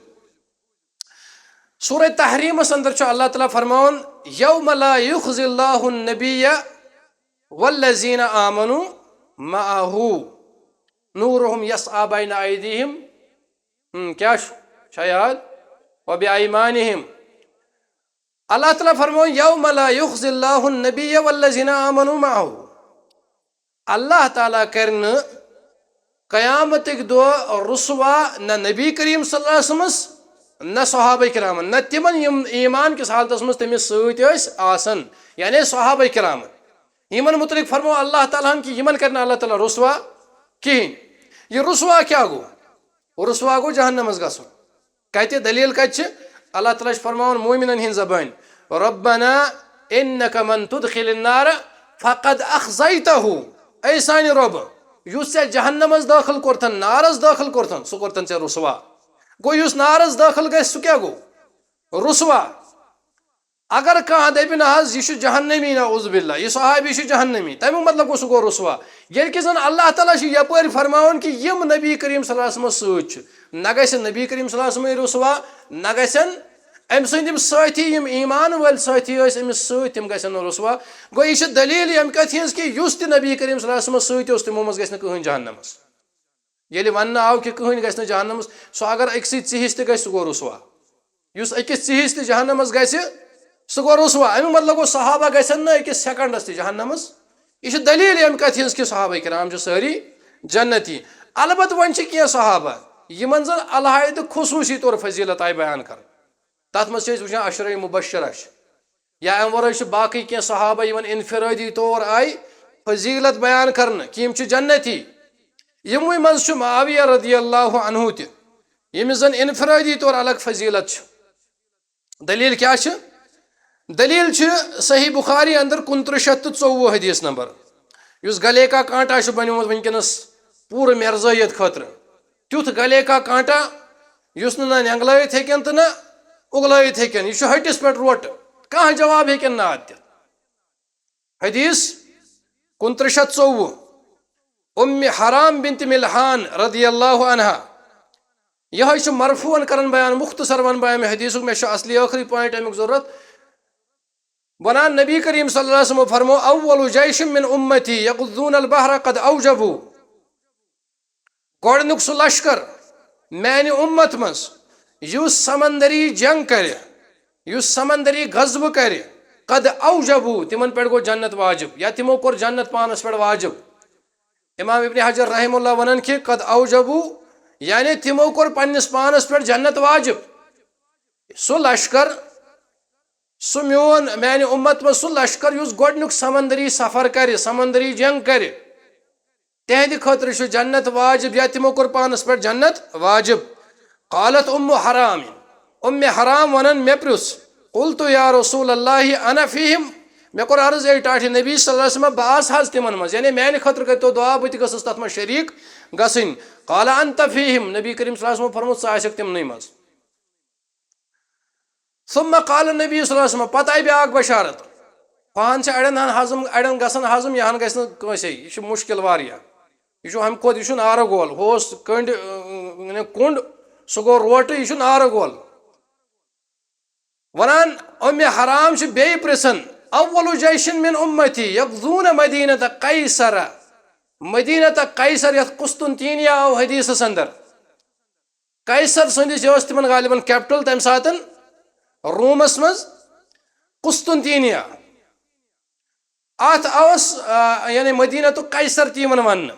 سورہ تحریمس اندر چھُ اللہ تعالیٰ فرماوان، یوم لا یخزی اللہ النبی والذین آمنوا معه نورهم یسعی بین ایدیہم، ہم، کیٛاہ چھُ؟ چھا یاد؟ وبایمانہم۔ اللہ تعالیٰ فرماوان، یوم لا یخزی اللہ النبی والذین آمنوا معه۔ اللہ تعالیٰ کرِ نہٕ قیامتٕکۍ دۄہ رسوا نہ نبی کریم صلی اللہ علیہ وسلمس، نہ صحابہ کرامن، نہ تِمن یِم ایمان کِس حالتس منٛز تٔمِس سۭتۍ ٲسۍ آسان، یعنی صحابہ کرامن۔ یِمن متعلق فرموو اللہ تعالیٰ ہن کہِ یِمن کرِ نہٕ اللہ تعالیٰ رسوا کِہینۍ۔ یہِ رسوا کیٛاہ گوٚو؟ رسوا گوٚو جہنمس گژھُن۔ کتہِ؟ دلیل کتہِ چھِ؟ اللہ تعالیٰ چھُ فرماوان مومنن ہٕنٛز زبٲنۍ، ربنا انک من تدخل النار فقد اخزیتہ۔ اے سانہِ رۄبہٕ، یُس ژےٚ جہنمس دٲخل کوٚرتھن، نارس دٲخل کوٚرتھن، سُہ کوٚرتھن ژےٚ رسوا۔ گوٚو یُس نارس دٲخل گژھِ، سُہ کیٛاہ گوٚو؟ رسوا۔ اگر کانٛہہ دپہِ، نہ حظ، یہِ چھُ جہنمی، نعوذ باللہ، یہِ صحابی چھُ جہنمی، تمیُک مطلب گوٚو، سُہ گوٚو رسوا۔ ییٚلہِ کہِ زن اللہ تعالیٰ چھُ یپٲرۍ فرماوان کہِ یِم نبی کریم صلی اللہ علیہ وسلمس سۭتۍ چھِ، نہ گژھن نبی کریم صلی اللہ علیہ وسلمٕے رسوا، نہ گژھن أمۍ سٕنٛدۍ یِم سٲتھی، یِم ایمان وٲلۍ سٲتھی ٲسۍ أمِس سۭتۍ، تِم گژھن نہٕ رسوا۔ گوٚو، یہِ چھِ دلیل ییٚمہِ کتھِ ہٕنٛز کہِ یُس تہِ نبی کریم صلی اللہ علیہ وسلمس سۭتۍ اوس، تِمو منٛز گژھِ نہٕ کٕہٕنۍ جہنمس۔ ییٚلہِ وننہٕ آو کہِ کٕہٕنۍ گژھِ نہٕ جہنمس، سُہ اگر أکسٕے ژِہِس تہِ گژھِ، سُہ گوٚو رسوا۔ یُس أکِس ژِہِس تہِ جہنمس گژھِ، سُہ گوٚو رسوا۔ امیُک مطلب گوٚو، صحابہ گژھن نہٕ أکِس سیکنڈس تہِ جہنمس۔ یہِ چھِ دلیل ییٚمہِ کتھِ ہٕنٛز کہِ صحابہ کرام چھِ سٲری جنتی۔ البتہٕ وۄنۍ چھِ کینٛہہ صحابہ، یِمن زن علیحدٕ خصوصی طور فضیلت آیہِ بیان کرنہٕ۔ تتھ منٛز چھِ أسۍ وٕچھان عشرہ مبشرہ چھِ، یا امہِ ورٲے چھِ باقٕے کینٛہہ صحابہ یِمن انفرٲدی طور آیہِ فضیلت بیان کرنہٕ کہِ یِم چھِ جنتی۔ یِموٕے منٛز چھُ معاویہ رضی اللہ عنہ تہِ، ییٚمِس زن انفرٲدی طور الگ فضیلت چھِ۔ دلیل کیٛاہ چھِ؟ دلیل چھِ صحیح بخاری اندر کُنترٕہ شیٚتھ تہٕ ژوٚوُہ حدیث نمبر، یُس گلے کا کانٹا چھُ بنیومُت وٕنکیٚنس پوٗرٕ مرزٲیت خٲطرٕ۔ تیُتھ گلے کا کانٹا یُس نہٕ نہ نینگلٲیِتھ ہیٚکن تہٕ نہ اُگلٲیِتھ ہیٚکن، یہِ چھُ ہٹِس پٮ۪ٹھ روٹہٕ، کانٛہہ جواب ہیٚکن نہٕ اتھ دِتھ۔ حدیث کُنترٕہ شیٚتھ ژوٚوُہ، ام حرام بنت ملحان رضی اللہ عنہا، یِہوٚے چھُ مرفوعن کران بیان، مختصر ونہٕ بہٕ امہِ حدیثُک، مےٚ چھُ اصلی ٲخری پوینٹ امیُک ضروٗرت۔ ونان، نبی کریم صلی اللہ علیہ وسلم فرمو، اول جیش من امتی یغزون البحر قد اوجبوا۔ گۄڈنیُک سُہ لشکر میانہِ اُمت منٛز یُس سمندری جنگ کرِ، یُس سمندری غزوہٕ کرِ، قد اوجبوا، تِمن پٮ۪ٹھ گوٚو جنت واجب، یا تِمو کوٚر جنت پانس پٮ۪ٹھ واجب۔ امام ابن حجر رحمہ اللہ ونان کہِ قد اوجبوا، یعنی تِمو کوٚر پننِس پانس پٮ۪ٹھ جنت واجب۔ سُہ لشکر، سُہ میون، میانہِ اُمت منٛز سُہ لشکر یُس گۄڈنیُک سمندری سفر کرِ، سمندری جنگ کرِ، تِہنٛدِ خٲطرٕ چھُ جنت واجب، یا تِمو کوٚر پانس پٮ۪ٹھ جنت واجب۔ قالت ام حرام، ام حرام ونان، مےٚ پرُژھ، قلت یا رسول اللہ انا فیہم، مےٚ کوٚر عرض، اے ٹاٹھہِ نبی صلی اللہ علیہ وسلم، بہٕ آسہٕ حظ تِمن منٛز، یعنی میانہِ خٲطرٕ کٔرۍتو دعا، بہٕ تہِ گٔژھٕس تتھ منٛز شریٖک گژھٕنۍ۔ قال انت فیہم، نبی کریم صلی اللہ علیہ وسلم فرموو، ژٕ آسکھ تِمنٕے منٛز۔ ثم قال النبی صلی اللہ علیہ وسلم، پتہٕ آیہِ بیاکھ بشارت، ہُہن چھِ اڑٮ۪ن ہن ہضم، اڑٮ۪ن گژھان ہضم، یہِ ہن گژھِ نہٕ کٲنٛسے، یہِ چھُ مُشکل واریاہ۔ یہِ چھُ ہُمہِ کھۄتہٕ، یہِ چھُ نارٕ گول، ہُہ اوس کٔنٛڈۍ، اۭں، یعنی کُنٛڈ، سُہ گوٚو روٹہٕ، یہِ چھُ نارٕ گول۔ ونان، ام حرام چھِ بیٚیہِ پرژھان، اول جیش من امتی یغزون مدینہ قیصر، مدینہ قیصر، یتھ قسطنطینیہ آو حدیثس اندر۔ قیصر سٕنٛدِس، یہِ اوس تِمن غالباً capital تمہِ ساتن رومس منٛز، قسطنطینیہ۔ اتھ اوس، آ، یعنی مدینہ تہٕ قیصر تہِ یِوان وننہٕ۔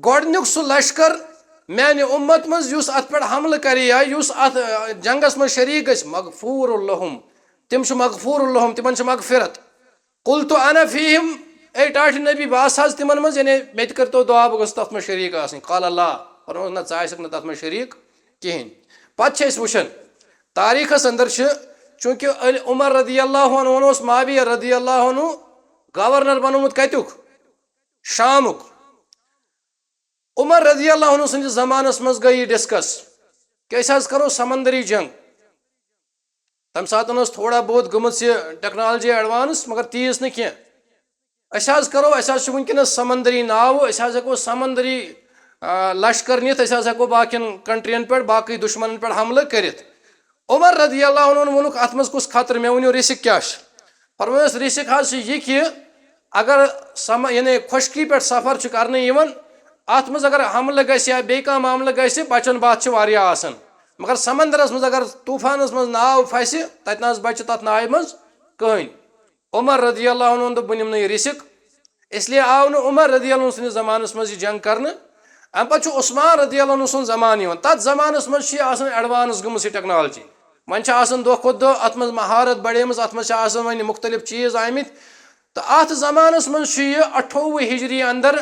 گۄڈٕنیُک سُہ لشکر میانہِ اُمت منٛز یُس اتھ پٮ۪ٹھ حملہٕ کرِ یا یُس اتھ، آ، جنگس منٛز شریٖک گژھِ، مغفور لہم، تِم چھِ مغفور لہم، تِمن چھِ مغفرت۔ قلت انا فیہم، اے ٹاٹھہِ نبی، بہٕ آسہٕ حظ تِمن منٛز، یعنی مےٚ تہِ کٔرۍتو دعا، بہٕ گوٚژھُس تتھ منٛز شریٖک آسٕنۍ؟ قال لا، فرمووُس، نہ، ژٕ آسکھ نہٕ تتھ منٛز شریٖک کِہینۍ۔ پتہٕ چھِ أسۍ وٕچھان، تاریخس اندر چھِ، چونکہ علی، عمر رضی اللہ عنہ اوس معاویہ رضی اللہ عنہ گورنر بنومُت کتیُک؟ شامُک۔ عمر رضی اللہ عنہ سٕنٛدِس زمانس منٛز گٔے یہِ discuss کہ أسۍ حظ کرو سمندری جنگ۔ تمہِ ساتہٕ ٲس تھوڑا بہت گٔمٕژ یہِ technology advance، مگر تیٖژ نہٕ کینٛہہ۔ أسۍ حظ کرو، اَسہِ حظ چھُ وٕنکیٚنَس سمندری ناوٕ، أسۍ حظ ہٮ۪کو سمندری، آ، لشکر نِتھ، أسۍ حظ ہٮ۪کو باقین countryین پٮ۪ٹھ، باقٕے دُشمنن پٮ۪ٹھ حملہٕ کٔرِتھ۔ عمر رضی اللہ عنہن ووٚنُکھ، اَتھ منٛز کُس خطرٕ؟ مےٚ ؤنِو، risk کیٛاہ چھُ؟ فرمٲیس، risk حظ چھُ یہِ کہِ اگر سم-، یعنی خۄشکی پٮ۪ٹھ سفر چھُ کرنہٕ یِوان، اَتھ منٛز اگر حملہٕ گژھِ یا بیٚیہِ کانٛہہ معاملہٕ گژھِ، بچن باتھ چھِ واریاہ آسان۔ مگر سمندرس منٛز اگر طوفانس منٛز ناو پھسہِ، تتہِ نہ حظ بچہِ تتھ ناوِ منٛز کٕہٕنۍ۔ عمر رضی اللہ عنہ دوٚپ، بہٕ نِمہٕ نہٕ یہِ risk۔ اس لیے آو نہٕ عمر رضی اللہ عنہ سٕنٛدِس زمانس منٛز یہِ جنگ کرنہٕ۔ امہِ پتہٕ چھُ عثمان رضی اللہ عنہ سُنٛد زمانہٕ یِوان۔ تتھ زمانس منٛز چھِ یہِ آسان advance گٔمٕژ یہِ technology۔ وۄنۍ چھِ آسان دۄہ کھۄتہٕ دۄہ اتھ منٛز مہارت بڑیمٕژ، اتھ منٛز چھِ آسان وۄنۍ مُختٔلِف چیٖز آمٕتۍ۔ تہٕ اتھ زمانس منٛز چھُ یہِ اَٹھووُہ ہجری اندر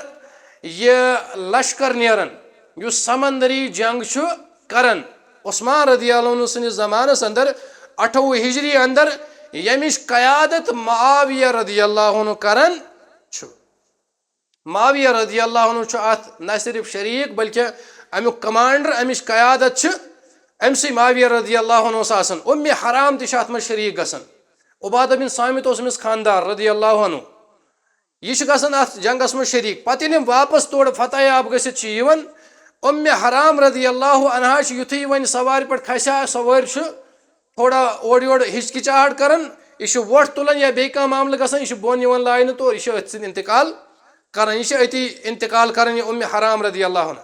یہِ لشکر نیران، یُس سمندری جنگ چھُ کران۔ عثمان رضی اللہ عنہ سٕنٛدِس زمانس اندر، اَٹھووُہ ہجری اندر، ییٚمِچ قیادت معاویہ رضی اللہ عنہ کران چھُ۔ معاویہ رضی اللہ عنہ چھُ اتھ نہ صرف شریٖک، بلکہ امیُک commander، امِچ قیادت چھِ أمۍ سٕے معاویہ رضی اللہ عنہ اوس آسان۔ ام حرام تہِ چھِ اتھ منٛز شریٖک گژھان۔ عبادہ بن صامت اوس أمِس خاندار رضی اللہ عنہ۔ یہِ چھُ گژھان اتھ جنگس منٛز شریٖک۔ پتہٕ ییٚلہِ یِم واپس تورٕ فتح یاب گٔژھِتھ چھِ یِوان، ام حرام رضی اللہ عنہا چھِ یُتھُے یہِ وۄنۍ سوارِ پٮ۪ٹھ کھسہِ ہا، سوٲرۍ چھُ تھوڑا اورٕ یورٕ ہچکچاہٹ کران، یہِ چھُ وۄٹھ تُلان یا بیٚیہِ کانٛہہ معاملہٕ گژھان، یہِ چھُ بۄن یِوان لاینہٕ تورٕ، یہِ چھُ أتھۍ سۭتۍ انتقال کران، یہِ چھِ أتی انتقال کران یہِ ام حرام رضی اللہ عنہا۔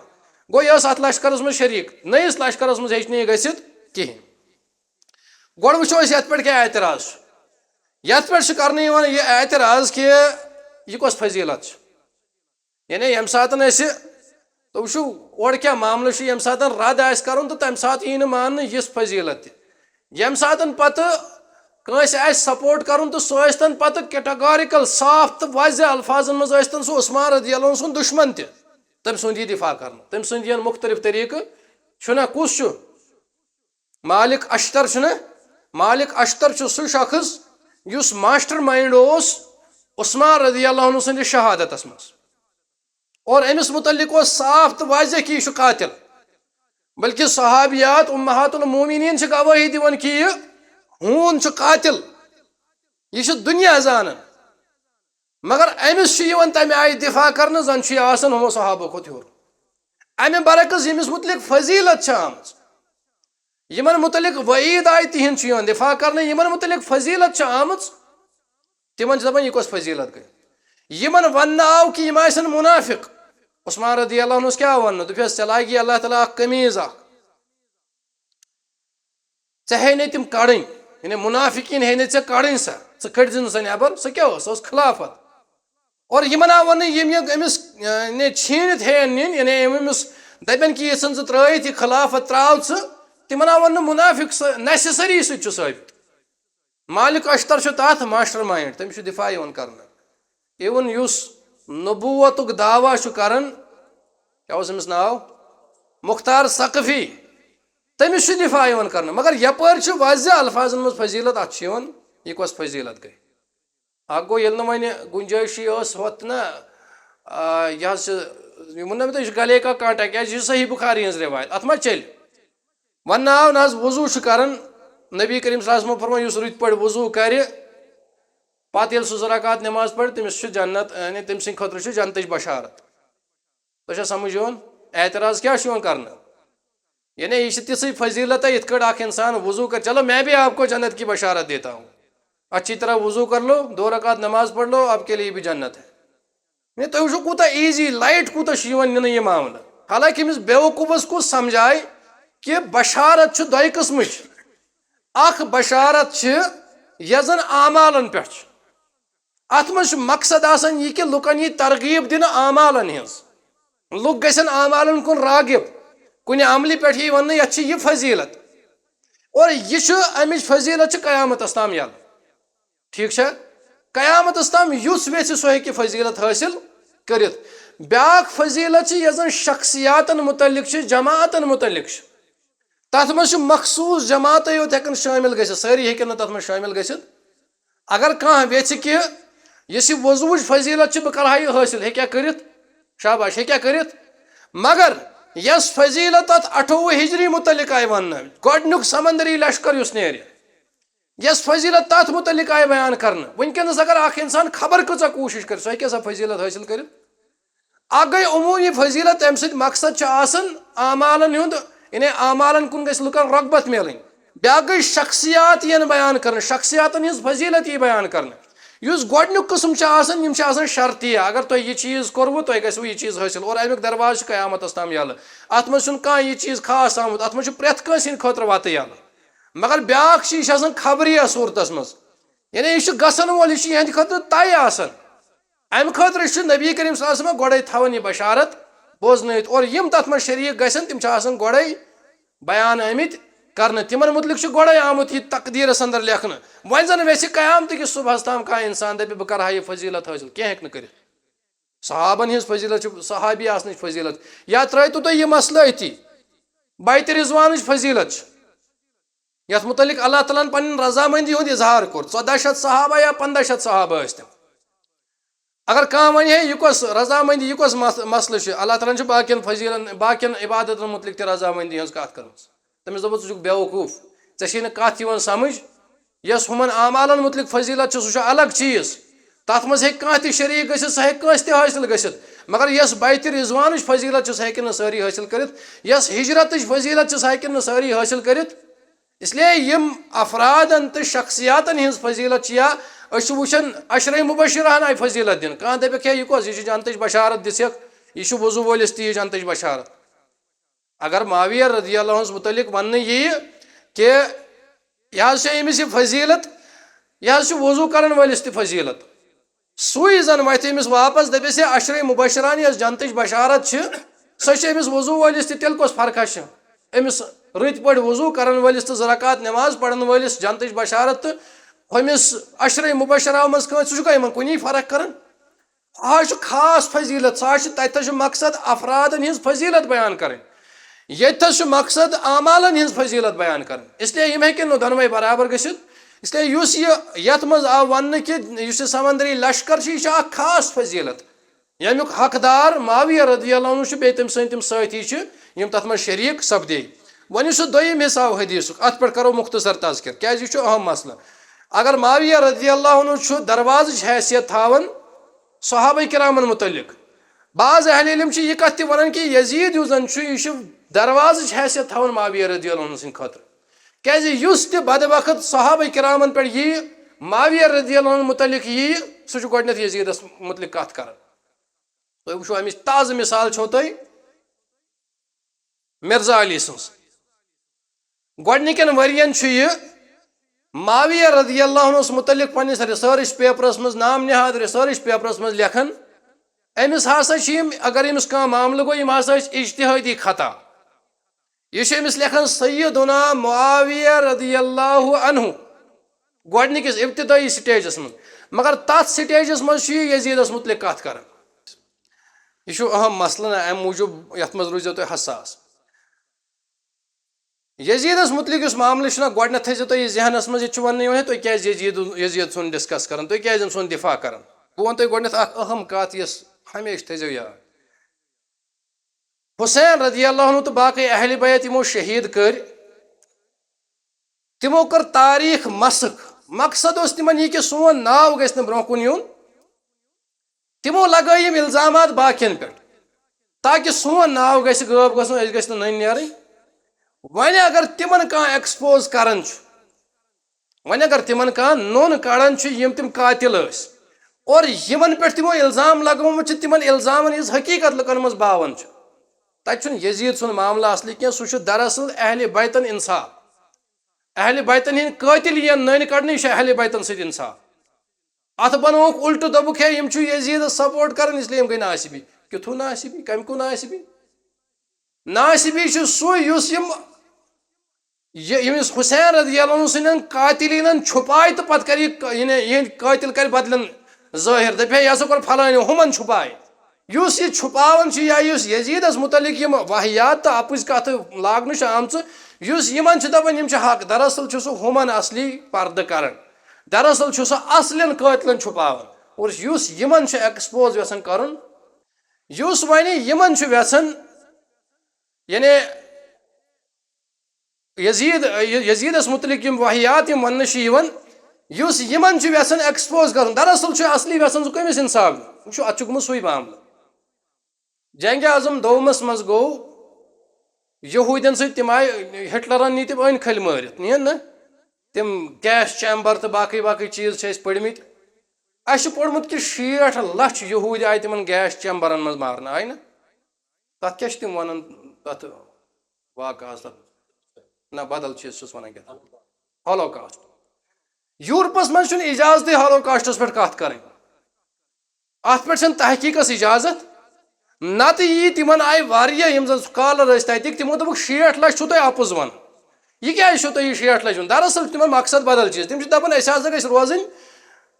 گوٚو یہِ ٲس اتھ لشکرس منٛز شریٖک، نٔیِس لشکرس منٛز ہیٚچہِ نہٕ یہِ گٔژھِتھ کِہینۍ۔ گۄڈٕ وٕچھو أسۍ یتھ پٮ۪ٹھ کیٛاہ اعتراض چھُ۔ یتھ پٮ۪ٹھ چھُ کرنہٕ یِوان یہِ اعتراض کہِ یہِ کۄس فضیلت چھِ؟ یعنی ییٚمہِ ساتہٕ أسۍ، تُہۍ وٕچھِو، اورٕ کیٛاہ معاملہٕ چھُ، ییٚمہِ ساتہٕ رد آسہِ کرُن تہٕ تمہِ ساتہٕ یی نہٕ ماننہٕ یِژھ فضیلت تہِ۔ ییٚمہِ ساتہٕ پتہٕ کٲنٛسہِ آسہِ support کرُن تہٕ سُہ ٲسۍتن پتہٕ categorical، صاف تہٕ واضح الفاظن منٛز ٲسۍتن سُہ عثمان رضی اللہ عنہ سُنٛد دُشمن تہِ، تٔمۍ سُنٛد یی دفاع کرنہٕ، تٔمۍ سُنٛد یِن مُختٔلِف طریٖقہٕ۔ چھُنہ، کُس چھُ؟ مالک اشتر چھُنہ؟ مالک اشتر چھُ سُہ شخص یُس mastermind اوس عثمان رضی اللہ عنہ سٕنٛدِس شہادتس منٛز۔ اور أمِس متعلق اوس صاف تہٕ واضح کہِ یہِ چھُ قاتل۔ بلکہ صحابیات امہات المومنین چھِ گوٲہی دِوان کہِ یہِ ہوٗن چھُ قاتل، یہِ چھُ دُنیا زانان۔ مگر أمِس چھُ یِوان تَمہِ آیہِ دِفاع کرنہٕ زَن چھُ یہِ آسان ہُمو صحابو کھۄتہٕ ہیوٚر۔ اَمہِ برعکس ییٚمِس مُتعلِق فضیلت چھِ آمٕژ، یِمن مُتعلِق وعیٖد آیہِ تِہِنٛد چھُ یِوان دِفاع کرنہٕ، یِمن مُتعلِق فضیلت چھِ آمٕژ، تِمن چھِ دَپان، یہِ کۄس فضیلت گٔے؟ یِمن وننہٕ آو کہِ یِم آسن مُنافِق۔ عثمان رضی اللہ عنہس کیٛاہ آو وننہٕ؟ دوٚپہس، ژےٚ لاگی اللہ تعالیٰ اکھ قمیٖض اکھ، ژےٚ ہے نے تِم کڑٕنۍ، یعنی مُنافِقیٖن ہے نے ژےٚ کڑٕنۍ سۄ، ژٕ کٔڑزِ نہٕ سۄ نٮ۪بر، سۄ کیٛاہ ٲس؟ سۄ ٲس خلافت۔ اور یِمن آو وننہٕ، یِم یہِ أمِس، یعنی چھیٖنِتھ ہیٚین نِنۍ، یعنی یِم أمِس دپن کہِ یہِ ژھٕن ژٕ ترٲیِتھ، یہِ خلافت ترٛاو ژٕ، تِمن آو وننہٕ مُنافِق سۄ نسہِ سٲری سۭتۍ چھُ ثٲبت۔ مالک اشتر چھُ تتھ mastermind، تٔمِس چھُ دفاع یِوان کرنہٕ۔ Even یُس نبوتُک دعویٰ چھُ کران، کیٛاہ اوس أمِس ناو؟ مختار ثقفی۔ تٔمِس چھُ دِفاع یِوان کرنہٕ۔ مگر یپٲرۍ چھُ واضح الفاظن منٛز فضیلت، اتھ چھُ یِوان، یہِ کۄس فضیلت گٔے؟ اکھ گوٚو، ییٚلہِ نہٕ وۄنۍ گُنجٲیشٕے ٲس ہۄتھ نہ، آ، یہِ حظ چھُ، یہِ ووٚن نہ مےٚ تۄہہِ، یہِ چھُ گلے کا کانٹا، کیازِ یہِ چھُ صحیح بخاری ہٕنٛز رِوایت، اتھ ما چلہِ؟ وۄنۍ ناو نہ حظ وضوٗ چھُ کران، نبی کریم صلی اللہ علیہ وسلم فرموو، یُس رٕتۍ پٲٹھۍ وضوٗ کرِ، پتہٕ ییٚلہِ سُہ زٕ رکعت نماز پرِ، تٔمِس چھُ جنت، یعنی تٔمۍ سٕنٛدِ خٲطرٕ چھُ جنتٕچ بشارت۔ تۄہہِ چھا سمجھ یِوان؟ اعتراض کیٛاہ چھُ یِوان کرنہٕ؟ یعنی یہِ چھِ تِژھٕے فضیلت، یِتھ کٲٹھۍ اکھ انسان وضوٗ کرِ، چلو میں بھی آپ کو جنت کی بشارت دیتا ہوں، اچھی طرح وضوٗ کر لو، دو رکعت نماز پڑھ لو، آپ کے لیے بھی جنت ہے۔ یعنی تُہۍ وٕچھِو کوٗتاہ easy، light کوٗتاہ چھُ یِوان نِنہٕ یہِ معاملہٕ۔ حالانکہِ أمِس بیوقوٗفس کُس سمجھایہِ کہِ بشارت چھُ دۄیہِ قٕسمٕچ۔ اکھ بشارت چھِ یۄس زن اعمالن پٮ۪ٹھ چھِ۔ اتھ منٛز چھُ مقصد آسان یہِ کہِ لُکن یی ترغیب دِنہٕ اعمالن ہٕنٛز، لُکھ گژھن اعمالن کُن راغب، کُنہِ عملہِ پٮ۪ٹھ یی وننہٕ، یتھ چھِ یہِ فضیلت، اور یہِ چھُ، امِچ فضیلت چھِ قیامتس تام یلہٕ۔ ٹھیک چھا؟ قیامتس تام یُس ویژھِ سُہ ہیٚکہِ فضیلت حٲصِل کٔرِتھ۔ بیاکھ فضیلت چھِ یۄس زن شخصیاتن متعلق چھِ، جماعتن متعلق چھِ۔ تتھ منٛز چھِ مخصوٗص جماعتٕے یوت ہٮ۪کان شٲمِل گٔژھِتھ، سٲری ہیٚکن نہٕ تتھ منٛز شٲمِل گٔژھِتھ۔ اگر کانٛہہ ویژھِ کہِ یُس یہِ وضوٗوٕچ فضیلت چھِ، بہٕ کرٕ ہا یہِ حٲصِل، ہیٚکیٛاہ کٔرِتھ؟ شاباش، ہیٚکیٛاہ کٔرِتھ؟ مگر یۄس فضیلت تتھ اَٹھووُہ ہجری متعلق آیہِ وننہٕ، گۄڈٕنیُک سمندری لشکر یُس نیرِ، یۄس فضیلت تتھ متعلق آیہِ بیان کرنہٕ، وٕنکیٚنس اگر اکھ انسان خبر کۭژاہ کوٗشش کرِ، سُہ ہیٚکہِ سا فضیلت حٲصِل کٔرِتھ؟ اکھ گٔے عموٗمی فضیلت، تمہِ سۭتۍ مقصد چھُ آسان اعمالن ہُنٛد، یعنی اعمالن کُن گژھِ لُکن رغبت میلٕنۍ۔ بیاکھ گٔے شخصیات یِن بیان کرنہٕ، شخصیاتن ہٕنٛز فضیلت یی بیان کرنہٕ۔ یُس گۄڈٕنیُک قٕسم چھُ آسان، یِم چھِ آسان شرطیہ، اگر تۄہہِ یہِ چیٖز کوٚروٕ، تۄہہِ گژھِوٕ یہِ چیٖز حٲصِل، اور امیُک دروازٕ چھُ قیامتس تام یَلہٕ۔ اتھ منٛز چھُنہٕ کانٛہہ یہِ چیٖز خاص آمُت، اتھ منٛز چھُ پرٛٮ۪تھ کٲنٛسہِ ہٕنٛدِ خٲطرٕ وَتہٕ یَلہٕ۔ مگر بیاکھ چھُ، یہِ چھُ آسان خبریہ صوٗرتس منٛز، یعنی یہِ چھُ گژھن وول، یہِ چھُ یِہنٛدِ خٲطرٕ طے آسان۔ امہِ خٲطرٕ چھُ نبی کریم صلی اللہ علیہ وسلم گۄڈے تھاوان یہِ بشارت بوزنٲیِتھ، اور یِم تتھ منٛز شریٖک گژھن، تِم چھِ آسان گۄڈے بیان آمٕتۍ کرنہٕ، تِمن مُتعلق چھُ گۄڈے آمُت یہِ تقدیٖرس اندر لیکھنہٕ۔ وۄنۍ زن ویژھِ قیامتہٕ کِس صبحس تام کانٛہہ انسان، دپہِ، بہٕ کرٕ ہا یہِ فضیلت حٲصِل، کینٛہہ ہیٚکہِ نہٕ کٔرِتھ۔ صحابن ہٕنٛز فضیلت چھِ، صحابی آسنٕچ فضیلت۔ یا ترٲیتو تُہۍ یہِ مسلہٕ أتی، بیت رضوانٕچ فضیلت چھِ، یتھ متعلق اللہ تعالیٰ ہن پنٕنۍ رضامندی ہُنٛد اظہار کوٚر۔ ژۄدہ شیٚتھ صحابہ یا پندہ شیٚتھ صحابہ ٲسۍ تِم۔ اگر کانٛہہ ونہِ ہے، یہِ کۄس رضامندی، یہِ کۄس مس-، مسلہٕ چھُ؟ اللہ تعالیٰ ہن چھُ باقین فضیلن، باقین عبادتن متعلق تہِ رضامندی ہٕنٛز کتھ کٔرمٕژ۔ تٔمِس دوٚپُس، ژٕ چھُکھ بیوقوٗف، ژےٚ چھے نہٕ کتھ یِوان سمجھ۔ یۄس ہُمن اعمالن متعلق فضیلت چھِ، سُہ چھُ الگ چیٖز۔ تتھ منٛز ہیٚکہِ کانٛہہ تہِ شریٖک گٔژھِتھ، سۄ ہیٚکہِ کٲنٛسہِ تہِ حٲصِل گٔژھِتھ۔ مگر یۄس بیت رضوانٕچ فضیلت چھِ، سۄ ہیٚکن نہٕ سٲری حٲصِل کٔرِتھ۔ یۄس ہجرتٕچ فضیلت چھِ، سۄ ہیٚکن نہٕ سٲری حٲصِل کٔرِتھ۔ اس لیے یِم افرادن تہٕ شخصیاتن ہٕنٛز فضیلت چھِ، یا أسۍ چھِ وٕچھان عشرے مبشرہن آیہِ فضیلت دِنہٕ۔ کانٛہہ دپٮ۪کھ، ہے، یہِ کۄس، یہِ چھِ جنتٕچ بشارت دِژٕکھ، یہِ چھُ وضوٗ وٲلِس تہِ یہِ جنتٕچ بشارت۔ اگر معاویہ رضی اللہ عنہس متعلق وننہٕ ییہِ کہِ یہِ حظ چھِ أمِس یہِ فضیلت، یہِ حظ چھِ وضوٗ کرن وٲلِس تہِ فضیلت، سُے زن وتھِ أمِس واپس، دپٮ۪س، ہے، عشرے مبشرہن یۄس جنتٕچ بشارت چھِ، سۄ چھِ أمِس وضوٗ وٲلِس تہِ، تیٚلہِ کۄس فرقہ چھِ؟ أمِس رٕتۍ پٲٹھۍ وضوٗ کرن وٲلِس تہٕ زٕ رکعت نماز پرن وٲلِس جنتٕچ بشارت تہٕ ہُمِس عشرے مبشرہ منٛز کٲنٛسہِ، سُہ چھُکھا یِمن کُنی فرق کران؟ آز چھُ خاص فضیلت، سُہ حظ چھُ، تتہِ چھُ مقصد افرادن ہٕنٛز فضیلت بیان کرٕنۍ، ییٚتہِ چھُ مقصد اعمالن ہٕنٛز فضیلت بیان کرٕنۍ۔ اس لیے یِم ہیٚکن نہٕ دۄنوے برابر گٔژھِتھ۔ اس لیے یُس یہِ یتھ منٛز آو وننہٕ کہِ یُس یہِ سمندری لشکر چھُ، یہِ چھُ اکھ خاص فضیلت، ییٚمیُک حقدار معاویہ رضی اللہ عنہ چھُ، بیٚیہِ تٔمۍ سٕنٛدۍ تِم سٲتھی چھِ، یِم تتھ منٛز شریٖک سپدے۔ وۄنۍ یُس سُہ دوٚیِم حصہٕ آو حدیثُک، اتھ پٮ۪ٹھ کرو مختصر تذکر، کیازِ یہِ چھُ اہم مسلہٕ۔ اگر معاویہ رضی اللہ عنہ چھُ دروازٕچ حیثیت تھاوان صحابہ کرامن متعلق، بعض اہل علم چھِ یہِ کتھ تہِ ونان کہِ یزید یُس زن چھُ، یہِ چھُ دروازٕچ حیثیت تھاوان معاویہ رضی اللہ عنہ سٕنٛدِ خٲطرٕ، کیازِ یُس تہِ بدبخت صحابہ کرامن پٮ۪ٹھ ییہِ، معاویہ رضی اللہ عنہ متعلق ییہِ، سُہ چھُ گۄڈٕنیتھ یزیدس متعلق کتھ کران۔ تُہۍ وٕچھِو، امِچ تازٕ مثال چھو تۄہہِ مرزا علی سٕنٛز۔ گۄڈٕنِکٮ۪ن ؤرین چھُ یہِ معاویہ رضی اللہ عنہس متعلق پننِس research paperس منٛز، نام نہاد research paperس منٛز لیکھان، أمِس ہسا چھِ یِم، اگر أمِس کانٛہہ معاملہٕ گوٚو، یِم ہسا ٲسۍ اجتہٲدی خطا۔ یہِ چھُ أمِس لیکھان سیدنا معاویہ رضی اللہ عنہ گۄڈٕنِکِس ابتدٲیی stageس منٛز، مگر تتھ stageس منٛز چھُ یہِ یزیدس متعلق کتھ کران۔ یہِ چھُ اہم مسلہٕ نا، امہِ موٗجوٗب یتھ منٛز روٗزیو تُہۍ حساس۔ یزیدس متعلق یُس معاملہٕ چھُنہ، گۄڈٕنیتھ تھٲیزیو تُہۍ یہِ ذہنس منٛز، یہِ چھُ وننہٕ یِوان ہے، تُہۍ کیازِ یزید یزید سُنٛد ڈسکس کران، تُہۍ کیازِ أمۍ سُنٛد دفاع کران؟ بہٕ ونہٕ تۄہہِ گۄڈٕنیتھ اکھ اہم کتھ، یۄس ہمیشہِ تھٲیزیو یاد۔ حسین رضی اللہ عنہ تہٕ باقٕے اہل بیت یِمو شہید کٔرۍ، تِمو کٔر تاریخ مسخ۔ مقصد اوس تِمن یہِ کہِ سون ناو گژھِ نہٕ برونٛہہ کُن یُن۔ تِمو لگٲے یِم الزامات باقین پٮ۪ٹھ، تاکہِ سون ناو گژھِ غٲب گژھُن، أسۍ گژھِ نہٕ نٔنۍ نیرٕنۍ۔ وۄنۍ اگر تِمن کانٛہہ ایکسپوز کران چھُ، وۄنۍ اگر تِمن کانٛہہ نوٚن کڑان چھُ، یِم تِم قاتل ٲسۍ، اور یِمن پٮ۪ٹھ تِمو الزام لگومُت چھُ، تِمن الزامن ہٕنٛز حقیقت لُکن منٛز باوان چھُ، تتہِ چھُنہٕ یزید سُنٛد معاملہٕ اصلی کینٛہہ، سُہ چھُ دراصل اہل بیتن انصاف۔ اہل بیتن ہٕنٛدۍ قٲتل یِن نٔنۍ کڑنہٕ، یہِ چھُ اہل بیتن سۭتۍ انصاف۔ اتھ بنووُکھ الٹہٕ، دوٚپُکھ ہے، یِم چھِ یزیدس سپورٹ کران، اس لیے یِم گٔے ناصبی۔ کیُتھُے ناصبی؟ کمہِ کُے ناصبی؟ ناصبی چھُ سُے، یُس یِم، یہِ، ییٚمِس حسین رضی اللہ عنہ سٕنٛدٮ۪ن قاتلینن چھُپایہِ تہٕ پتہٕ کرِ یہِ ق-، یعنی یِہنٛدۍ قٲتل کرِ بدلن ظٲہر، دپہِ ہے، یہِ ہسا کوٚر فلٲنۍ، ہُمن چھُپایہِ۔ یُس یہِ چھُپاوان چھُ یا یُس یزیدس متعلق یِم واحیات تہٕ اپُز کتھٕ لاگنہٕ چھِ آمژٕ، یُس یِمن چھِ دپان یِم چھِ حق، دراصل چھُ سُہ ہُمن اصلی پردٕ کران، دراصل چھُ سُہ اصلٮ۪ن قٲتلن چھُپاوان۔ اور یُس یِمن چھُ ایکسپوز یژھان کرُن، یُس وۄنۍ یِمن چھُ یژھان، یعنی یزید، یزیدس متعلق یِم واحیات یِم وننہٕ چھِ یِوان، یُس یِمن چھُ یژھان ایکسپوز کرُن، دراصل چھُ اصلی یژھان سُہ کٔمِس انصاف دیُن؟ وٕچھِو، اتھ چھُ گوٚمُت سُے معاملہٕ۔ جنگ اعظم دومس منٛز گوٚو یہودین سۭتۍ، تِم آیہِ، ہٹلرن نی تِم أنۍ کھٔلۍ مٲرِتھ، نِیَن نہ؟ تِم گیس چیمبر تہٕ باقٕے باقٕے چیٖز چھِ أسۍ پٔرمٕتۍ۔ اَسہِ چھُ پوٚرمُت کہِ شیٹھ لچھ یہوٗدۍ آیہِ تِمن گیس چیمبرن منٛز مارنہٕ، آیہِ نہ؟ تَتھ کیٛاہ چھِ تِم وَنان، تَتھ واقعہَس، تَتھ نہ، بدل چیٖز چھُس وَنان کیٛاہ تام۔ ہالوکاسٹ۔ یوٗرپَس منٛز چھُنہٕ اِجازتٕے ہالوکاسٹَس پٮ۪ٹھ کَتھ کَرٕنۍ۔ اَتھ پٮ۪ٹھ چھَنہٕ تحقیٖقَس اِجازت۔ نَتہٕ یی تِمَن آیہِ واریاہ، یِم زَن سکالر ٲسۍ تَتِکۍ، تِمو دوٚپُکھ، "شیٹھ لَچھ چھُو تۄہہِ اَپُز وَنان۔ یہِ کیٛازِ چھُو تۄہہِ یہِ شیٹھ لَچھ وَنان؟" دراصل چھُ تِمَن مقصد بدل چیٖز۔ تِم چھِ دَپان، "أسۍ ہسا گژھِ روزٕنۍ،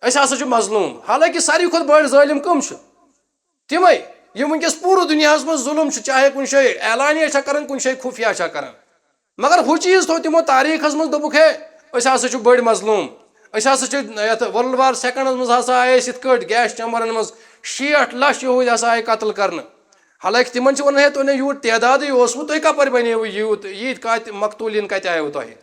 أسۍ ہسا چھِ مظلوٗم۔" حالانکہِ ساروی کھۄتہٕ بٔڑۍ ظٲلِم کٕم چھِ؟ تِمے، یِم وٕنکیٚس پوٗرٕ دُنیاہَس منٛز ظُلُم چھِ، چاہے کُنہِ جایہِ اعلانیہ چھا کران، کُنہِ جایہِ خُفیہ چھا کران۔ مگر ہُہ چیٖز تھوٚو تِمو تاریٖخَس منٛز، دوٚپُکھ، "ہے، أسۍ ہسا چھِ بٔڑۍ مظلوٗم، أسۍ ہسا چھِ یَتھ World War Secondَس منٛز ہسا آیہِ أسۍ یِتھ کٲٹھۍ گیس چیمبرَن منٛز شیٹھ لَچھ یہوٗدۍ ہسا آیہِ قتل کرنہٕ۔" حالانکہِ تِمن چھِ وَنان، "ہے، تۄہہِ نے یوٗت تعدادٕے اوسوٕ، تُہۍ کَپٲرۍ بَنیوٕ یوٗت، ییٖتۍ قاتہِ-، مقتوٗلیٖن کَتہِ آیوٕ تۄہہِ؟"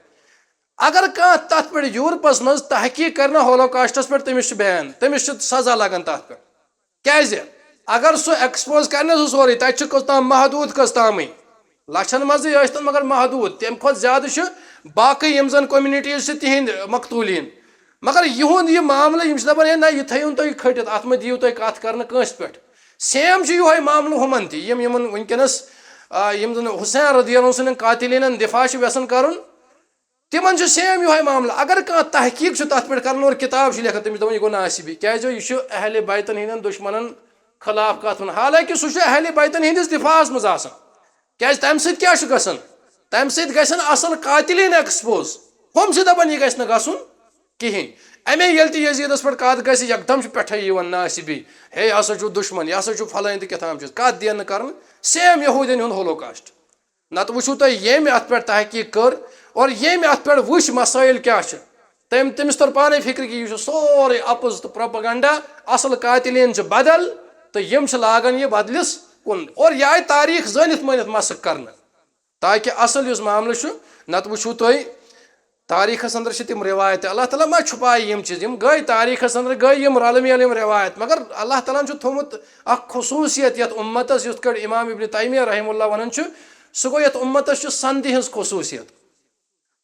اگر کانٛہہ تَتھ پٮ۪ٹھ یوٗرپَس منٛز تحقیٖق کرِ نہ ہولوکاسٹَس پٮ۪ٹھ، تٔمِس چھُ بین، تٔمِس چھُ سزا لگان تَتھ پٮ۪ٹھ۔ کیازِ؟ اگر سُہ ایکسپوز کرِ نہ سُہ سورُے، تَتہِ چھُ کٔژ تام محدوٗد، کٔژ تامٕے، لَچھَن منٛزٕے ٲسۍ تَن، مگر محدوٗد۔ تَمہِ کھۄتہٕ زیادٕ چھِ باقٕے یِم زَن communities چھِ، تِہِنٛدۍ مقتوٗلیٖن۔ مگر یِہُنٛد یہِ معاملہٕ، یِم چھِ دَپان، "ہے نہ، یہِ تھٲیِو نہٕ تُہۍ کھٔٹِتھ، اَتھ مہ دِیِو تُہۍ کَتھ کرنہٕ کٲنٛسہِ پٮ۪ٹھ۔" سیم چھُ یِہوٚے معاملہٕ ہُمَن تہِ، یِم یِمَن وٕنکیٚنَس، آ، یِم زَن حسین رضی اللہ عنہ سٕنٛدٮ۪ن قاتلینَن دِفاع چھِ یَژھان کَرُن، تِمَن چھُ سیم یِہوٚے معاملہٕ۔ اگر کانٛہہ تحقیٖق چھُ تَتھ پٮ۪ٹھ کَرُن اور کِتاب چھُ لیکھان، تٔمِس چھِ دَپان، "یہِ گوٚو ناصبی، کیٛازِ یہِ چھُ اہلِ بیتَن ہٕنٛدٮ۪ن دُشمَنَن خلاف کَتھ وَنان۔" حالانکہِ سُہ چھُ اہلِ بیتَن ہٕنٛدِس دِفاعَس منٛز آسان۔ کیٛازِ تَمہِ سۭتۍ کیٛاہ چھُ گژھان؟ تَمہِ سۭتۍ گژھن اَصٕل قاتلین ایکسپوز۔ ہُم چھِ دَپان، یہِ گژھِ نہٕ گژھُن کِہیٖنۍ۔ اَمے ییٚلہِ تہِ یزیٖدَس پٮ۪ٹھ کَتھ گژھِ، یکدم چھُ پٮ۪ٹھَے یِوان ناصبی، "ہے، یہِ ہسا چھُ دُشمَن، یہِ ہسا چھُ فلٲنۍ تہٕ کیٛاہ تام چیٖز۔" کَتھ دِیَن نہٕ کَرنہٕ؟ سیم یہوٗدٮ۪ن ہُنٛد ہولوکاسٹ۔ نتہٕ وٕچھِو تُہۍ، ییٚمۍ اَتھ پٮ۪ٹھ تحقیٖق کٔر اور ییٚمۍ اَتھ پٮ۪ٹھ وٕچھ مسٲیِل کیٛاہ چھِ، تٔمۍ، تٔمِس توٚر پانَے فِکرِ کہِ یہِ چھُ سورُے اَپُز تہٕ پروپیگنڈا، اَصٕل قاتلین چھِ بدل تہٕ یِم چھِ لاگان یہِ بدلِس کُن۔ اور یہِ آیہِ تاریٖخ زٲنِتھ مٲنِتھ مسخ کرنہٕ، تاکہِ اَصٕل یُس معاملہٕ چھُ، نتہٕ وٕچھِو تُہۍ، تاریٖخَس اندر چھِ تِم رِوایتہٕ۔ اللہ تعالیٰ ما چھُپایہِ یِم چیٖز؟ یِم گٔے تاریٖخَس اندر، گٔے یِم رَلہٕ میلہٕ یِم رِوایت۔ مگر اللہ تعالیٰ ہَن چھُ تھوٚومُت اَکھ خصوٗصیت یَتھ اُمَتَس، یِتھ کٲٹھۍ امام ابن تیمیہ رحمہ اللہ وَنان چھُ، سُہ گوٚو یَتھ اُمَتَس چھُ سَندِ ہٕنٛز خصوٗصیت۔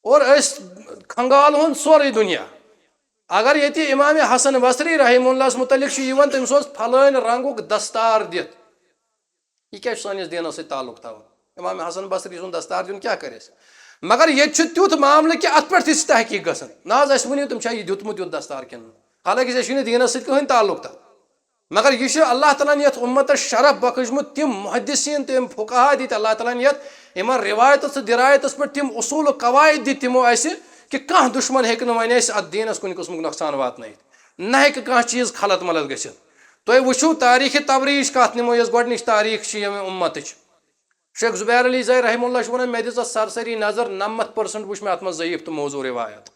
اور أسۍ کھنٛگال ہُنٛد سورُے دُنیا۔ اگر ییٚتہِ امام حسن بصری رحمہ اللہَس مُتعلِق چھُ یِوان، تٔمِس اوس پھلٲنۍ رنٛگُک دستار دِتھ۔ یہِ کیٛاہ چھُ سٲنِس دیٖنَس سۭتۍ تعلق تھاوان؟ امام حسن بصری سُنٛد دستار دیُن کیٛاہ کَرِ اَسہِ؟ مگر ییٚتہِ چھُ تیُتھ معاملہٕ کہِ اَتھ پٮ۪ٹھ تہِ چھِ تحقیٖق گژھان۔ نہ حظ، اَسہِ ؤنِو، تٔمۍ چھا یہِ دیُتمُت یُتھ دستار کِنہٕ نہٕ؟ حالانکہِ ژےٚ چھُے نہٕ دیٖنَس سۭتۍ کٕہٕنۍ تعلق تَتھ۔ مگر یہِ چھُ اللہ تعالیٰ ہَن یَتھ اُمَتَس شرف بخشمُت، تِم محدثین، تِم فقہا دِتۍ اللہ تعالیٰ ہَن یَتھ، یِمَن رِوایتَس تہٕ دِرایتَس پٮ۪ٹھ تِم اصوٗل و قواعد دِتۍ تِمو اَسہِ کہِ کانٛہہ دُشمَن ہیٚکہِ نہٕ وۄنۍ اَسہِ اَتھ دیٖنَس کُنہِ قٕسمُک نۄقصان واتنٲیِتھ، نہ ہیٚکہِ کانٛہہ چیٖز خلط ملط گٔژھِتھ۔ تُہۍ وٕچھِو تاریٖخِ تبریٖز کَتھ نِمو، یۄس گۄڈٕنِچ تاریٖخ چھِ ییٚمہِ اُمَتٕچ۔ شیخ زبیر علی زئی رحمہ اللہ چھُ وَنان، مےٚ دِژ اَتھ سرسری نظر، نَمَتھ پٔرسنٹ وٕچھ مےٚ اَتھ منٛز ضعیٖف تہٕ موضوٗع رِوایت۔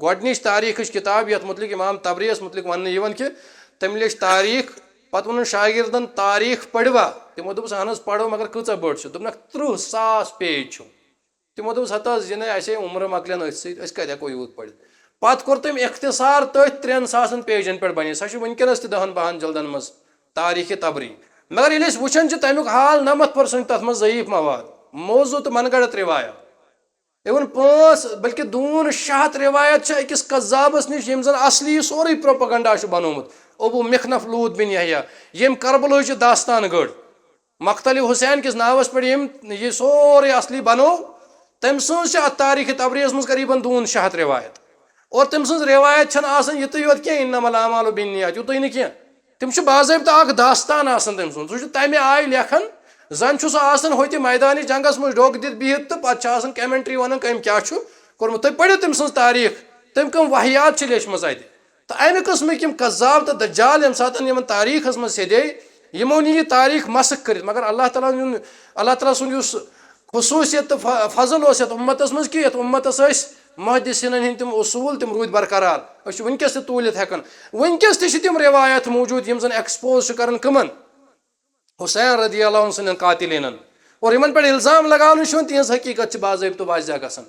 گۄڈٕنِچ تاریٖخٕچ کِتاب، یَتھ مُتعلِق اِمام طبریَس مُتعلِق وَننہٕ یِوان کہِ تٔمۍ لیٚچھ تاریٖخ، پَتہٕ ووٚنُن شاگِردَن، "تاریٖخ پٔرِوا؟" تِمو دوٚپُس، "اَہَن حظ، پَرو، مگر کۭژاہ بٔڑ چھِ؟" دوٚپنَکھ، "تٕرٛہ ساس پیج چھُ۔" تِمو دوٚپُس، "ہتا حظ، یہِ نے اَسے عمر مۄکلٮ۪ن أتھۍ سۭتۍ، أسۍ کَتہِ ہٮ۪کو یوٗت پٔرِتھ؟" پَتہٕ کوٚر تٔمۍ اختصار تٔتھۍ ترٛٮ۪ن ساسَن پیجَن پٮ۪ٹھ بَنے۔ سۄ چھِ وٕنکیٚنَس تہِ دَہَن بَہَن جلدَن منٛز تاریٖخِ طبری۔ مگر ییٚلہِ أسۍ وٕچھان چھِ، تَمیُک حال نَمَتھ پٔرسنٹ تَتھ منٛز ضعیٖف مواد، موضوع تہٕ من گڑت روایت۔ اِوٕن پانٛژھ بلکہِ دوٗن شےٚ ہَتھ رِوایت چھِ أکِس کذابَس نِش، ییٚمۍ زَن اَصلی یہِ سورُے پروپیگنڈا چھُ بنوومُت۔ ابو مخنف لوٗط بن یحییٰ، ییٚمۍ کربلہٕچ یہِ داستان گٔڑ، مقتل حسین کِس ناوَس پٮ۪ٹھ ییٚمۍ یہِ سورُے اَصلی بنوو، تٔمۍ سٕنٛز چھِ اَتھ تاریٖخِ طبریَس منٛز قریباً دوٗن شےٚ ہَتھ رِوایت۔ اور تٔمۍ سٕنٛز رِوایت چھَنہٕ آسان یِتُے یوت کینٛہہ، "انما الاعمال بالنیات"، یُتُے نہٕ کینٛہہ۔ تِم چھِ باضٲبطہٕ اکھ داستان آسان تٔمۍ سُنٛد۔ سُہ چھُ تَمہِ آیہِ لیکھان، زَن چھُ سُہ آسان ہوٚتہِ میدانہِ جنگس منٛز ڈوٚکھ دِتھ بِہِتھ تہٕ پتہٕ چھُ آسان کمنٹری ونان، کٔمۍ کیٛاہ چھُ کوٚرمُت۔ تُہۍ پٔرِو تٔمۍ سٕنٛز تاریٖخ، تٔمۍ کٔم واحیات چھِ لیچھمٕژ اَتہِ۔ تہٕ اَمہِ قٕسمٕکۍ یِم کذاب تہٕ دجال ییٚمہِ ساتہٕ یِمن تاریٖخس منٛز سیٚدے، یِمو نی یہِ تاریٖخ مسخ کٔرِتھ۔ مگر اللہ تعالیٰ ہن، اللہ تعالیٰ سُنٛد یُس خصوٗصیت تہٕ ف-، فضل اوس یَتھ اُمتَس منٛز کہِ یَتھ اُمتَس ٲسۍ محدثیٖنَن ہٕنٛدۍ تِم اصوٗل، تِم روٗدۍ برقرار۔ أسۍ چھِ وٕنکیٚس تہِ توٗلِتھ ہٮ۪کان۔ وٕنکیٚس تہِ چھِ تِم رِوایت موٗجوٗد یِم زَن ایکسپوز چھِ کَران کٕمَن؟ حسین رضی اللہ عنہ سٕنٛدٮ۪ن قاتلیٖنَن۔ اور یِمَن پٮ۪ٹھ الزام لگاونہٕ چھُ یِوان، تِہٕنٛز حقیٖقت چھِ باضٲبطہٕ واضح گژھان۔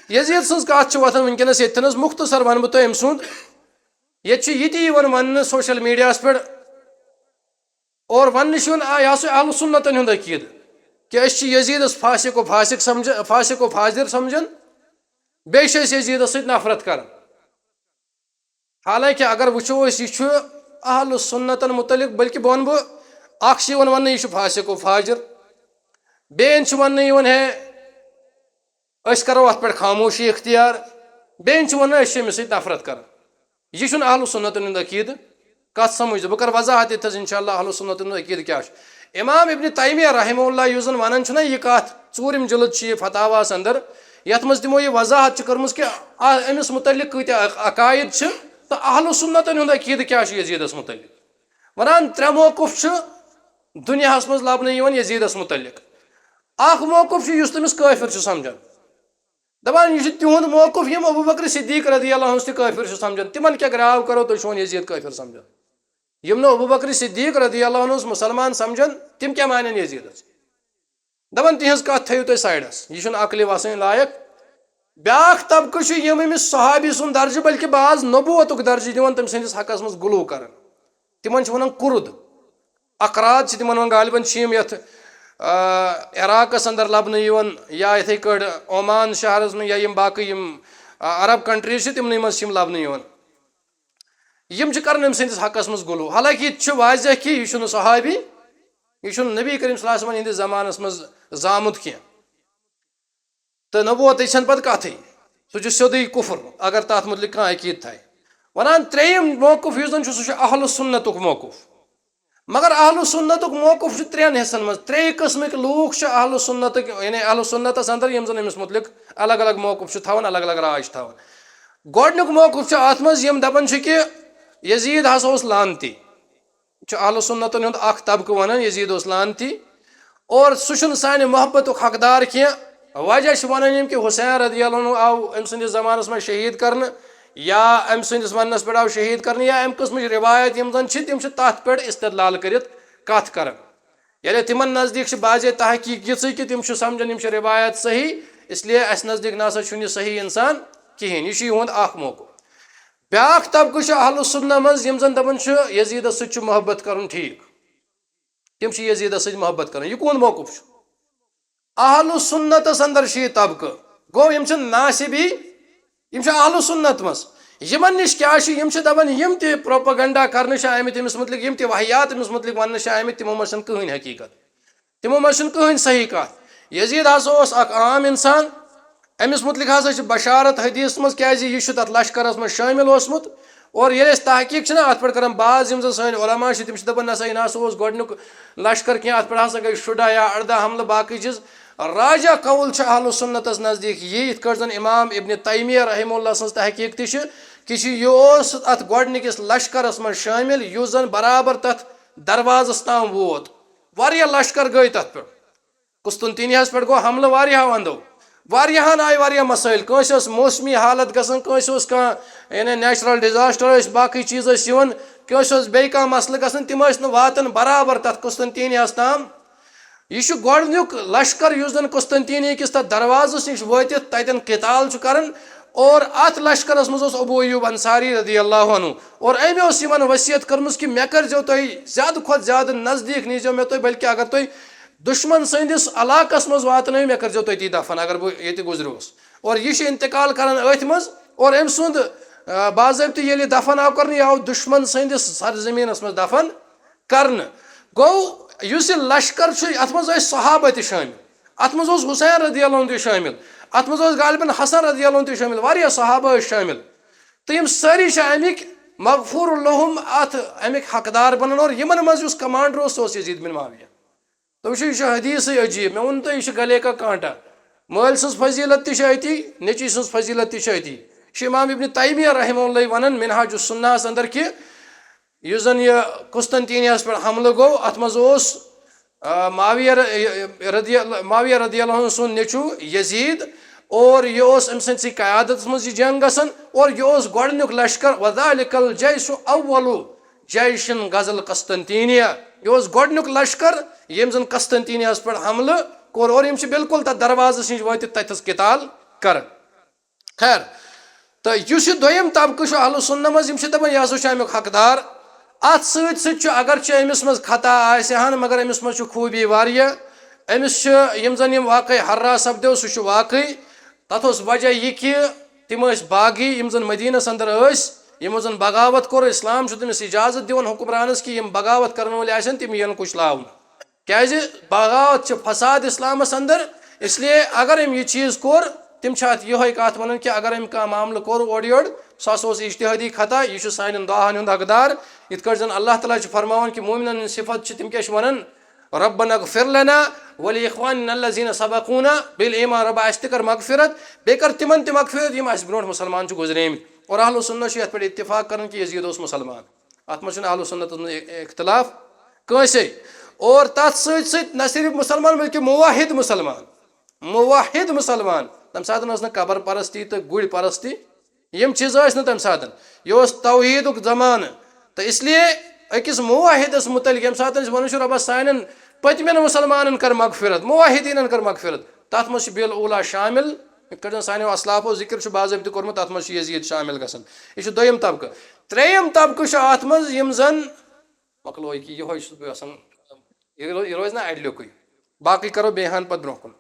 یزید سٕنٛز کَتھ چھِ وۄتھان وٕنکیٚنَس، ییٚتھٮ۪ن حظ مُختصر وَنہٕ بہٕ تۄہہِ أمۍ سُنٛد۔ ییٚتہِ چھُ یہِ تہِ یِوان وَننہٕ سوشل میٖڈیاہَس پٮ۪ٹھ، اور وننہٕ چھُ یِوان، آ، یہِ ہسا چھُ اہل سنتن ہُنٛد عقیٖدٕ کہِ أسۍ چھِ یزیدس فاسق و فاسق سمجھ-، فاسق و فاجر سمجھان، بیٚیہِ چھِ أسۍ یزیدس سۭتۍ نفرت کران۔ حالانکہ اگر وٕچھو أسۍ، یہِ چھُ اہل سنتن متعلق، بلکہِ بہٕ وَنہٕ بہٕ، اکھ چھِ یِوان وننہٕ، یہِ چھُ فاسق و فاجر، بیٚیَن چھِ وننہٕ یِوان، ہے، أسۍ کرو اتھ پٮ۪ٹھ خاموشی اختیار، بیٚیہِ چھِ ونان أسۍ چھِ أمِس سۭتۍ نفرت کران۔ یہِ چھُنہٕ اہل سنتن ہُنٛد عقیٖدٕ۔ کتھ سمجھ، بہٕ کرٕ وضاحت ییٚتہِ تھَس انشاءاللہ اہل سنتن ہُنٛد عقیٖدٕ کیٛاہ چھُ۔ امام ابن تیمیہ رحمہ اللہ یُس زن ونان چھُنہ یہِ کتھ، ژوٗرِم جلد چھُ یہِ فتاواہس اندر، یتھ منٛز تِمو یہِ وضاحت چھِ کٔرمٕژ کہِ آ-، أمِس متعلق کۭتیاہ عق-، عقاید چھِ تہٕ اہل سنتن ہُنٛد عقیٖدٕ کیٛاہ چھُ یزیدس متعلق۔ ونان ترٛےٚ موقف چھِ دُنیاہس منٛز لبنہٕ یِوان یزیدس متعلق۔ اکھ موقف چھُ یُس تٔمِس کٲفر چھُ سمجھان۔ دپان، یہِ چھُ تِہُنٛد موقف، یِم ابوبکر صدیق رضی اللہ عنہس تہِ کٲفر چھِ سمجھان۔ تِمن کیٛاہ گراو کرو تُہۍ، چھُون یزید کٲفر سمجھان؟ یِم نہٕ ابوبکر صدیق رضی اللہ عنہس مسلمان سمجھان، تِم کیٛاہ مانن یزیدس؟ دپان، تِہنٛز کتھ تھٲیِو تُہۍ سایڈس، یہِ چھُنہٕ عقلہِ وسٲنۍ لایق۔ بیٛاکھ طبقہٕ چھُ، یِم أمِس صحابی سُنٛد درجہٕ، بلکہِ بعض نبوتُک درجہٕ دِوان، تٔمۍ سٕنٛدِس حقس منٛز غلو کران۔ تِمن چھِ ونان کرد۔ اکراد چھِ تِمن ونان، غالباً چھِ یِم یتھ، آ، عراقس اندر لبنہٕ یِوان یا یِتھے کٲٹھۍ عمان شہرس منٛز یا یِم باقٕے یِم، آ، عرب کنٹریز چھِ، تِمنٕے منٛز چھِ یِم لبنہٕ یِوان۔ یِم چھِ کران أمۍ سٕنٛدِس حقس منٛز غلو، حالانکہ یہِ تہِ چھُ واضح کہِ یہِ چھُنہٕ صحابی، یہِ چھُنہٕ نبی کریم صلی اللہ علیہ وسلم ہٕنٛدِس زمانس منٛز زامُت کینٛہہ۔ تہٕ نبوتٕچ چھَنہٕ پَتہٕ کَتھٕے، سُہ چھُ سیوٚدُے کُفر اگر تَتھ مُتعلِق کانٛہہ عقیٖدٕ تھایہِ۔ وَنان ترٛیٚیِم موقف یُس زَن چھُ، سُہ چھُ اہل سُنتُک موقف۔ مگر اہل سُنتُک موقف چھُ ترٛٮ۪ن حِصَن منٛز، ترٛیٚیہِ قٕسمٕکۍ لوٗکھ چھِ اہل سُنتٕکۍ، یعنی اہل سُنتَس اندر، یِم زَن أمِس مُتعلِق الگ الگ موقف چھِ تھاوان، الگ الگ راے چھِ تھاوان۔ گۄڈٕنیُک موقف چھُ اَتھ منٛز، یِم دَپان چھِ کہِ یزید ہسا اوس لعنتی۔ چھُ اہل سنتن ہُنٛد اکھ طبقہٕ ونان یزید اوس لعنتی اور سُہ چھُنہٕ سانہِ محبتُک حقدار کینٛہہ۔ وجہ چھِ ونان یِم کہِ حسین رضی اللہ عنہ آو أمۍ سٕنٛدِس زمانس منٛز شہید کرنہٕ یا أمۍ سٕنٛدِس وننس پٮ۪ٹھ آو شہید کرنہٕ یا اَمہِ قٕسمٕچ رِوایت یِم زن چھِ، تِم چھِ تتھ پٮ۪ٹھ استدلال کٔرِتھ کتھ کران۔ ییٚلہِ تِمن نزدیٖک چھِ بعضے تحقیق یِژٕے کہِ تِم چھِ سمجھان یِم چھِ رِوایت صحیح، اس لیے اسہِ نزدیٖک نہ سا چھُنہٕ یہِ صحیح انسان کِہیٖنۍ۔ یہِ چھُ یِہُنٛد اکھ موقف۔ بیٛاکھ طبقہٕ چھُ اہل سنہ منٛز، یِم زن دپان چھِ یزیدس سۭتۍ چھُ محبت کرُن ٹھیٖک۔ تِم چھِ یزیدس سۭتۍ محبت کران۔ یہِ کون موقف چھُ؟ اہل سنتس اندر چھُ یہِ طبقہٕ۔ گوٚو، یِم چھِ ناصبی، یِم چھِ اہل سنت منٛز۔ یِمن نِش کیٛاہ چھُ؟ یِم چھِ دپان، یِم تہِ پروپیگنڈا کرنہٕ چھِ آمٕتۍ أمِس مُتعلق، یِم تہِ واحیات أمِس مُتعلق وننہٕ چھِ آمٕتۍ، تِمو منٛز چھَنہٕ کٕہٕنۍ حقیٖقت۔ تِمو منٛز چھُنہٕ کٕہٕنۍ صحیح کتھ۔ یزید ہسا اوس اکھ عام انسان۔ أمِس مُتعلق ہسا چھِ بشارت حدیثس منٛز، کیازِ یہِ چھُ تتھ لشکرس منٛز شٲمِل اوسمُت۔ اور ییٚلہِ أسۍ تحقیق چھِنہ اتھ پٮ۪ٹھ کران، بعض یِم زن سٲنۍ علماء چھِ، تِم چھِ دپان، نہ سا، یہِ نہ سا اوس گۄڈٕنیُک لشکر کینٛہہ، اتھ پٮ۪ٹھ ہسا گٔے شُراہ یا ارداہ حملہٕ، باقٕے چیٖز۔ راجہ قول چھُ اہل سنتس نزدیٖک یہِ، یِتھ کٲٹھۍ زن امام ابن تیمیہ رحمہ اللہ سٕنٛز تحقیق تہِ چھِ، کہِ چھِ، یہِ اوس اتھ گۄڈٕنِکِس لشکرس منٛز شٲمِل، یُس زن برابر تتھ دروازس تام ووت۔ واریاہ لشکر گٔے تتھ پٮ۪ٹھ۔ قسطنطینیہس پٮ۪ٹھ گوٚو حملہٕ واریاہو اندو۔ واریاہن آیہِ واریاہ مسٲیل، کٲنٛسہِ ٲس موسمی حالت گژھان، کٲنٛسہِ اوس کانٛہہ، یعنی، نیچرل ڈیزاسٹر ٲسۍ، باقٕے چیٖز ٲسۍ یِوان، کٲنٛسہِ اوس بیٚیہِ کانٛہہ مسلہٕ گژھان، تِم ٲسۍ نہٕ واتان برابر تتھ قسطنطینیہس تام۔ یہِ چھُ گۄڈٕنیُک لشکر یُس زن قسطنطینیہ کِس تتھ دروازس نِش وٲتِتھ تتٮ۪ن قتال چھُ کران، اور اتھ لشکرس منٛز اوس ابو ایوب انصاری رضی اللہ عنہ، اور أمۍ اوس یِمن وصیت کٔرمٕژ کہِ مےٚ کٔرزیو تُہۍ زیادٕ کھۄتہٕ زیادٕ نزدیٖک، نیٖزیو مےٚ تُہۍ، بلکہِ اگر تُہۍ دشمن سٕنٛدِس علاقس منٛز واتنٲیِو، مےٚ کٔرزیو تٔتی دفن اگر بہٕ ییٚتہِ گُزریوس۔ اور یہِ چھُ انتقال کران أتھۍ منٛز، اور أمۍ سُنٛد، آ، باضٲبطہٕ ییٚلہِ دفن آو کرنہٕ، یہِ آو دشمن سٕنٛدِس سرزمینس منٛز دفن کرنہٕ۔ گوٚو، یُس یہِ لشکر چھُ، اتھ منٛز ٲسۍ صحابہ تہِ شٲمِل، اتھ منٛز اوس حسین رضی اللہ عنہ تہِ شٲمِل، اتھ منٛز اوس غالباً حسن رضی اللہ عنہ تہِ شٲمِل، واریاہ صحابہ ٲسۍ شٲمِل۔ تہٕ یِم سٲری چھِ اَمِکۍ مغفور لہم، اتھ اَمِکۍ حقدار بنان۔ اور یِمن منٛز یُس کمانڈر اوس، سُہ اوس یزید بن معاویہ۔ تُہۍ وٕچھِو، یہِ چھُ حدیثٕے عجیب۔ مےٚ ووٚن تۄہہِ، یہِ چھُ گلے کا کانٹا۔ مٲلۍ سٕنٛز فضیلت تہِ چھِ أتی، نیٚچی سٕنٛز فضیلت تہِ چھِ أتی۔ یہِ چھُ امام ابن تیمیہ رحمہ اللہ ونان منہاج السنہس اندر کہِ یُس زن یہِ قسطنطینیہس پٮ۪ٹھ حملہٕ گوٚو، اتھ منٛز اوس، آ، معاویہ ر-، رضی اللہ، معاویہ رضی اللہ عنہ سُنٛد نیٚچو یزید، اور یہِ اوس أمۍ سٕنٛدسٕے قیادتس منٛز یہِ جنگ گژھان، اور یہِ اوس گۄڈٕنیُک لشکر، وذالک الجیش اول جیشن غزل قسطنطینیہ۔ یہِ اوس گۄڈٕنیُک لشکر، ییٚمۍ زن قسطنطینیہس پٮ۪ٹھ حملہٕ کوٚر، اور یِم چھِ بالکل تتھ دروازس نِش وٲتِتھ تتھس قتال کران۔ خیر، تہٕ یُس یہِ دوٚیِم طبقہٕ چھُ اہل سنہ منٛز، یِم چھِ دَپان، یہِ ہسا چھُ اَمیُک حقدار۔ اَتھ سۭتۍ سۭتۍ چھُ، اگرچہِ أمِس منٛز خطا آسہِ ہن، مگر أمِس منٛز چھُ خوٗبی واریاہ۔ أمِس چھُ، یِم زَن یِم واقعے حرا سپدیو، سُہ چھُ واقعٕے۔ تَتھ اوس وجہ یہِ کہِ تِم ٲسۍ باغی، یِم زَن مدیٖنَس اندر ٲسۍ، یِمو زَن بغاوت کوٚر۔ اسلام چھُ تٔمِس اجازت دِوان، حکمرانَس، کہِ یِم بغاوت کرن وٲلۍ آسن، تِم یِن کُچلاونہٕ۔ کیازِ بغاوت چھِ فساد اسلامس اندر، اس لیے اگر أمۍ یہِ چیٖز کوٚر، تِم چھِ اتھ یِہوٚے کتھ ونان کہِ اگر أمۍ کانٛہہ معاملہٕ کوٚر اورٕ یورٕ، سُہ ہسا اوس اجتہادی خطا، یہِ چھُ سانٮ۪ن دعاہن ہُنٛد حقدار۔ یِتھ کٲٹھۍ زن اللہ تعالیٰ چھُ فرماوان کہِ مومنن ہٕنٛز صفت چھِ، تِم کیٛاہ چھِ ونان؟ ربنا اغفر لنا ولاخواننا الذین سبقونا بالایمان، رۄبا، اسہِ تہِ کر مغفرت، بیٚیہِ کر تِمن تہِ مغفرت، یِم اسہِ برونٛٹھ مسلمان چھِ گُزریمٕتۍ۔ اور اہل سنت چھُ یتھ پٮ۪ٹھ اتفاق کران کہِ یزید اوس مسلمان۔ اتھ منٛز چھُنہٕ اہل سنتس منٛز اختلاف کٲنٛسے۔ اور تتھ سۭتۍ سۭتۍ نہ صرف مسلمان، بلکہِ موحد مسلمان، موحد مسلمان۔ تمہِ ساتہٕ ٲس نہٕ قبر پرستی تہٕ گُرۍ پرستی، یِم چیٖز ٲسۍ نہٕ تمہِ ساتہٕ۔ یہِ اوس توحیدُک زمانہٕ، تہٕ اس لیے أکِس موحدس متعلق ییٚمہِ ساتہٕ أسۍ ونان چھِ، رۄبس، سانٮ۪ن پٔتمٮ۪ن مسلمانن کر مغفرت، موحدیٖنن کر مغفرت، تتھ منٛز چھُ بالاولیٰ شامل۔ یِتھ کٲٹھۍ زن سانیو اسلافو ذکر چھُ باضٲبطہٕ کوٚرمُت، تتھ منٛز چھُ یزید شامل گژھان۔ یہِ چھُ دوٚیِم طبقہٕ۔ ترٛیٚیِم طبقہٕ چھُ اتھ منٛز، یِم زن، مۄکلو یہِ کہِ یِہوٚے چھُس بہٕ یژھان، یہِ رو-، یہِ روزِ نہ اڈلیُکُے، باقٕے کرو بیٚیہِ ہن پتہٕ برونٛہہ کُن۔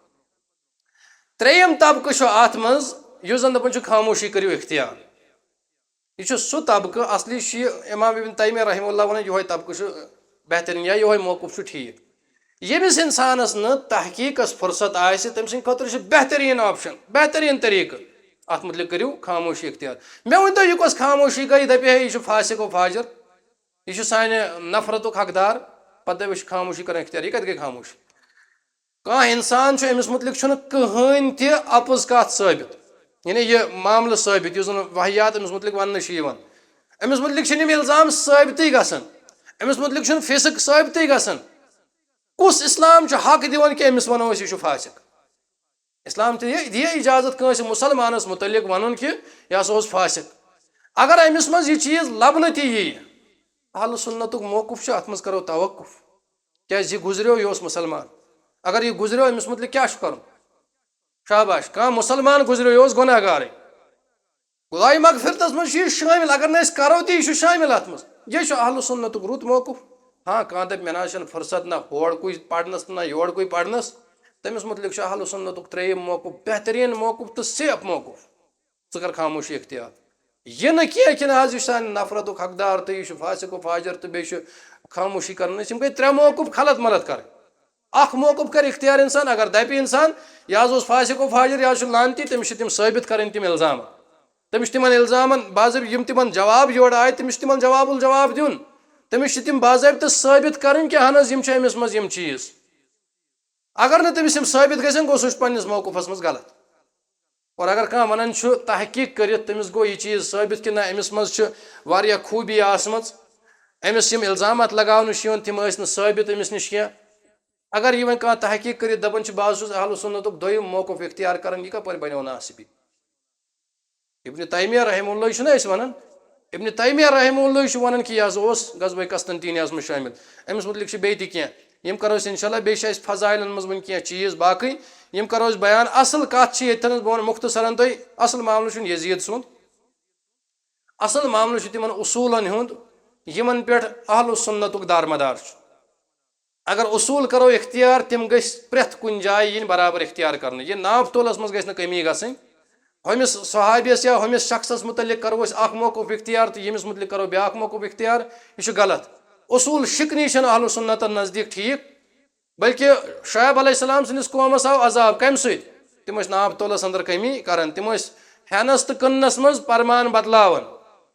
ترٛیٚیِم طبقہٕ چھُ اتھ منٛز، یُس زن دپان چھُ، خاموشی کٔرِو اختیار۔ یہِ چھُ سُہ طبقہٕ، اصلی چھُ یہِ امام ابن تیمیہ رحمہ اللہ ونان، یِہوٚے طبقہٕ چھُ بہتریٖن یا یِہوٚے موقف چھُ ٹھیٖک۔ ییٚمِس انسانس نہٕ تحقیقس فرصت آسہِ، تٔمۍ سٕنٛدِ خٲطرٕ چھُ بہتریٖن option، بہتریٖن طریٖقہٕ، اتھ متعلق کٔرِو خاموشی اختیار۔ مےٚ ؤنۍ تو، یہِ کۄس خاموشی گٔے؟ دپہِ ہے، یہِ چھُ فاسق و فاجر، یہِ چھُ سانہِ نفرتُک حقدار، پتہٕ دپہِ، أسۍ چھِ خاموشی کران اختیار، یہِ کتہِ گٔے خاموشی؟ کانٛہہ انسان چھُ، أمِس مُتعلِق چھُنہٕ کٕہٕنۍ تہِ اپُز کتھ ثٲبت، یعنی یہِ معاملہٕ ثٲبت، یُس زن واحیات أمِس مُتعلِق وننہٕ چھِ یِوان، أمِس مُتعلِق چھِنہٕ یِم الزام ثٲبتٕے گژھان، أمِس مُتعلِق چھُنہٕ فسق ثٲبتٕے گژھان۔ کُس اسلام چھُ حق دِوان کہِ أمِس ونو أسۍ، یہِ چھُ فاسق؟ اسلام تہِ یہِ، دِیہِ اجازت کٲنٛسہِ مسلمانس مُتعلِق ونُن کہِ یہِ ہسا اوس فاسق، اگر أمِس منٛز یہِ چیٖز لبنہٕ تہِ ییہِ؟ اہل سنتُک موقف چھُ، اتھ منٛز کرو توقف۔ کیازِ یہِ گُزریو، یہِ اوس مسلمان۔ اگر یہِ گُزریو، أمِس مُتعلِق کیٛاہ چھُ کرُن؟ شاباش، کانٛہہ مسلمان گُزریو، یہِ اوس گۄناہ گارٕے۔ خداے مغفرتس منٛز چھُ یہِ شٲمِل، اگر نہٕ أسۍ کرو تہِ، یہِ چھُ شٲمِل اتھ منٛز۔ یہِ چھُ اہل سنتُک رُت موقف۔ ہاں، کانٛہہ دپہِ، مےٚ نہ حظ چھنہٕ فرصت نہ ہورکُے پرنس تہٕ نہ یورکُے پرنس، تٔمِس مُتعلِق چھُ اہل سنتُک ترٛیٚیِم موقف بہتریٖن موقف تہٕ safe موقف۔ ژٕ کر خاموشی اختیار۔ یہِ نہٕ کینٛہہ کہِ نہ حظ، یہِ چھُ سانہِ نفرتُک حقدار تہٕ یہِ چھُ فاسق و فاجر تہٕ بیٚیہِ چھُ خاموشی کرُن۔ أسۍ یِم گٔے ترٛےٚ موقف غلط ملط کرٕنۍ۔ اکھ موقف کرِ اختیار انسان، اگر دپہِ انسان، یہِ حظ اوس فاسق و فاجر، یہِ حظ چھُ لعنتی، تٔمِس چھِ تِم ثٲبت کرٕنۍ تِم الزام۔ تٔمِس چھِ تِمن الزامن، باضٲبطہٕ یِم تِمن جواب یورٕ آے، تٔمِس چھِ تِمن جواب الجواب دیُن۔ تٔمِس چھِ تِم باضٲبطہٕ ثٲبت کرٕنۍ کہِ اہن حظ، یِم چھِ أمِس منٛز یِم چیٖز۔ اگر نہٕ تٔمِس یِم ثٲبت گژھن، گوٚو سُہ چھُ پننِس موقفس منٛز غلط۔ اور اگر کانٛہہ ونان چھُ تحقیق کٔرِتھ، تٔمِس گوٚو یہِ چیٖز ثٲبت کہِ نہ، أمِس منٛز چھِ واریاہ خوٗبی آسمٕژ، أمِس یِم الزامات لگاونہٕ چھِ یِوان، تِم ٲسۍ نہٕ ثٲبت أمِس نِش کینٛہہ، اگر یہِ وۄنۍ کانٛہہ تحقیٖق کٔرِتھ دَپان چھِ، "بہٕ حظ چھُس اہل سنتُک دوٚیِم موقف اختیار کران"، یہِ کپٲرۍ بنیو ناصبی؟ ابن تیمیہ رحمہ اللہ چھُنہ أسۍ ونان، ابن تیمیہ رحمہ اللہ چھُ ونان کہِ یہِ حظ اوس غزوہ قسطنطینیہ منٛز شٲمِل۔ أمِس متعلق چھِ بیٚیہِ تہِ کینٛہہ، یِم کرو أسۍ انشاءاللہ، بیٚیہِ چھِ اَسہِ فضائلن منٛز وٕنہِ کینٛہہ چیٖز باقٕے، یِم کرو أسۍ بیان۔ اصل کتھ چھِ ییٚتہِ تھٲومٕژ، بہٕ ونہٕ مختصرن تۄہہِ، اصل معاملہٕ چھُنہٕ یزید سُنٛد، اصل معاملہٕ چھُ تِمن اصوٗلن ہُنٛد، یِمن پٮ۪ٹھ اہل سنتُک دارمدار چھُ۔ اگر اصوٗل کرو اختیار، تِم گٔژھۍ پرٛٮ۪تھ کُنہِ جایہِ یِنۍ برابر اختیار کرنہٕ۔ یہِ ناپ تولس منٛز گژھِ نہٕ کٔمی گژھٕنۍ۔ ہُمِس صحابیس یا ہُمِس شخصس متعلق کرو أسۍ اکھ موقف اختیار تہٕ ییٚمِس متعلق کرو بیٛاکھ موقف اختیار، یہِ چھُ غلط۔ اصوٗل شِکنی چھَنہٕ اہل سنتن نزدیٖک ٹھیٖک، بلکہِ شعیب علیہ السلام سٕنٛدِس قومس آو عذاب۔ کمہِ سۭتۍ؟ تِم ٲسۍ ناپ تولس اندر کٔمی کران، تِم ٲسۍ ہٮ۪نس تہٕ کٕننس منٛز پرمان بدلاوان۔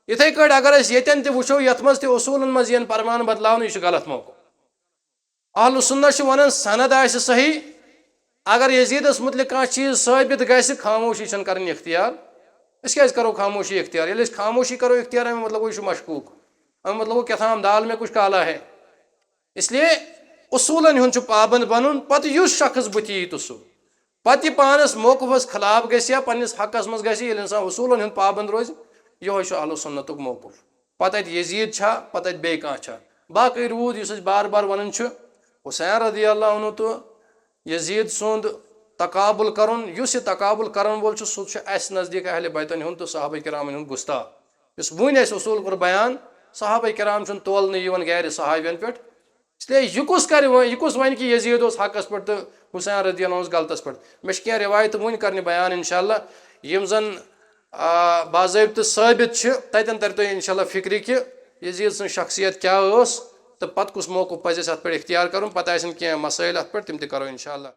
یِتھے کٲٹھۍ اگر أسۍ ییٚتٮ۪ن تہِ وٕچھو، یتھ منٛز تہِ اصوٗلن منٛز یِن پرمان بدلاونہٕ، یہِ چھُ غلط موقف۔ اہل سنت چھِ ونان، سند آسہِ صحیح، اگر یزیدس متعلق کانٛہہ چیٖز ثٲبت گژھِ، خاموشی چھنہٕ کرٕنۍ اختیار۔ أسۍ کیازِ کرو خاموشی اختیار؟ ییٚلہِ أسۍ خاموشی کرو اختیار، امیُک مطلب گوٚو یہِ چھُ مشکوک، امیُک مطلب گوٚو کیٛاہ تام دال میں کچھ کالا ہے۔ اس لیے اصوٗلن ہُنٛد چھُ پابند بنُن، پتہٕ یُس شخص بُتھِ یی تہٕ سُہ۔ پتہٕ یہِ پانس موقفس خلاف گژھِ یا پننِس حقس منٛز گژھِ، ییٚلہِ انسان اصوٗلن ہُنٛد پابند روزِ، یِہوٚے چھُ اہل سنتُک موقف۔ پتہٕ اتہِ یزید چھا، پتہٕ اتہِ بیٚیہِ کانٛہہ چھا۔ باقٕے روٗد، یُس أسۍ بار بار ونان چھُ، حسین رضی اللہ عنہ تہٕ یزید سُنٛد تقابل کرُن، یُس یہِ تقابل کرن وول چھُ، سُہ چھُ اسہِ نزدیٖک اہل بیتن ہُنٛد تہٕ صحابہ کرامن ہُنٛد گستاخ۔ یُس وُنۍ اسہِ اصوٗل کوٚر بیان، صحابہ کرام چھُنہٕ تولنہٕ یِوان غیر صحابین پٮ۪ٹھ۔ اس لیے یہِ کُس کرِ وۄنۍ، یہِ کُس ونہِ کہِ یزید اوس حقس پٮ۪ٹھ تہٕ حسین رضی اللہ عنہ اوس غلطس پٮ۪ٹھ؟ مےٚ چھِ کینٛہہ روایتہٕ وُنہِ کرنہِ بیان انشاءاللہ، یِم زن، آ، باضٲبطہٕ ثٲبت چھِ، تتٮ۪ن ترِ تۄہہِ انشاءاللہ فکرِ کہِ یزید سٕنٛز شخصیت کیٛاہ ٲس تہٕ پتہٕ کُس موقف پزِ اسہِ اتھ پٮ۪ٹھ اختیار کرُن۔ پتہٕ آسن کینٛہہ مسٲیل اتھ پٮ۪ٹھ، تِم تہِ کرو انشاءاللہ۔